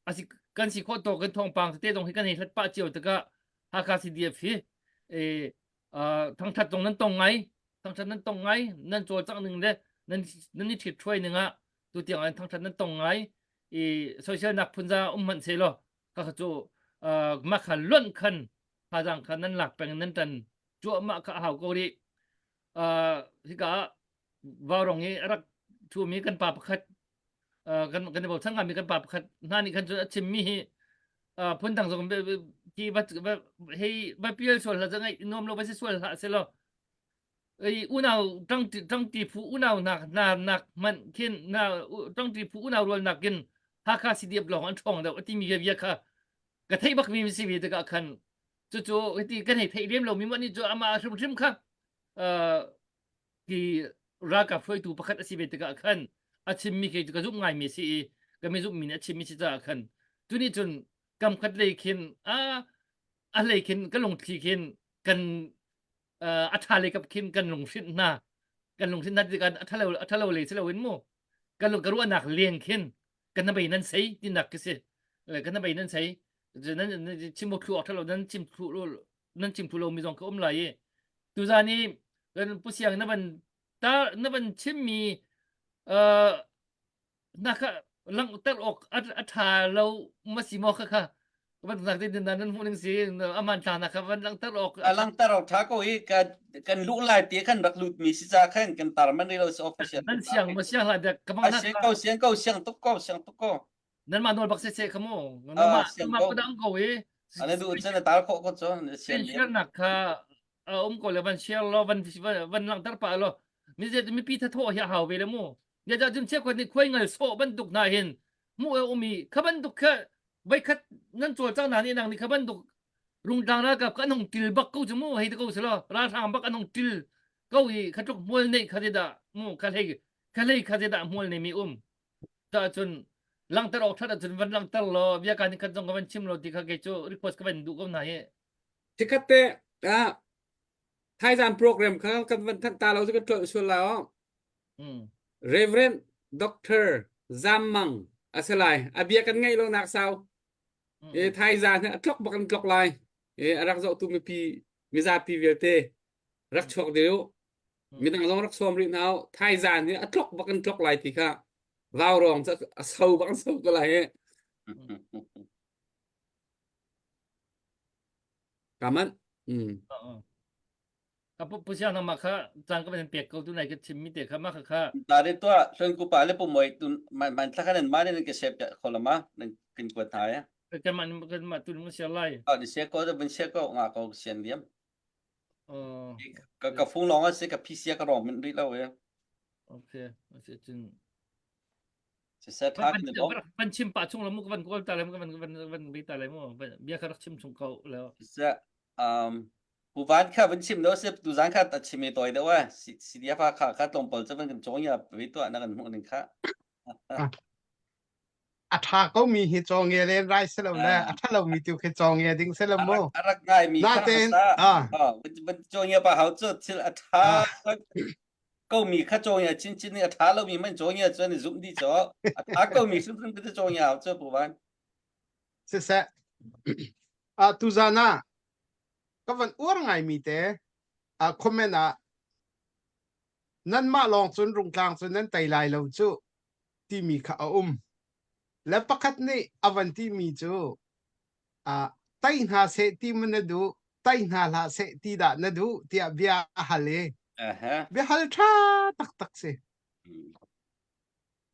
asi kan si khawh tawk kan thawngpang tete zong hi kan hei hlat pah cio tikah Hakha CDF hi thangthat zong nan tong ngai thangthat nan tong ngai nan cawlcangh ning le nan nan i ṭhit ṭhuai ning ah tutiang an thangthat nan tong ngai i social nak phunza um hmanh se law ka cu mah kha lonh khan thazang kha nan lak peng nan tan cuahmah kha a hau ko rih hika ah vaurong i a rak ṭhumi kan pa pakhat kan kan i bochan ngami kan pa pakhat hna nih khan cun a chimmi hi phundang zong ki va hei va pial sual hlah ngai nuam lo va si sual hlah se law ei unau ṭangṭi ṭangṭi phu unau nak na nak hmanh khin na ṭangṭi phu unau rual nak in Hakha CDF lawng an ṭhawng deuh a timi bia kha ka theih bak mi si ve tikah khan cucu hiti kan hei theih lem lo mi mah nih cu amah hrimhrim kha ti ralkap hruaitu pakhat a si ve tikah khan a chimmi khi ka zumh ngaimi a si i ka mi zumhmi nih a chimmi si caah khan tuni cun kam khat lei khin a a hlei khin ka lungthli khin kan a ṭha lei kap khin kan lunghrinh hna kan lunghrinh hna tikah a ṭhalo a ṭhalo lei si loin mu kan lung ka ruahnak leng khin kan bei nan sei tinak khi si kan bei nan sei nan chim thlu awk ṭhalo nan chim thlu nan chim thlu lomi zong ka um lai i tuzan i kan pu siang na van ta na van chimmi uh, na kha langhter awk a ṭha lo ma si maw kha kha van nak din nan hmuh ning si aman thla na kha van langhter awk a langhter awk ṭha ko hi kan luh lai ti khan rak lut mi si ca khan kan tar man ri lo si official nan siang ma siang la dek ka bang na siang ko siang ko siang tuk ko siang tuk ko Nan mah nawl bak se se kha mu. Nan mah siang mah ko. padang ko i. Ana du cun na tar khawh ko cu na sian Share nak kha a um ko le van share lo van van langhter pa lo. Mi zet mipi tha thaw hi a hau ve le mu. Ya ja jun che khuat ni khuai ngal so bantuk na hin mu e umi kha bantuk kha vai khat nan chawl chang na ni nang ni kha bantuk rungtlang ralkap kan hong til bak ko chu mu hei te ko selo ralhrang bak an hong til ko i kha tluk hmual nei kha te da mu kha hlei kha hlei kha te da hmual nei mi um Ta cun langhter awk ṭhat ahcun van langhter law bia kaan khat zong ka van chim lo ti kha kei cu request ka van duh ko hna hi. Chikkhat te ah thaizan program kha kan van thanh ta lo cu kan tlolh sual lai aw. Mm. Reverend Dr. Zam Mang a si lai. A bia kan ngaih lo nak sau. Mm. E thaizan hi a tlok bak an tlok lai. E a rak zohtu mipi mizapi vialte rak chuak deu. Midang zong rak sawm rih hna u. Thaizan hi a tlok bak in tlok lai ti kha vaurawng cu a so bak in so ko lai hi. Kaman. Mm. Ka pu pu siang nama kha cang ka van pek ko tu nai ka chim mi te kha ma kha kha Ta de tua hlon ku pa le pu moi tun man man thla khan ma ne ke sep kho lama nan kin ko tha ya. Kan man kan ma tu mu sia lai. A ni se ko da bun se ko nga ko sian liam. Ka ka phung lawng a si ka PC ka rawng min rih lo e. Okay, asi cun Siseh tha kan bom. Van chim pa chung lo mu ka van kawl ta le mu ka van van van bi ta le mu bia kha rak chim chung ko le. Siseh um Pu Van kha van chim do se tu zan kha ta chim e toy deuh e CDF kha kha tlawmpal cu van kan cawng ya vi tu na kan hmuh ning kha. A ṭha ko mi hi cawnge len rai si lo le a ṭha lo mi tu khi cawnge ding si lo mu. A rak ngai mi kha Natein ah van cawnge pa hau cu thil a ṭha ko mi kha cawnge chin chin a ṭha lo mi man cawnge cu ni zum di cho a ṭha ko mi hrimhrim te cawnge hau cu pu van. Siseh a tuzan ah ka van uar ngai mi te a comment ah nanmah lawng cun rungtlang cun nan tei lai lo cu timi kha a um. Le pakhat nih a van timi cu ah tei hna seh ti maw na duh? Tai hna hlah seh ti dah na duh tiah bia a hal i biahal ṭha taktak si.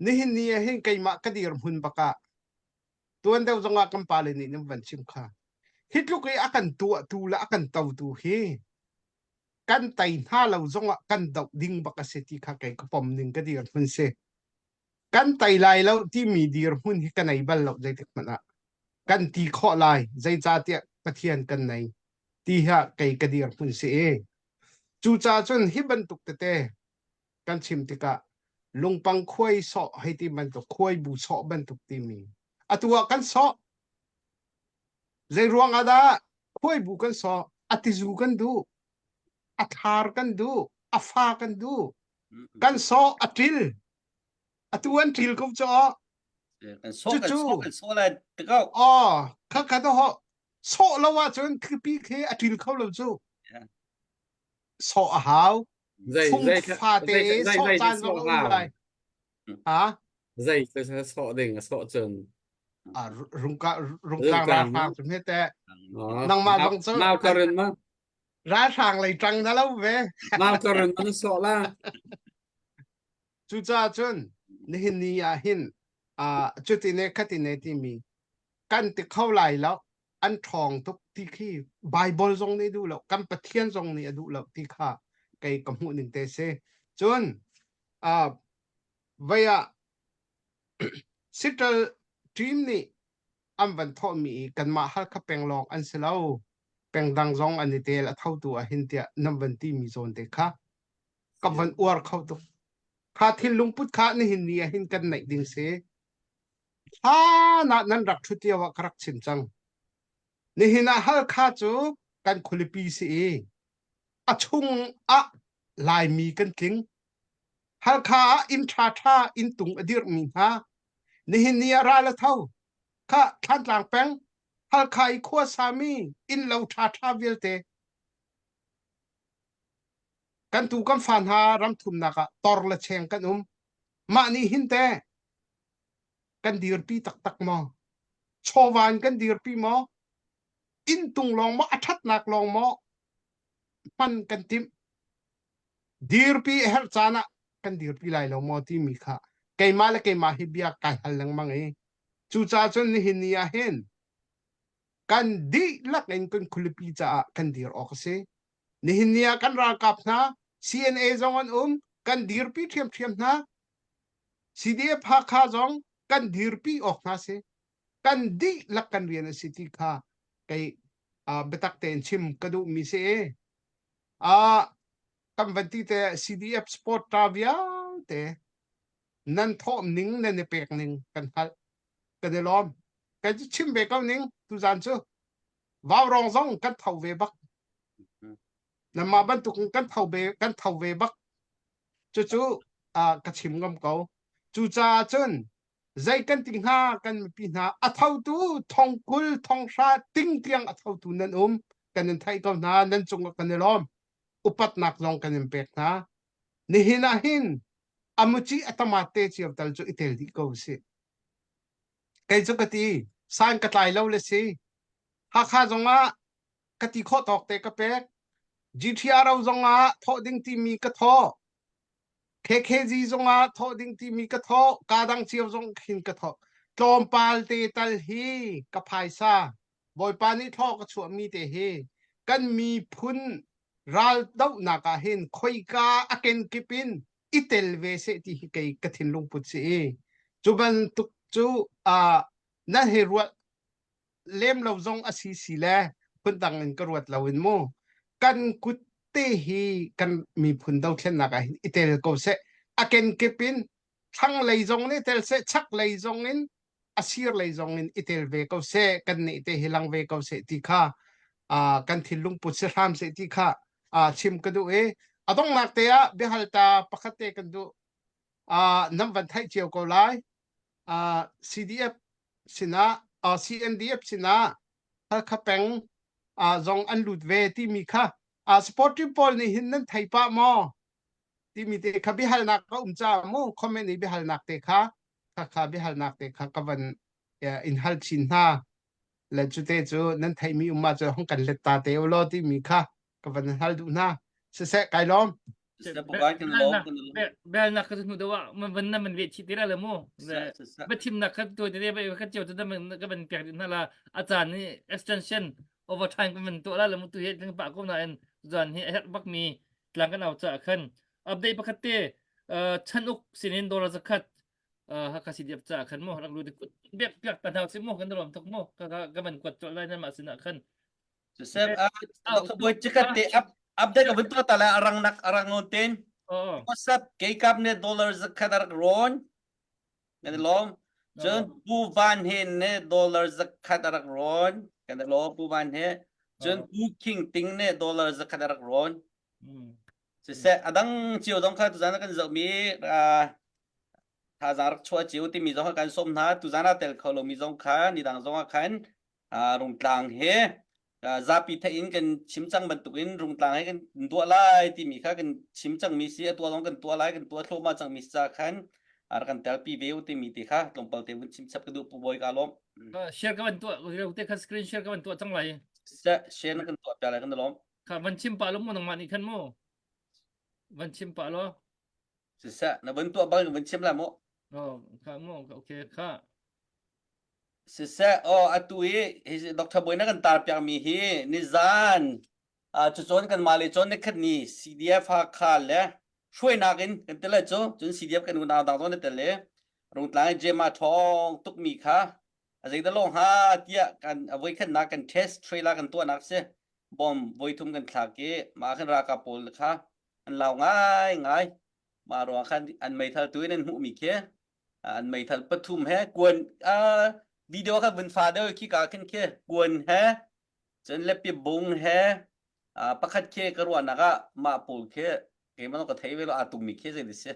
Nihin ni ah hin keimah ka dirhmun bak ah tuan deuh zongah kan pale nih nan van chim kha. Hi tluk i a kan tuahtu le a kan totu hi kan tei hna lo zongah kan doh ding bak a si ti kha kei ka pom ning ka dirhmun si. Kan tei lai lo timi dirhmun hi ka nei bal lo zeitik hmanh ah. Kan ti khawh lai zeicahtiah Pathian kan nei ti hi kei ka dirhmun si i cucaah cun hi bantuk tete kan chim tikah lungpang khuai sawh hei ti bantuk khuai bu sawh bantuk timi atu ah kan sawh zei ruang ah dah khuai bu kan sawh a tizu kan duh a thar kan duh a fa kan duh kan sawh a ṭil atu an ṭil ko caw kan sawh kan sawh kan sawh lai te ko oh kha kha to ho sawh lo ahcun thlipi khi a ṭil kho lo cu sawh a hau Zei zei fate zei sawh zei caan zong a um lai ha zei zei sawh ding a sawh cun a rungka rungtlang ralhrang cu hme te nangmah zong cu mau karin ma ralhrang lei ṭang na lo ve mau karin man sawh la cucaah cun nihin ni ah hin cuti ne khati ne timi kan ti kho lai lo an ṭhawng tuk ti khi Bible zong nih duh lo kan Pathian zong nih a duh lo ti kha kei ka hmuh ning te si cun uh, vei ah Sitral team nih an van thawhmi i kanmah Halkha peng lawng an si lo peng dang zong an i tel a thotu ah hin tiah nan van ti mi zawn te kha ka van uar kho tuk kha thinlung put kha nihin ni ah hin kan neih ding si Hlan ah nan rak ṭhut lio ah ka rak chim cang. Nihin ah Halkha cu kan khualipi si i a chung ah Laimi kan tling. Halkha ah inn ṭhaṭha inn tung a dirhmi hna nihin ni ah ral a tho. Khah Thlantlang peng Halkha i khua sami innlo ṭhaṭha vialte kan tu kan fa hna ram thumnak ah tor le cheng kan um. Mah nih hin teh kan dirpi taktak maw? Chawva in kan dirpi maw? Inntung lawng maw? A ṭhatnak lawng maw? Hman kan timh. Dirpi a herh caan ah kan dirpi lai lo maw timi kha keimah le keimah hi bia kai hal lengmang i cucaah cun nihin ni ah hin kan dihlak in kan khualipi caah kan dir awk a si. Nihin ni ah kan ralkap hna CNA zong an um kan dirpi ṭhiamṭhiam hna CDF Hakha zong kan dirpi awk hna si. Kan dihlak kan rian a si ti kha kei uh, biatak tein chim ka duhmi si i uh, kan van ti te CDF sport ta vialte nan thawh ning nan i pek ning kan hngalh kan i lawm kan chim ve ko ning tuzan cu vaurong zong kan tho ve bak nanmah bantuk kan tho ve kan tho ve bak Cucu uh, ka chim ngam ko. Cucaah cun zei kan ti hnga kan mipi hna a thotu thongkul thonghra ting tiang a thotu nan um kan in theih ko hna nan cungah kan i lawm upatnak zong kan in pek hna nihin ah hin amuci atamate cio tal cu i tel dih ko si kei cu ka ti san ka tlai lo le si Hakha zongah ka ti khawh tawk te ka pek GTRO zongah thawh ding timi ka thawh KKG zongah thawh ding timi ka thawh ka dang cio zong khin ka thawh tlawmpal te tal hi ka phaisa Bawipa nih thlaw ka chuahmi te hi kan miphun ral dohnak ah hin khoika a kenkip in i tel ve seh ti hi kei ka thinlung put si i cu bantuk cu uh, nan hei ruat lem lo zong a si si le phundang in ka ruat lo in mu kan kut te hi kan miphun dothlennak ah hin i tel ko seh a kenkip in thlanglei zong nih tel seh chaklei zong in a sir lei zong in i tel ve ko seh kan nih te hi lang ve ko seh ti kha uh, kan thinlung put si hram seh ti kha uh, chim ka duh i a donghnak te ah biahal ta pakhat te kan duh uh, nan van theih cio ko lai uh, CDF sinah uh, CNDF sinah Halkha peng uh, zong an lut ve timi kha uh, supportive pawl nih hin nan thei pah maw timi te kha biahalnak ka um ca mu comment i biahalnak te kha kha kha biahalnak te kha ka van in hal chin hna. Le cute cu nan theihmi um ah cun hong kan let ta te u law timi kha ka van hal duh hna. Siseh kai lawm. Bel nak ka hnu dawa man van na man ve chi tira le mu. Ba thim nak kha to te ba kha cheu te man ka van pek na la a caan ni extension overtime kan van to la le mu tu he tling pa ko na en zan hi a herh bak mi tlang kan au cha khan update pakhat te chan uk sinin dollar zakhat Hakha CDF ca khan mu rak lu biak biak ta hna si mu kan rom tuk mu ka ka van kuat col lai nan mah sinah khan Joseph Dr. Boy chikat te update ka vun ta la arang nak arang ngon ten WhatsApp ke kap ne dollar zakhat arak ron kan lom cun Pu Van He ne dollar zakhat arak ron kan lom Pu Van He cun Pu King Ting ne dollar zakhat arak ron Siseh a dang cio zong kha tuzan ah kan zohmi thazaang rak chuah cio timi zong kha kan sawm hna. Tuzan ah tel kho lomi zong kha nidang zong ah khan Rungtlang he zapi theih in kan chim cang bantukin Rungtlang he kan duah lai timi kha kan chim cangmi si a tuah zong kan tuah lai kan tuah thluahmah cangmi si ca khan rak kan telpi ve u timi ti kha tlawmpal te vun chim chap ka duh Pu Bawi ka lawm. Share ka van tuah te kha screen share ka van tuah cang lai. Share na kan tuah piak lai kan lawm. Kha van chim pah lo mu nangmah nih khan mu. Van chim pah lo. Siseh, na van tuah bang van chim la mu. Oh, kha mu, okay, kha. Siseh, oh, atu i hi Dr. Boy na kan tar piak mi hi nizan uh, cucun kan mah le cawn ni khat ni CDF Hakha le hruainak in kan tel cu cun CDF kan unau dang zong na tel le Rungtlang i Jema ṭhawng tuk mi kha a zeidah lawng ha tiah kan a voikhatnak kan test trailer kan tuahnak si bom voithum kan thlak i mah khan ralkap pawl kha an lau ngai ngai mah ruang khan an meithal tu in an hmuhmi khi an meithal pathum he kuan video kha vun fa deuh khi ka khin khi kuan he cun lepi bung he pakhat khi ka ruahnak ah mah pawl khi keimah ka thei ve lo aa tummi khi zei si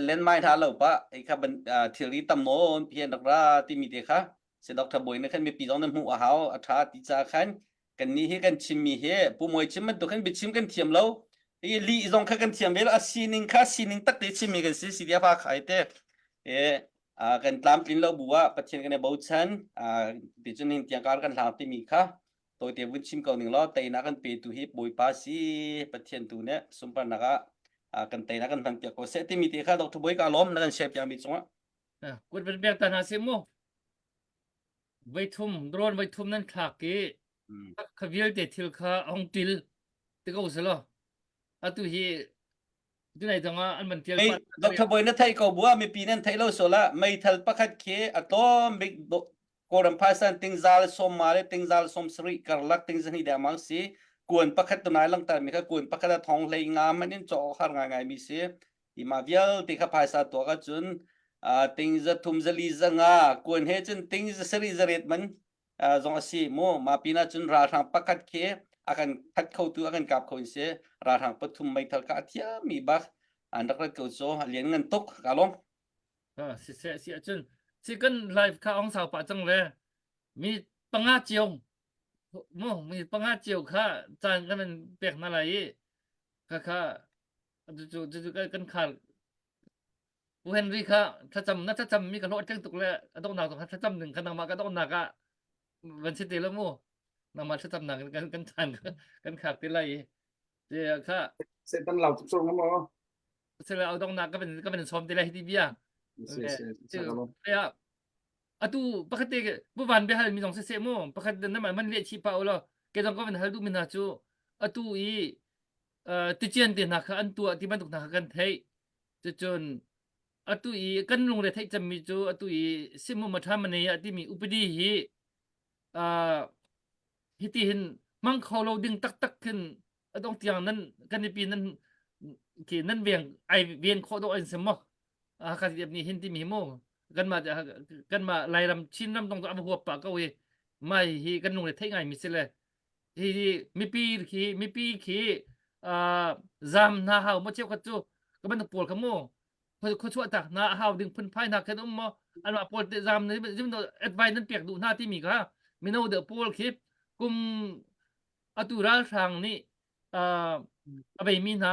landmine hna lo pa ei kha ban thilri tam nawn pian rak ra timi te kha si doctor bawi na khan mipi zong na hmuh a hau a tha ti ca khan kan ni hi kan chimmi hi pu moi chim bantuk khan biachim kan thiam lo i li zong kha kan thiam ve lo a sining kha sining tak te chimmi kan si si dia fa khai te e kan tlamtlin lo bu ah pathian kan i bochan ti cun hin tiang kar kan hlang timi kha tawite vun chim ko ning law teinak kan petu hi Bawipa si Pathian tu nih sunparnak ah kan teinak kan hman piak ko seh timi te kha Dr. Bawi ka lawm na kan share piak mi cungah kut van pek ta hna seh mu voi thum drone voi thum nan thlak i kha vialte thil kha hong til ti ko selaw atu hi tunai zong ah an van tial Hey, Dr. Boy na thei ko bua mipi nan thei lo sola meithal pakhat khi a tlawm bik Kawlram phaisa tingzal som ma le tingzal som sari karlak tingzani deng mang si kuan pakhat tunai langtar mi kha kuan pakhat a thong hlei nga man in chaw har ngai ngai mi si i ma vialte kha phaisa tuak ahcun ting za thum za li za nga kuan he cun ting za sari za ret man zong a si mu ma pina cun ralhrang pakhat khi a kan that kho tu a kan kap kho in si ralhrang pathum meithal ka a thiam mi bak an rak rat ko cu a lian ngan tuk ka lawm si se si ahcun si kan live kha ong sau pah cang le mi panga cio mu mi panga cio kha caan kan pek hna lai i kha kha cu cu kan khar Pu Henry kha thlacam na thlacam mi ka hlawh tling tuk le a donghnak zong kha thlacam ning kha nangmah ka donghnak ah van si te lo mu nangmah thlacam nak kan kan chan kan khak te lai i te kha Setan lau tuk song mo. sila au donghnak ka van ka van sawm te lai hi ti bia Si si si ya atu pakhat te bu van be hal mi zong se se mu pakhat na man le chi pa ulo ke zong ka van hal du mi hna cu atu i tician te hna kha an tuah ti bantuk hna kha kan theih cucun atu i kan lungre theih cemmi cu atu i simu mathamane ah timi upadi hi hiti hin hmang kho lo ding taktak khin adong tiang nan kan mipi nan khi nan veng ai ven khawh dawh an sim maw Hakha CDF nih hin timi mu kanmah kanmah Lairam Chinram dong a huap pah ko hi mai hi kan lungre theih ngai mi si le hi mipi khi mipi khi zam hna hau maw cheukhat cu ka bantuk pawl kha mu khuachuah tak hna hau ding phunphai hna khan um maw anmah pawl te zam advice nan pek duh hna timi kha mino deuh pawl khi kum atu ralhrang nih a beimi hna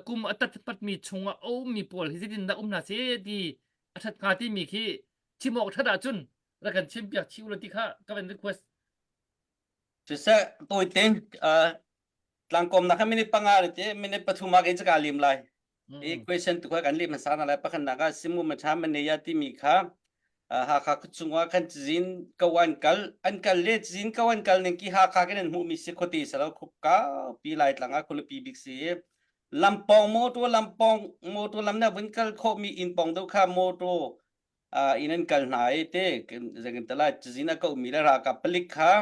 kum a tat patmi chungah a ummi pawl hi zeitin dah um hna seh ti a ṭhat hnga timi khi chim awk ṭhat ahcun. Rak kan chim piak chih ulaw ti kha ka van request. Siseh tawi tein tlangkawmnak kha minute panga le te minute pathum ah kei cu kaa lim lai. I question tu kha kan leh hmasa hna lai. Pakhatnak ah simu matha maneya timi kha Hakha khuachung ah khan cazin ko an kal an kal le cazin ko an kal ning ki Hakha kan an hmuhmi si khuate salo khup kaupi Laitlang ah khualipi bik si lampawng motor lampawng motor lam na vun kal khawhmi inn pawng deuh kha motor inn an kal hna i te zeitin te lai cazin a kohmi le ralkap palik kha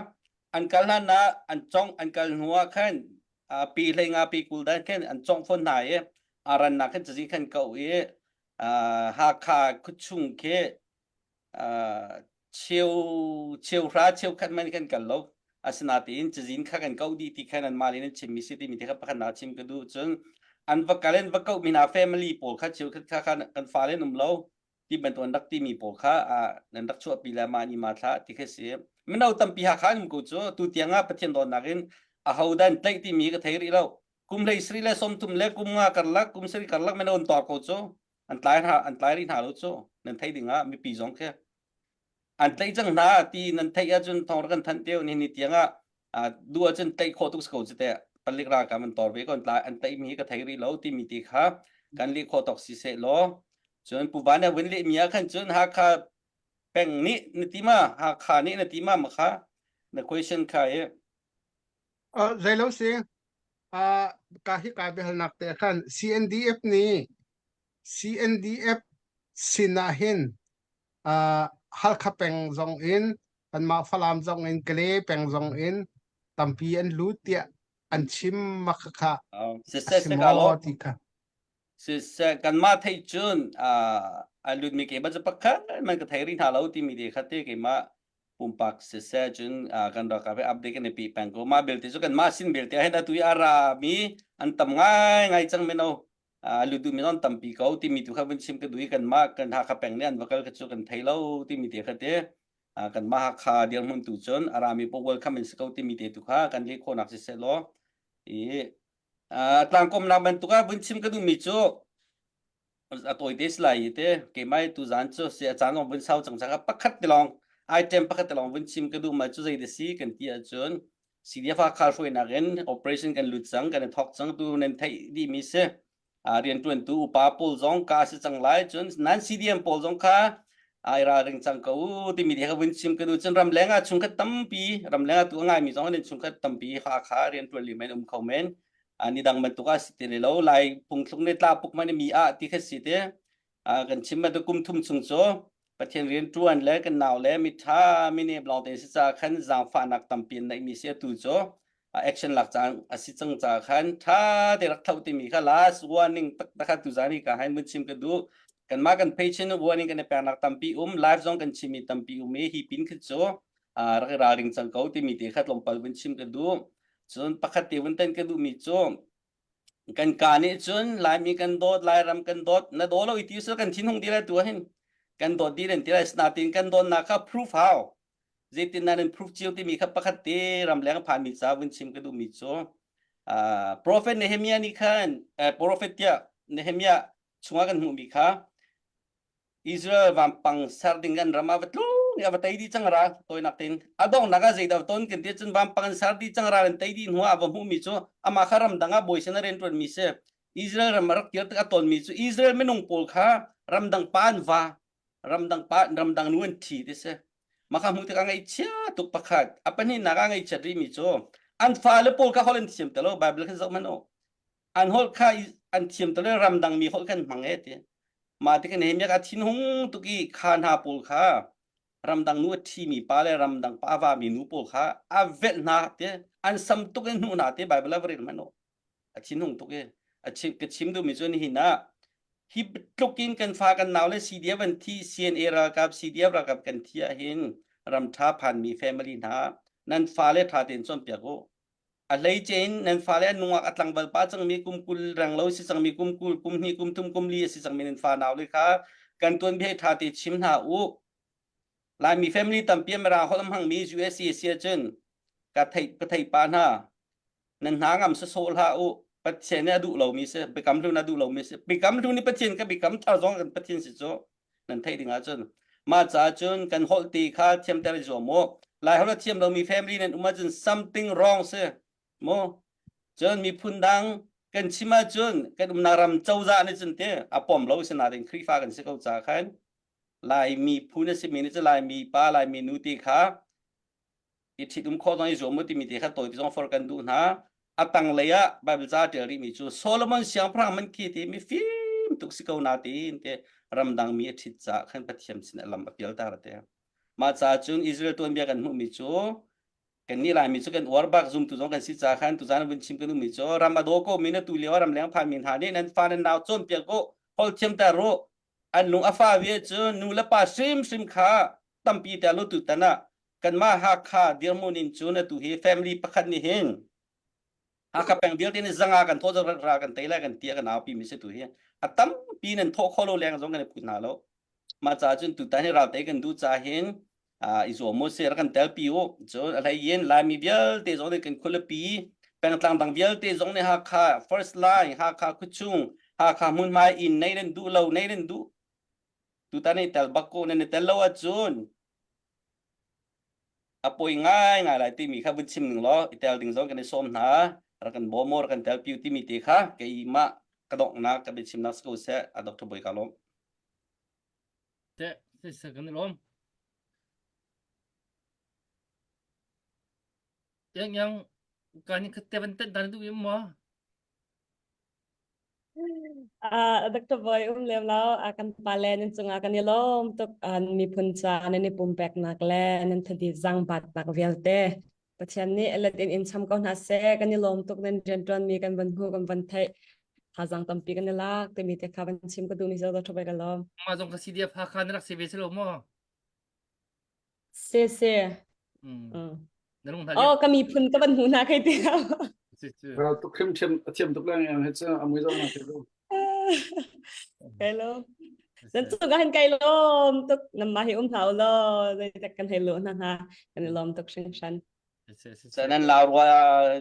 an kal hlan ah an cong an kal hnu ah khan pi hlei nga pi kul dan khin an cong fawn hna i a rannak khan cazin khan ko i Hakha khuachung khi cheu cheu hra cheu khat man kan kal lo asinain cazin kha kan ko dih ti khan anmah nih an chimmi si timi te kha pakhat nak chim ka duh cun an va kal in va koh mi hna family pawl kha cheu khat kha khan kan fale an um lo ti bantuk an rak timi pawl kha nan rak chuahpi le mah ni ma thla ti kha si mino tampi Hakha an um ko cu tu tiang ah Pathian dawtnak in aho dan tlaih timi ka thei rih lo kum hlei sri le 30 le kum nga karlak kum sari karlak mino an tor ko cu an tlai hna an tlai rih hna lo cu nan thei ding ah mipi zong khi an tlaih cang hna ti nan theih ahcun thawng rak kan thanh te ni ni tiang ah duh ahcun tlaih khawh tuk si ko cu teh palik ralkap an tor ve ko an tlai an tlaih mi hi ka thei rih lo timi ti kha kan leh khawh tawk si seh law cun Pu Van vun leh mi ah khan cun Hakha peng nih na ti ma Hakha nih na ti ma ma kha na question kha i Zeilo si ka hi ka biahalnak te khan CNDF nih CNDF sin ah hin Halkha peng zong in kanmah Falam zong in Kale peng zong in tampi an lut tiah an chim ma kha a si maw ti kha Siseh kanmah theih cun a lutmi ke ban cu pakhat man ka thei rih hna lo timi te kha te keimah pumpak siseh cun kan ralkap he update kan i pi peng ko mah belte cu kanmah sin belte ah hin atu i a ra mi an tam ngai ngai cang meno lut duhmi zong tampi ko timi tu kha vun chim ka duh i kanmah kan Hakha peng nih an va kal kha cu kan thei lo timi te kha te kanmah Hakha dirhmun tu cun a rami paoh welcome in si ko timi te tu kha kan leh khawhnak siseh law i tlangkomnak bantuk ah vun chim ka duhmi cu a tawite si lai i te keimah tu zan cu si a caan lawng vun sau cang cang pakhat te lawng item pakhat te lawng vun chim ka duh ma cu zei da si kan ti ahcun CDF Hakha hruainak in operation kan lut cang kan i thawk cang tu nan theih dih mi si rianṭuantu upa pawl zong ka si cang lai cun nan CDM pawl zong kha ai ralring cang ko u timi te kha vun chim ka duh cun ramleng ah chungkhat tampi ramleng ah tu a ngaimi zong nan chungkhat tampi Hakha rianṭuan li men um kho men ni dang bantuk ah si ti lo lai phungthluk ne tla puk man mi ah ti kha si te kan chim bantuk kum thum chung cu Pathian rian ṭuan le kan nau le miṭha mine lawng te si ca khan zaangfahnak tampi an neihmi si atu cu action lak cang a si cang ca khan ṭha te rak tho timi kha last warning taktak kha tuzan hi ka hain mun chim ka duh kanmah kan patient warning kan i peknak tampi um live zong kan chimmi tampi um i hi pin khi cu rak i ralring cang ko timi te kha tlawmpal vun chim ka duh cun pakhat te vun tan ka duhmi cu kan ka nih cun Laimi kan dawt Lairam kan dawt na daw lo i ti kan thinhung dih lai tu hin kan dawt dih len ti lai natin kan dawtnak kha proof hau zeitin nan in proof cio timi kha pakhat te ramleng phanmi ca vun chim ka duhmi cu prophet Nehemiah nih khan prophet tiah Nehemiah chungah kan hmuhmi kha Israel vampang ser ding an ram ah va tlung i a va tei dih cang ral tawinak tein a donghnak ah zeidah ton kan ti cun vampang an ser dih cang ral an tei dih hnu ah a va hmuhmi cu amah kha ramdang ah bawi sin a rianṭuanmi mi si Israel ram a rak kir tik a tonmi cu Israel minung pawl kha ramdang pa an va ramdang pa ramdang nu an ṭhi ti si mah kha hmuh tikah ngaihchia tuk pakhat a pahnihnak ah ngaihchiat rihmi cu an fale pawl kha holh an thiam ti lo Bible khan zoh hmanh u an holh kha an thiam to le ramdang mi holh khan hmang e ti mah ti kan he a thinhung tuk i kha hna pawl kha ramdang nu a thi mi pa le ramdang pa va mi nu pawl kha a velh hna te an sam tuk in hnu hna te bible a rel man a thinhung tuk i a chim ka chim duh mi cu nihin ah hi tluk in kan fa kan nau le CDF an thi CNA ralkap CDF ralkap kan thi ah hin ram tha phan mi family hna nan fa le tha tein cawnpiak u A hleice in nan fale an nungak a tlangval pa cangmi kum 20 renglo si cangmi kum 20 kum hnih kum thum kum li a si cangmi nan fa nau le kha kan tuanbia hi ṭha te chim hna u. Laimi family tampi Mirang holh a hmangmi USA si ahcun ka theih ka thei pa hna nan hna ngam sawsawh hlah u. Pathian nih a duh lomi si biakam hlun a duh lomi si biakam hlun i Pathian ka biakam thar zong kan Pathian si cu nan theih ding ahcun. Mah caah cun kan holh ti kha thiamter i zuam u. Lai holh a thiam lomi family nan um ahcun something wrong si. Mu. Cun miphun dang kan chim ahcun kan umnak ram cozah nih cun ti a pom lo si nain Khrihfa kan si ko ca khan Laimi phun a simi nih cun Laimi pa Laimi nu ti kha i ṭhitum khawh zong i zuam u timi te kha tawi zong for kan duh hna. A tanglei ah Bible ca ṭial rihmi cu Solomon siangpahrang man khi ti mi fim tuk si ko na tiin te ramdang mi a ṭhit caah khan Pathian sin a lam a pial ta te. Mah caah cun Israel tuanbia kan hmuhmi cu kannih Laimi cu kan uar bak zumtu zong kan si caah khan tuzaan vun chim kan duhmi cu ram a daw ko mi na tu lio ram leng phanmi hna nih nan fa nan nau cawnpiak u holh thiamter u an lung a fa ve cu nu le pa hrimhrim kha tampi te lu tu tan ah kanmah Hakha dirhmun in cun atu hi family pakhat nih hin Hakha peng vialte nih zanga kan thawh ra kan tei lai kan tia kan aupi mi si tu hi a tampi nan thawh kho lo leng zong kan i phut hna lo mah caah cun tutan hi ral tei kan duh ca hin i zuam mu si rak kan telpi u cun a hlei in Laimi vialte zong nih kan khualipi pengtlang dang vialte zong nih Hakha first line Hakha khuachung Hakha hmunhma inn nei nan duh lo nei nan duh tutan i tel bak ko nan i tel lo ahcun a poi ngai ngai lai timi kha vun chim ning law i tel ding zong kan i sawm hna rak kan bawm rak kan tel piu timi te kha keimah ka donghnak ka biachimnak si ko seh a Dr. Bawi ka lawm. Te se kan i lawm. Yang yang kan khat te van ten dan du im mo. Uh, Dr. Boy um lem lo a kan pa le nan cungah kan i lawm tuk an miphun ca nan i pumpek nak le nan thadi zang bat nak vialte Pathian nih let in in cham ko hna seh kan i lawm tuk nan rianṭuan mi kan van hmu kan van theih thazang tampi kan i lak timi te kha van chim ka duh mi zo Dr. Boy ka lawm Ma zong ka CDF Hakha na rak si ve selo mo. Se se. Mm. Na lung hna Oh ka miphun ka van hmu hna kai ti. Si si. Tuk hrim thiam a thiam tuk leng yang he chu a mui zong na thei lo. Kai lo. Nan cu ka han kai lom tuk nam ma hi um hna lo zei tak kan hei lo hna hna kan i lom tuk hringhran. Sa nan lau rua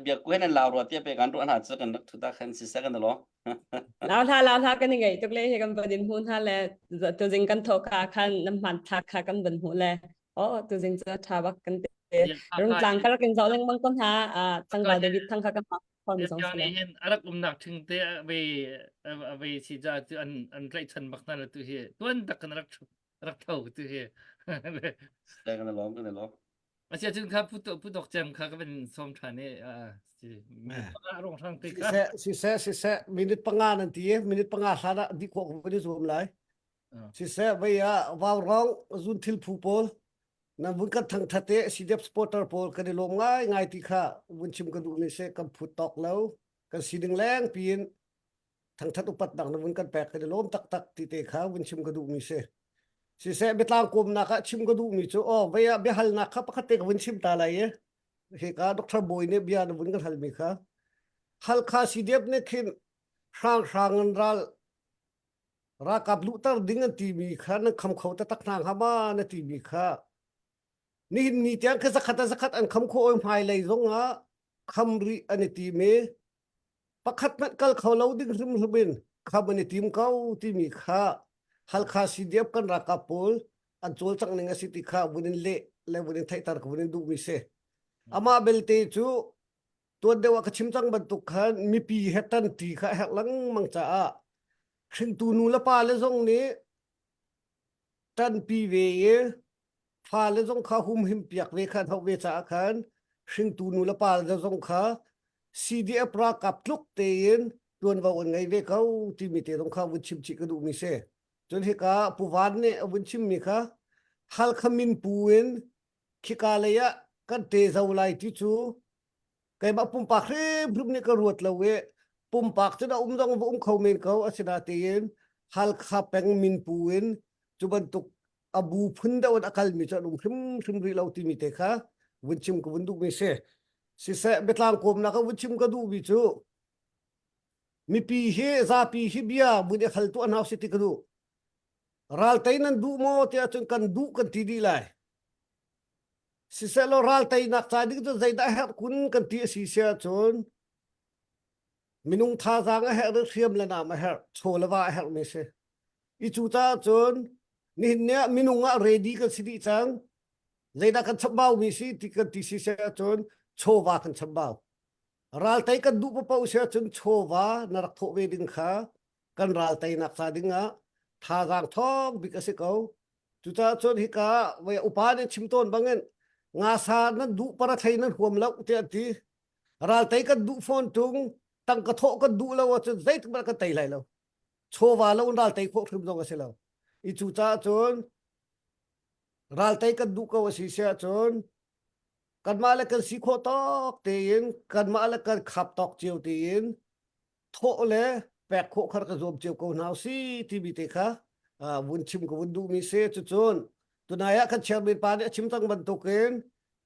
biak ku nan lau rua tia pe kan ru hna chu kan rak thuta khan si sa kan lo. Lau hla lau hla kan i ngai tuk le hi kan van in hmu hna le tuzing kan tho kha khan nam hman thlak kha kan van hmu le oh tuzing cu tha bak kan te rungtlang ka rak in zoh lengmang ko hna tlangval David thang kha kan khawmi zong si le. A rak umnak ṭhing te a vei a vei si ca cu an an tlaihchan bak hna tu hi tuan tak kan rak rak tho tu hi. Kan lawm kan lawm. Asia cun kha pu pu dok cem kha ka van som ṭhan i rong hrang te kha. Siseh siseh siseh minute panga nan ti minute panga hlan ah di khawh kan i zuam lai. Siseh vei ah vau rong zun thil phu pawl nan vun kan thangthat i CDF supporter pawl kan i lawm ngai ngai ti kha vun chim ka duh ni seh kan phut tawk lo kan sining leng piin thangthat upatnak na vun kan pek kan i lawm taktak ti te kha vun chim ka duh mi si siseh biatlang kawmnak ah chim ka duh mi cu aw vei ah biahalnak kha pakhat te ka vun chim ta lai i hika Dr. Bawi nih bia na vun kan hal mi kha Halkha CDF nih khin hrang hrang an ral Ralkap luhter ding an timi kha nan kham kho taktak hna hnga ma na timi kha nihin ni tiang kha zakhat a zakhat an kham khawh oi hmailei zong ah kham rih an i tim i pakhat hmanh kal kho lo ding hrimhrim in kham an i tim ko timi kha Halkha CDF kan ralkap pawl an cawlcangh ning a si ti kha vun in leh le vun in theihter ka vun in duhmi si. Amah belte cu tuan deuh ah ka chim cang bantuk khan mipi he tanti kha a herh lengmang caah hringtu nu le pa le zong nih ṭanpi ve i fale zong kha humhim piak ve kha an hauh ve caah khan hringtu nu le pa le zong kha CDF ralkap tluk tein ṭuanvo an ngei ve ko timi te zong kha vun chim chih ka duhmi si. Cun hika Pu Van nih a vun chimmi kha Halkha min pu in khika lei ah kan te zo lai ti cu keimah pumpak hrimhrim nih ka ruat lo i pumpak cun a um zong va um kho men ko asinain Halkha peng min pu in cu bantuk a bu phun deuh in a kalmi cu an um hrimhrim rih lo timi te kha vun chim ka vun duhmi si siseh biatlang kawmnak ah vun chim ka duhmi cu mipi hi zapi hi bia vun i hal tuah hna usih ti ka duh Ral tei nan duh maw tiah cun kan duh kan ti dih lai. Siseh law ral teinak ca ding cu zeidah a herh kun kan ti a si si ahcun minung thazaang a herh i hriam le nam a herh, chaw le va a herhmi si. I cu caah cun. Nihin ni ah minung ah ready kan si dih cang. Zeidah kan chambau mi si ti kan ti si se ahcun chawva kan chambau. Raltei kan duh paoh si ahcun chawva na rak thawh ve ding kha kan ralteinak ca ding ah thazaang thawng bik a si ko. Cucaah cun hika voi upa nih chim tawn bangin ngasa nan duh para thlei nan huam lo tiah an ti. Raltei kan duh fawn tung tangka thawh kan duh lo ahcun zeitik hmanh kan tei lai lo. Chawva lo in ral tei khawh hrim zong a si lo. I cucaah cun ral tei kan duh ko a si si ahcun kanmah le kan si khawh tawk tein kanmah le kan khap tawk cio tein thawh le pek khawh kha ka zuam cio ko hna si timi te kha vun chim ka vun duhmi si cucun tunai ah kan chairman pa nih a chim cang bantukin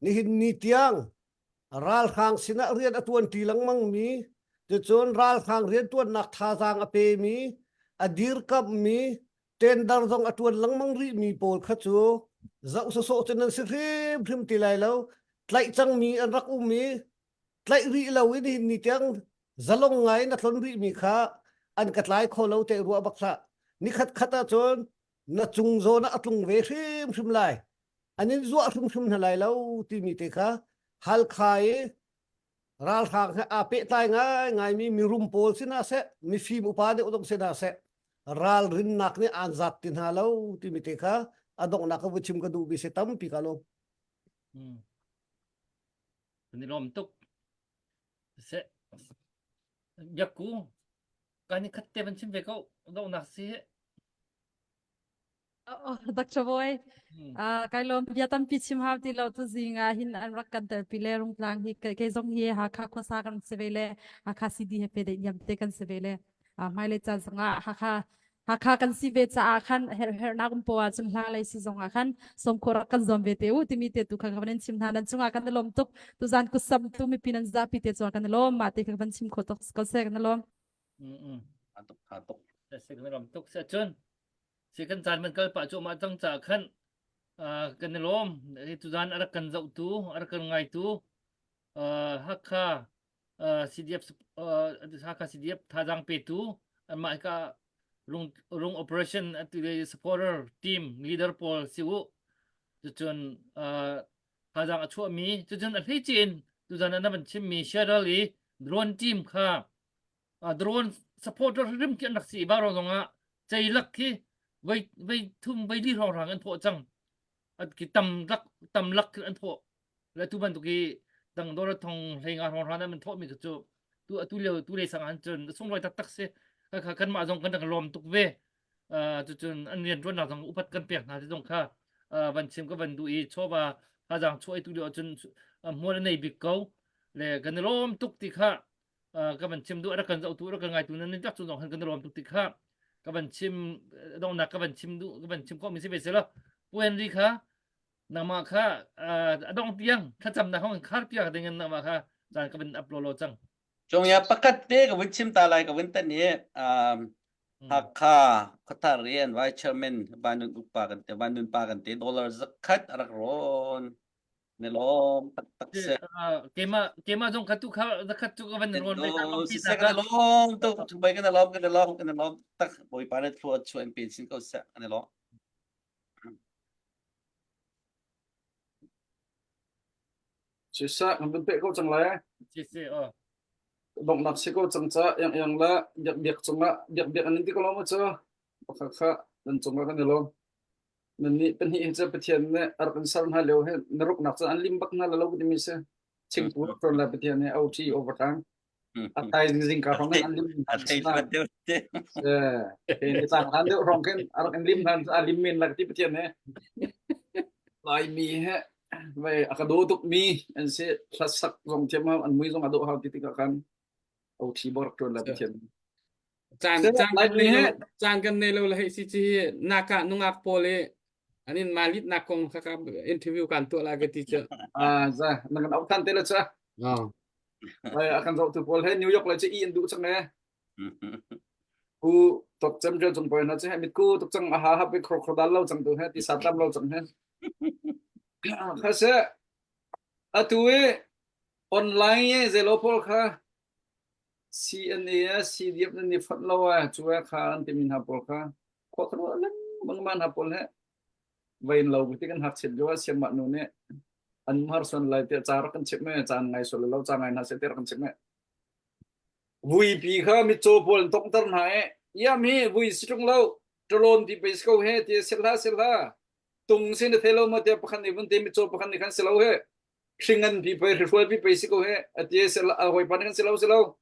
nihin ni tiang ralhrang sinah rian a tuanṭi lengmang mi cucun ralhrang rianṭuannak thazaang a pemi a dirkamhmi tender zong a ṭuan lengmang rihmi pawl kha cu zoh sawsawh cu nan si hrimhrim ti lai lo tlaih cangmi an rak um i tlaih rih lo in hin ni tiang zalong ngai in a tlon rihmi kha an ka tlai kho lo te ruah bak hlah nikhat khat ahcun na cung zawn ah a tlung ve hrimhrim lai an in zuah hrimhrim hna lai lo timi te kha Halkha i ralhrang he aa pehtlai ngaingaimi mirum pawl si hna seh mifim upa deuh zong si hna seh ralrinnak nih aan zat ti hna lo timi te kha a donghnak ka vu chim ka duhmi si tampi ka lawm. Hmm. Kan i lawm tuk. Se Biakku kan i khat te van chim ve ko donghnak si he. Oh, Dr. Boy, uh, kai lom bia tampi chim hau ti lo tu zinga hin an rak kan terpi le rungtlang hi ke zong hi Hakha khuasa kan si ve le Hakha CD he pe dei niam te kan si ve le uh, hmailei caan zongah Hakha Hakha kan si ve caah khan her hernak um poah cun hla lei si zongah khan som khor kan zom ve te u timi te tu kha kan chim hna nan chungah kan lom tuk tu zan kusam tu mipi nan zapi te chuan kan lom ma te kha kan chim kho tok ko se kan lom Mm mm. tuk tha tuk. Se kan lom tuk se cun si kan caan man kal pah cu mah cang ca khan kan i lawm tuzan a rak kan zohtu a rak kan ngaitu Hakha CDF Hakha CDF thazaang petu anmah ka rung rung operation atu supporter team leader pawl si u cucun thazaang a chuahmi cucun a hleice in tuzan an van chimmi Cheryl i drone team kha drone supporter hrim khi an rak si baro zong ah ceilak khi voi voi thum voi li hrawng hrang an thawh cang ki tam lak tam lak an thawh le tu bantuk i dang dor thong hlei nga hrawng hrang an thawh mi cu tu atu lio tu le sang an cun sunglawi taktak si kha kan mah zong kan rak lawm tuk ve cucun an rian tuannak zong upat kan pek hna ti zong kha van chim ka van duh i chawva thazang chuah tu lio cun hmual nei bik ko le kan lawm tuk ti kha ka van chim duh rak kan zohtu rak kan ngaitu nan rak cu zong han kan lawm tuk ti kha ka van chim donghnak ka van chim duh ka van chim khawh mi si ve sela Pu Henry kha nangmah kha a dong tiang thlacamnak hong khar piak ding in nangmah kha caan ka van upload lo cang Cung ya pakhat te ka vun chim ta lai ka vun tan i um Hakha khuathar rian vice chairman Vanun upa kan te Vanun pa kan te dollar zakhat rak rawn Na lawm taktak si. Keimah keimah zong kha tu kha zakhat cu ka van rawn ve ta Si seh kan lawm tuk tu bai kan lawm kan lawm kan lawm tak Bawipa na thlua chuah in pe sin ko seh kan lawm. Siseh kan van peh ko cang lai. Siseh aw. Donghnak si ko cang ca yang yang la biak biak cungah biak biak an in ti ko lo ma cu. Pakhat kha nan cungah kan i lawm. Nannih pahnih hi cu Pathian nih a rak in ser hna lio hi na ruknak cu an lim bak hna lo timi si. Chingtu rak ṭuan le Pathian nih OT overtime. A tai zing ka hrawng in an lim A thei hman deuh te. Eh, ni cang hlan deuh hrawng khin a rak in lim hna a lim men la ti Pathian nih. Laimi he vai a ka daw tuk mi an si hlasak zong thiam an mui zong a dawh hau ti tikah khan OT bor rak ṭuan le Pathian Caan caan kan nei lo caan kan nei lo le hei si chi naka nungak pawl i an in malit nak kong kha ka interview kan tuah lai ka ti cu. Ah za na kan auh than te le cha. Ah. Ai a kan zoh tu pawl he New York le chi i an duh chang e. Ku tok cem jel chung poi na chi he mit ku tok chang a ha ha pe khro khro dal lo chang tu he ti sa tlam lo chang he. Kha se atu i online e zelo pawl kha CNA CDF nan i fonh lo ah cu kha an timi hna pawl kha khua kan ruah lengmang ma hna pawl he. Vein lo ti kan hak chit lio ah siangmah nu nih an har suan lai tiah ca rak kan chimh me caan ngai sual lo ca ngai hna seh ti rak kan chimh me. Vuipi kha mitcaw pawl an tongter hna i ia mi vui si ṭung lo ṭalawn ti pei si ko he ti si hlah si hlah tung si na thei lo ma tiah pakhat nih vun ti mitcaw pakhat nih khan si lo he hringan pi pei hrihrual pi pei si ko he a ti si a hawipa nih khan si lo si lo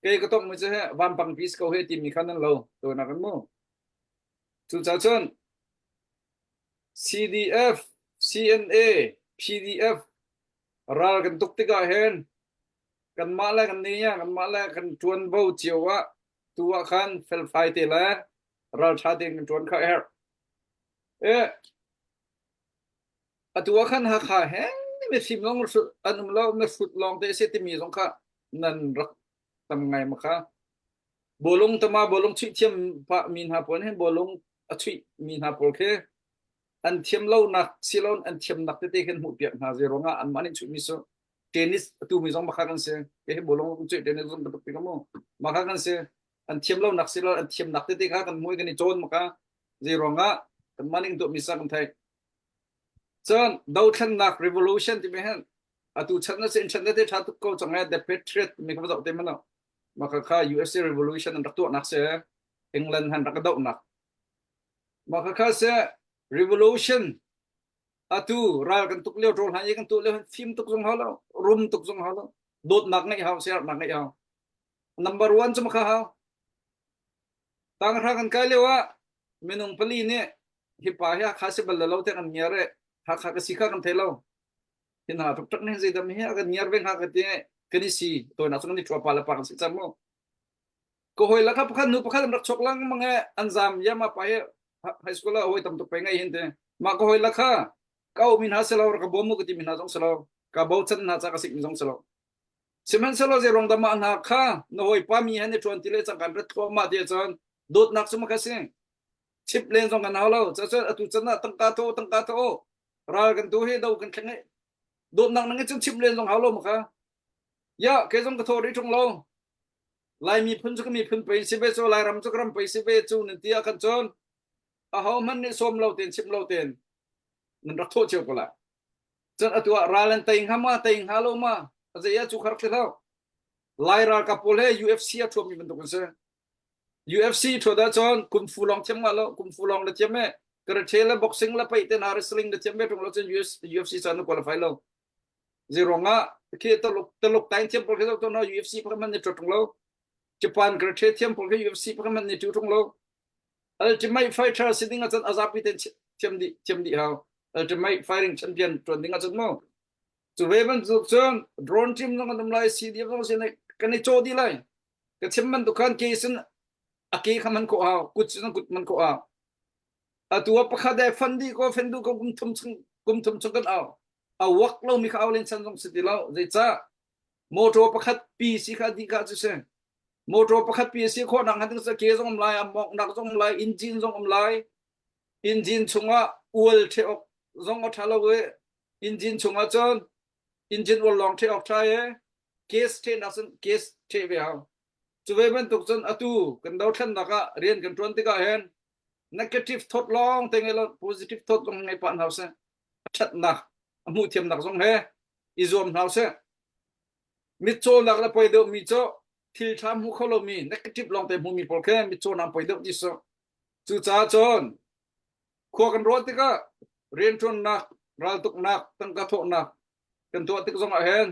kei ka tong mi cu he vampang pi si ko he ti mi khan nan lo to na kan mu cucaah cun CDF CNA PDF ral kan tuk tikah hin kanmah le kan nih kanmah le kan ṭuanvo cio ah tu ah khan felfai te le ralṭha tein kan ṭuan kha a herh. E, atu ah khan Hakha he mifim lawng an um lo, mihrut lawng te a si timi zong kha nan rak tam ngai ma kha. Bawlung tama bawlung chuih thiam pah mi hna pawl hin bawlung a chuih mi hna pawl khi an thiam lonak silon an thiamnak tete khin hmuh piak hna zei ruangah anmah nih chuih mi su tennis atu mi zong makha kan si ke hi bolong kan chuih tennis zong tuk tik mu makha kan si an thiam lo nak si lo an thiam nak tete kha kan mui kan i cawn maka zei ruangah kan maning tuah mi sa kan thei cun dothlennak revolution ti mi hen atu chan na sin chan te tha tuk ko chang the patriot mi kha zoh te mano maka kha USA revolution an rak tuah nak se England han rak doh nak maka kha se revolution Atu ral kan tuk lio ṭawl hna i kan tuah lio fim tuk zong hau lo, rum tuk zong hau lo, dawtnak ngeih hau, siarnak ngeih hau. Number one cu makha hau. Tanghra kan kai lio ah minung pali nih hi pa hi Hakha si bal lo te kan ngiar e Hakha ka si kha kan thei lo. Hin ha tuk tak nih zeidam hi kan ngiar ve hnga ka ti kan i si toinak cu kan i ṭhua pa le pa kan si cang mu. Ka hawi la kha pakhat nu pakhat an rak chok lengmang e an zam yama pa hi high school ah hawi tam tuk pe ngai hin te mah ka hawi la kha ka um hna selo ka bawm mu ka ti mi hna zong selo ka bochan hna ca ka sik mi zong selo sihmanhsehlaw zei rong dah mah hna kha na hawipa mi he na ṭuan ti le cangkan rat thluahmah ti ahcun dawtnak cu maka si chip len zong kan hau lo cacun atu can ah tangka tho tangka tho ral kan tu hi do kan thleng dawtnak nang cun chip len zong hau lo maka ya ke zong ka tho ri ṭung lo Lai miphun cu ka miphun pei si ve cu Lairam cu ka ram pei si ve cu nan ti ah khan cun aho hmanh nih sawm lo tein chim lo tein nan rak thawh cio ko lai. Cun atu ah ral an tei hnga ma tei hnga lo ma a zei ah cu kha rak ti hlah. Lai ralkap pawl he UFC a thuammi bantuk an si. UFC thuat ahcun kung fu lawng thiam nga lo kung fu lawng na thiam e karate le boxing le paih te hna wrestling na thiam ve ṭung lo cun US, UFC caan na qualify lo. Zeiruangah khi Taluk Taluk tain thiam pawl khi zoh tuah UFC pakhat hmanh nih ṭuat ṭung lo. Japan karate thiam pawl khi UFC pakhat hmanh nih ṭu ṭung lo. Ultimate fighter si ding ahcun a zapi tein thiam dih thiam dih hau. Ultimate fighting champion ṭuan ding ahcun mu. Cu ve bantuk cun drone team zong an um lai, CDF zong si kan i caw dih lai. Ka chim bantuk khan ke sin a ke kha man khawh hau, kut sin kut man khawh hau. Atu ah pakhat e fan dih ko fen duh ko kum thum chung kum thum chung kan au. A wak lo mi kha au len chan zong si ti lo. Zeicah motor pakhat pi si kha dih ka cu si. Motor pakhat pi si khawh nak ding ke zong um lai, a mok nak zong um lai, engine zong um lai. Engine chungah ual the ok zong a tha lo e. Engine chungah cun engine ual lawng the ok tha e. Case the nak cun case the ve hau. Cu ve bantuk cun atu kan dothlennak ah rian kan tuan tikah hin negative thought lawng te ngei lo positive thought zong ngei pah hna seh a ṭhatnak a hmuh thiamnak zong he i zuam hna seh mitcawnak le poi deuh mi cu thil ṭha hmu kho lomi negative lawng te hmumi pawl khi mitcaw nam poi deuh ti su cucaah cun khua kan ruah tikah rianṭuannak raltuknak tangka thawhnak kan tuah tik zong ah hin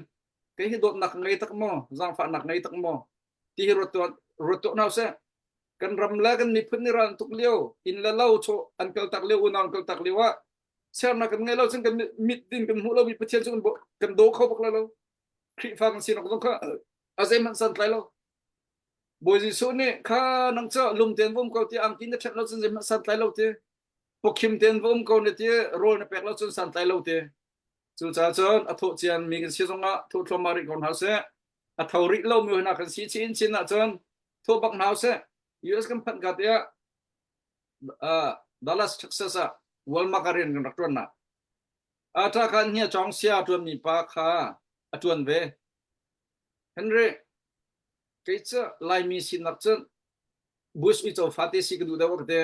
kei hi dawtnak ngei tak maw zaangfahnak ngei tak maw ti hi ruat tuah ruat tuah hna usih kan ram le kan miphun nih ral an tuk lio inn le lo chaw an kaltak lio unau an kaltak lio ah sernak kan ngei lo cun kan mit din kan hmuh lomi Pathian cu kan daw kho bak lai lo Khrihfa kan sinak zong kha a zeihmanh santlai lo Bawi Jesuh nih kha nang cu lung tein va um ko ti angki na ṭhet lo cun zeihmanh santlai lo ti pawkhim tein va um ko na ti rawl na pek lo cun santlai lo ti cucaah cun a thawh cian mi kan si zongah thawh thluahmah rih ko hna seh a tho rih lo mi hna kan si chin chin ahcun tho bak hna usih US kan phanh ka tiah uh, Dallas Texas ah Walmart ah rian kan rak tuan na ata khan hia chong sia tuan mi pa kha a tuan ve Henry kei cu Laimi sinak cun Bush uico fate si ka duh deuh ka ti.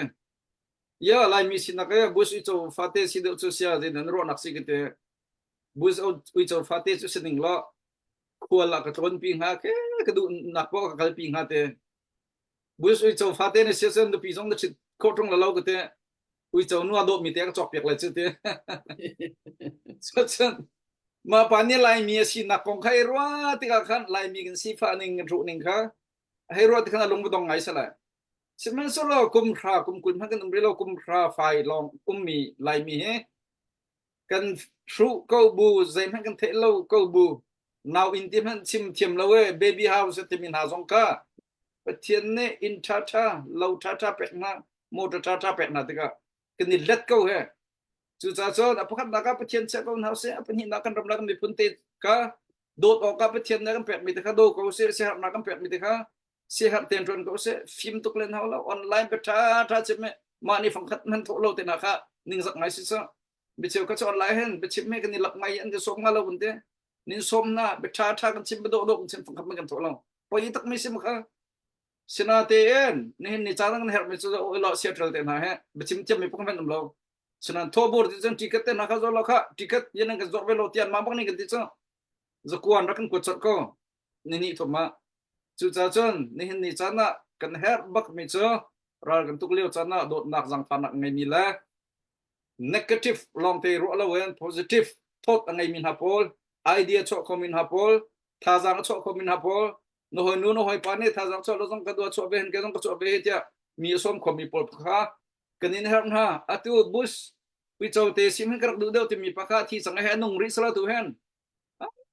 Ya Laimi sinak e bus uico fate si deuh cu sia zein nan ruahnak si kite bus uico fate cu sining lo khual ah ka tlawn pi hnga ke ka duh nak poh ka kal pi hnga te bus uico fate na sia cun nupi zong na chit khawh ṭung la lo kate uico nu a dawt mi te ka cawk piak lai cu te cun mah pa nih Laimi a sinak kong kha i ruah tikah khan Laimi kan sifah ning kan hruh ning kha hei ruah tikhan a lung va dong ngai salai Sihmanhsehlaw kum hra kum 20 hmanh kan um rih lo kum hra fai lawng ummi Laimi hi kan hruh ko bu zeihmanh kan theih lo ko bu nau inn ti hmanh chim thiam lo e baby house timi hna zong kha Pathian nih inn ṭhaṭha lo ṭhaṭha pek hna motor ṭhaṭha pek hna tikah kan i let ko he cucaah cun a pakhatnak ah Pathian chiah ko hna usih a pahnihnak kan ram le kan miphun te kha dawt awkah Pathian nih kan pekmi te kha daw ko usih siaherhnak kan pekmi te kha siaherh tein ṭuan ko seh fim tuk len hau lo online bia ṭha ṭha chim me mah nih fangkhat hman thawh lo te na kha ningzak ngai si sa biacheu kha cu online hin biachim he kan i lak ngai an ti sawm nga lo kan ti nin sawm na bia ṭha ṭha kan chim dawh dawh kan chim fangkhat man kan thawh lo poi tak mi sim kha sina te en nihin ni caan kan herh mi cu o lo sia ṭal te hna he biachim thiam mi pung um lo sinan thobur ti cun ticket te hna kha zo lo kha ticket yan kan zawr ve lo tian ma bang ni kan ti cu zakuan rak kan kuat chot ko ni ni thum ah Cucaah cun nihin ni caan ah kan herh bakmi cu ral kan tuk lio caan ah dawtnak zaangfahnak ngeimi le negative lawngte ruah loin positive thought a ngeimi hna pawl, idea chuah khomi hna pawl, thazaang a chuah khomi hna pawl, na hawi nu na hawi pa nih thazaang chuah lo zong ka dua chuah ve hin ke zong ka chuah ve hi tiah mi a sawm khomi pawl kha kan in herh hna. Atu Bush uico te sim hin ka rak duh deuh timi pa kha thi cang he a nung rih sala tu hen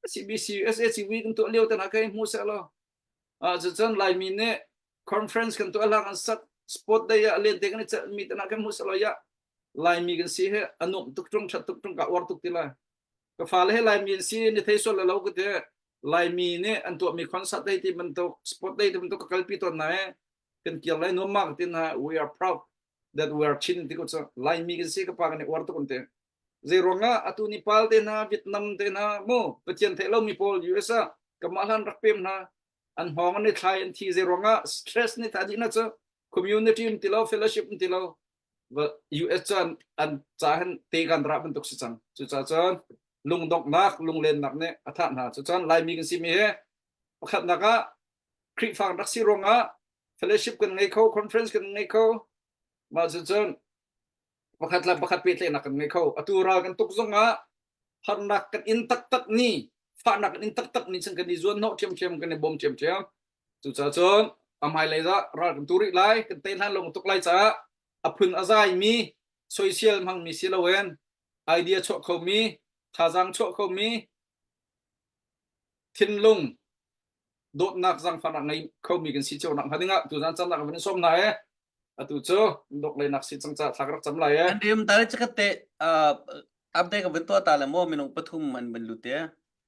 CBC SACV kan tuah lio te hna kai hmu seh law ah cucun Laimi nih conference kan tuah hlang an sak sport day ah len te kan i celh mi te hna kan hmu seh law ya Laimi kan si he a nuam tuk tung that tuk tung ka uar tuk ti lai ka fale he Laimi an si ni thei sual lo ka te Laimi nih an tuah mi concert day ti bantuk sport day ti bantuk ka kalpi tawn na he kan kir lai nuam ma ka tin ha we are proud that we are Chin ti ko chu Laimi kan si ka pa kan i uar tuk an te Zeiruangah atu Nepal te hna, Vietnam te hna, mu Pathian theih lomi pawl US ah kamah hlan rak pem hna, an hngawng an i thlai an thi zeiruangah stress nih tha dih na cu community um ti lo fellowship um ti lo US cu an, an ca hin te kan ra bantuk si cang cucaah cun lungdonghnak lunglennak nih a thah hna cucun Laimi kan simi hi pakhatnak ah Khrihfa rak si ruangah fellowship kan ngei kho conference kan ngei kho mah cucun pakhat le pakhat pehtlaihnak kan ngei kho atu ral kan tuk zongah harnak kan in taktak ni fahnak kan in taktak ni cun kan i zuan hnawh ṭhiamṭhiam kan i bawm ṭhiamṭhiam cucaah cun a hmailei ah ral kan tu rih lai kan tei hlan lo tuk lai caah a phun a zaimi soisel hmangmi si loin idea chuah khomi thazaang chuah khomi thinlung dawtnak zaangfahnak ngei khomi kan si cio nak hnga dingah tuzan caan ah kan in sawm hna e atu cu dok leinak si cang ca thla ka rak cam lai e An rim ta le chikhat te update ka vun tuah ta le maw minung pathum an vun lut te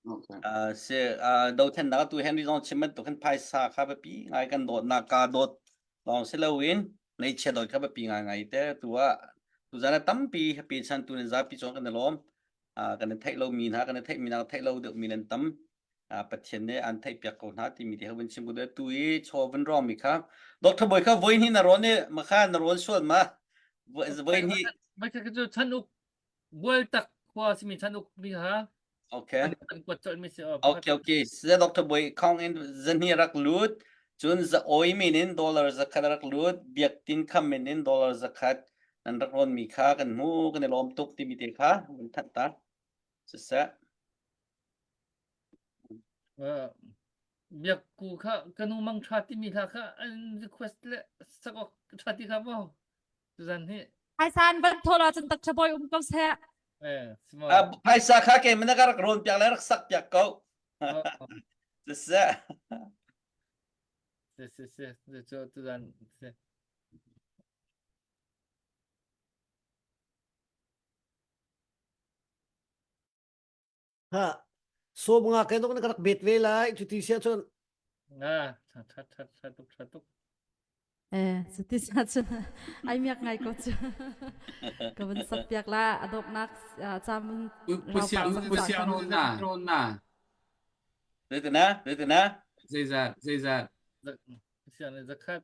Okay. Uh, si uh, dothlennak tu Henry zong chim bantuk khan phaisa kha biapi ngai kan dawtnak ka dawt lawng si loin neichia dawt kha biapi ngai ngai te tu ah tuzan ah tampi happy chan tu nan zapi cun kan i lawm uh, kan i theih lo mi hna kan i theih mi hna theih lo deuh mi nan tam Pathian nih an theihpiak ko hna timi te vun chim ko tu i chaw vun rawng mi kha Dr. Boy kha voi hnih na rawn i ma kha na rawn sual ma voi hnih Mai kha cu chan uk bual tak khua simi chan uk mi ha Okay. An kuat colh mi si Okay okay se Dr. Boy khong in zani rak lut cun za oi min in dollar zakhat rak lut biak tin kham min in dollar zakhat nan rak rawn mi kha kan mu kan i lawm tuk timi te kha vun that ta siseh Biakku kha ka nu mang ṭha timi hla kha an request le sak awk ṭha ti kha maw tuzan hi Phaisa an van thawh ahcun tak ṭha bawi um ko seh. Eh, simo. Ah, phaisa kha ke mana ka rak rawn piak le rak sak piak ko. Siseh. Si si si, cu tuzan si. Ha sawm nga ke dong na ka rak bet ve lai cu ti sia cun nga tha tha tha tha tuk tha tuk Eh, cuti sa cun ai miak ngai ko cu. Ka van sak piak la adoknak camun Pusiang pusiang rawn na rawn na. Zeitina zeitina Zeizat zeizat. Siang zakhat.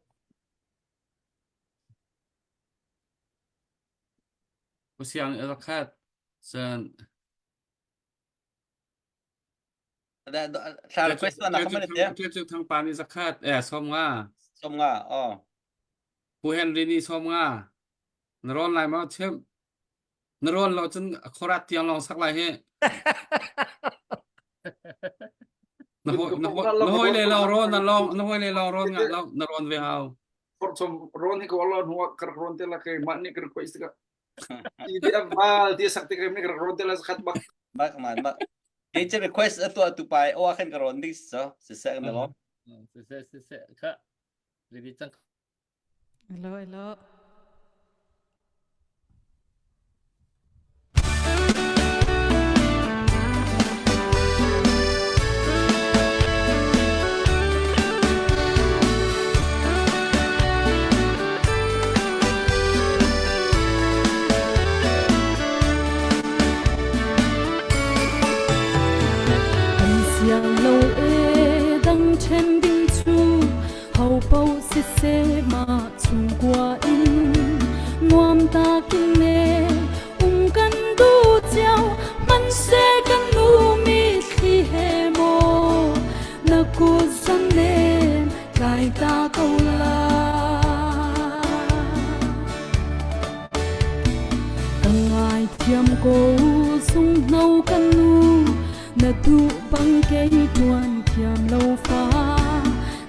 Pu Siang nih zakhat. Cun Thla request tuah nak kha te. Ṭial Cung Thang pa nih zakhat eh 50. 50 oh. Pu Henry nih 50. Na rawn lai maw chim? Na rawn lo cun khorat tiang lawng sak lai hi. Na hawi na hawi na hawi le lawng rawn na lawng na hawi le lawng rawn ngah lo na rawn ve hau. Forchom rawn hi ko alon huwa kar rawn te la ke ma ni kar ko isika. Ti ti val ti sak te ke ni kar rawn te la khat bak. Bak man bak. Ke che request atu atu pai o khan ka rawn ding so se se na lo. Se se se se kha. Ready cang. Hello, hello. Kan siang lo e dang ṭhen ding cu ho paoh siseh mah chungkua in nuam takin ne um kan duh cio hmanhseh kan nu mitthli he maw na kut zan nen tlai ta ko lai. Ka ngaithiam ko sunghno kan nu Na duh bang kei ṭuan thiam lo fa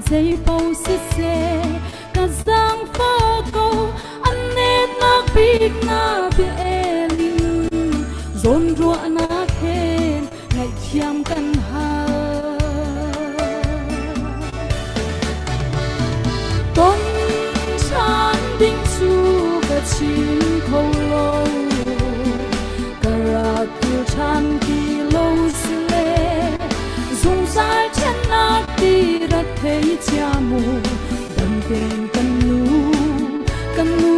zei paoh siseh ka zaangfah ko an netnak bik na bia el in zawnruahnak he ngaihthiam kan hal. Ton ṭhan ding cu ka chim kho lo ka rak kir ṭhan ti lo sile zungzal ṭhennak ti rak thei cia mu dam tein kan nu kan nu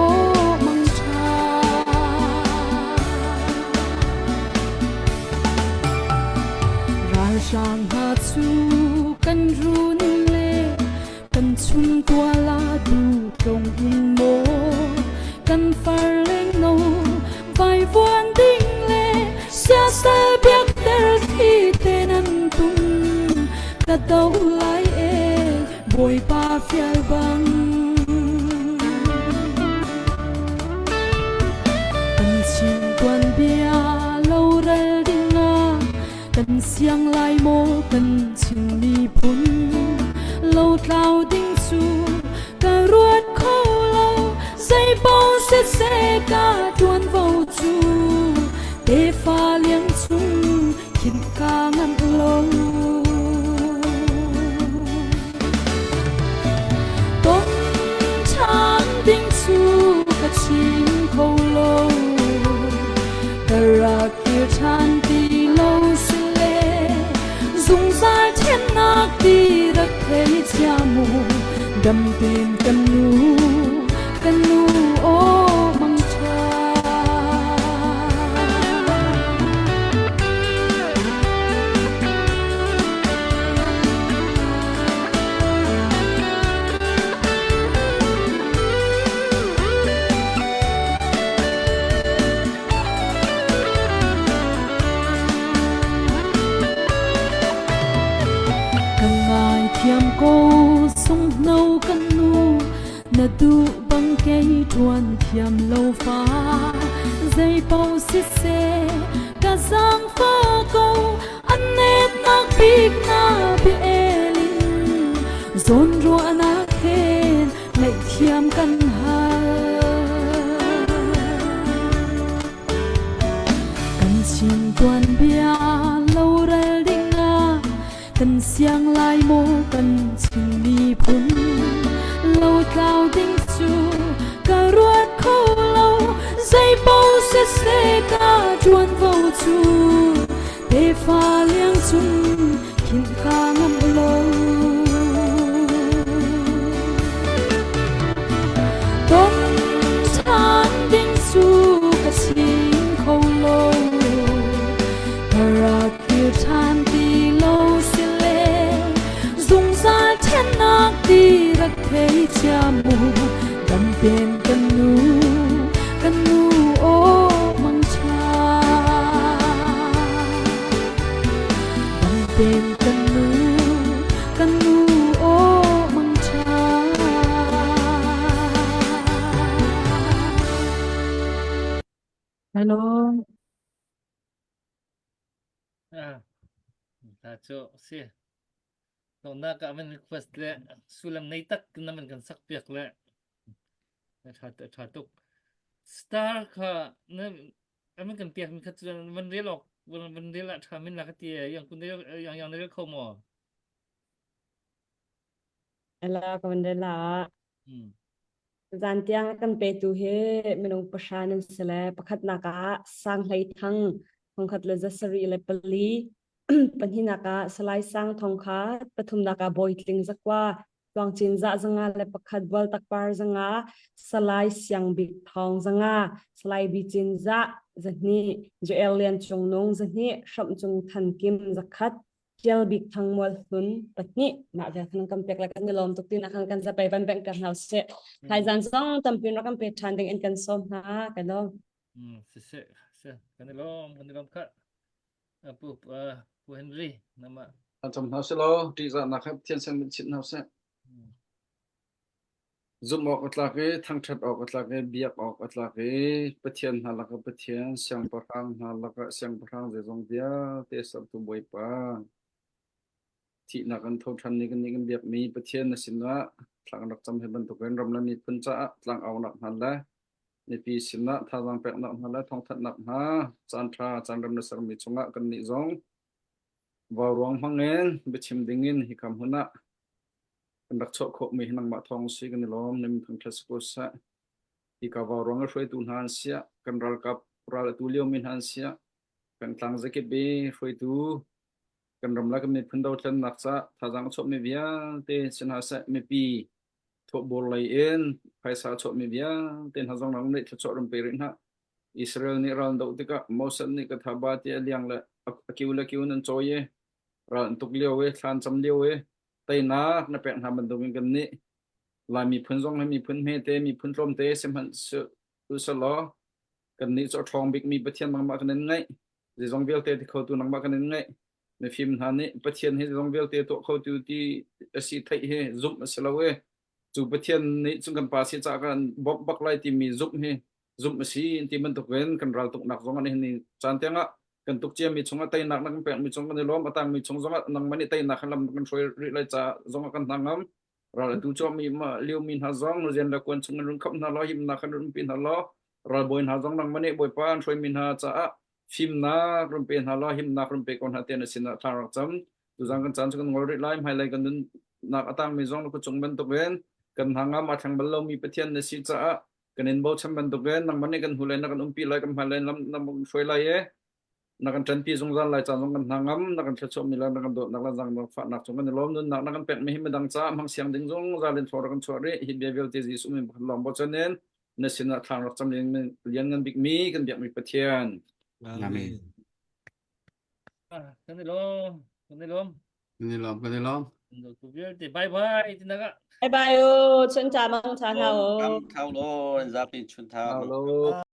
aw mangṭha. Ralhrang hna cu kan run le kan chungtual ah du tlong in maw kan far lengno vaivuan ding le siasal biakter thli te nan tum ka do lai e Bawipa fial bang kan chim tuan bia lo ral ding ah kan siang lai maw kan Chin miphun lo tlau ding cu ka ruat kho lo zei paoh siseh ka ṭuanvo cu tefa liang chung khin ka nganh lo. Ton ṭhan ding cu ka chim kho lo ka rak kir ṭhan ti lo sile zungzal ṭhennak ti rak thei cia mu dam tein kan nu kan nu aw mangṭha. Ka ngaithiam ko sunghno kan nu na duh bang kei ṭuan thiam lo fa zei paoh siseh ka zaangfah ko an netnak bik na bia el in zawnruahnak he ngaihthiam kan hal. Kan chim tuanbia lo ral ding ah kan siang lai maw kan Chin miphun lo tlau ding cu ka ruat kho lo zei paoh siseh ka ṭuanvo cu tefa liang cung khinh ka ngamh lo. Ton ṭhan ding cu ka chim kho lo ka rak kir ṭhan ti lo sile zungzal ṭhennak ti rak thei cia mu dam tein kan nu kan nu aw. Den kan nu kan nu aw mang ṭha. Hello. Ah, ta cu si. Donnak ah man request le sullam nei tak na man kan sak piak le tha tha tuk. Star kha na aman kan piak mi kha cu van rel ok van rel ah tha min la ka ti yang kun yang yang na rel kho maw? Ela ka van rel la. Hmm. Zan tiang a kan petu hi minung pahra nan si le pakhatnak ah Sang Hlei Thang thongkhat le 74, pahnihnak ah Salai Sang thongkhat, pathumnak ah Bawi Tling zakua, Tluangcin zah 101, Bualtak Par 500, Salai Siang Bik Thawng 500, Salai Bi Cin zah 200, Joel Lian Cung Nung 200, Hramh Cung Than Kim 100, Tial Bik Thang Mual Hlun pahnih mah vial khan kan pek le kan i lawm tuk tin khan kan zapei van beng ter hna sih thaizan zong tampi rak kan pe ṭhan ding in kan sawm hna kan lawm Mm, si si si kan i lawm kan i lawm kha pu pu Henry nama Cam hna selaw ṭihzahnak he Pathian sin min chit hna seh. Zumh awk a tlak i thangṭhat awk a tlak i biak awk a tlak i Pathian hna lakah Pathian, siangpahrang hna lakah siangpahrang zeizong vialte sertu Bawipa, thihnak in tho ṭhan ni kannih kan biakmi Pathian na sinah thla kan rak cam hi bantukin ram le miphun caah tlangaunak hna le mipi sinah thazaang peknak hna le thawngthanhnak hna caanṭha caan rem na sermi chungah kannih zong vauruang hmangin biachim dingin hika hmun ah kan rak chuah khawhmi hi nangmah thawng si kan i lawm na min thangṭhat si ko seh hika vauruang a hruaitu hna an siah kan ralkap ral atu liomi hna an siah kan tlang zakip i hruaitu kan ram le kan miphun dothlennak ca thazaang a chuahmi vialte si hna seh mipi thawhbur lei in phaisa a chuahmi vialte hna zong nang nih thluachuah ram pe rih hna Israel nih ral an doh tikah Moses nih ka thaba ti a liang le a kiu le kiu in an cawi i ral an tuk lio i thla an cam lio i teinak na pek hna bantukin kan nih Lai miphun zong hi miphun hmete miphun tlawmte sihmanh selaw kannih cu a ṭhawng bikmi Pathian nangmah kan in ngaih zeizong vialte ti khotu nangmah kan in ngaih mifim hna nih Pathian hi zeizong vialte tuah khotu ti a si theih hi zumh a si lo i cu Pathian nih cun kan pa si caah kan bawmh bak lai timi zumh hi zumh a si ti bantukin kan raltuknak zong an hin caan tiangah kan tuk ciami chungah teinak na kan pekmi chung kan i lawm a tangmi chung zongah nangmah nih teinak kan lam kan hruai rih lai ca zongah kan hna ngam ral atu chuakmi liomi hna zong rian le kuan chung in run khamh hna law himnak kan run pe hna law ralbawi hna zong nangmah nih bawipa an hruaimi hna caah fimnak run pe hna law himnak run pe ko hna tiah na sinah thla rak cam tuzang kan caan cu kan ngol rih lai hmailei kan nunnak a tangmi zong na kut cung bantukin kan hna ngam a thleng bal lomi Pathian na si caah kan in bochan bantukin nangmah nih kan hnulei na kan umpi lai kan hmailei lam na kan hruai lai i na kan ṭanpi zungzal lai caan zong kan hna ngam na kan thluachuahmi le na kan dawtnak le zaangfahnak cung kan i lawm nunnak na kan pekmi hi midang caah hmang siang ding zungzal in thlawr kan chuah rih hi bia vialte Jesuh min pakhat lawng bochan in na sinah thlang rak cam lian ngan bikmi kan biakmi Pathian Amen. Kan i lawm kan i lawm Kan i lawm kan i lawm. Vialte bye bye tinaga Bye bye o chun cha mang cha hna o Kam thau lo zapi chun thau. Thau lo.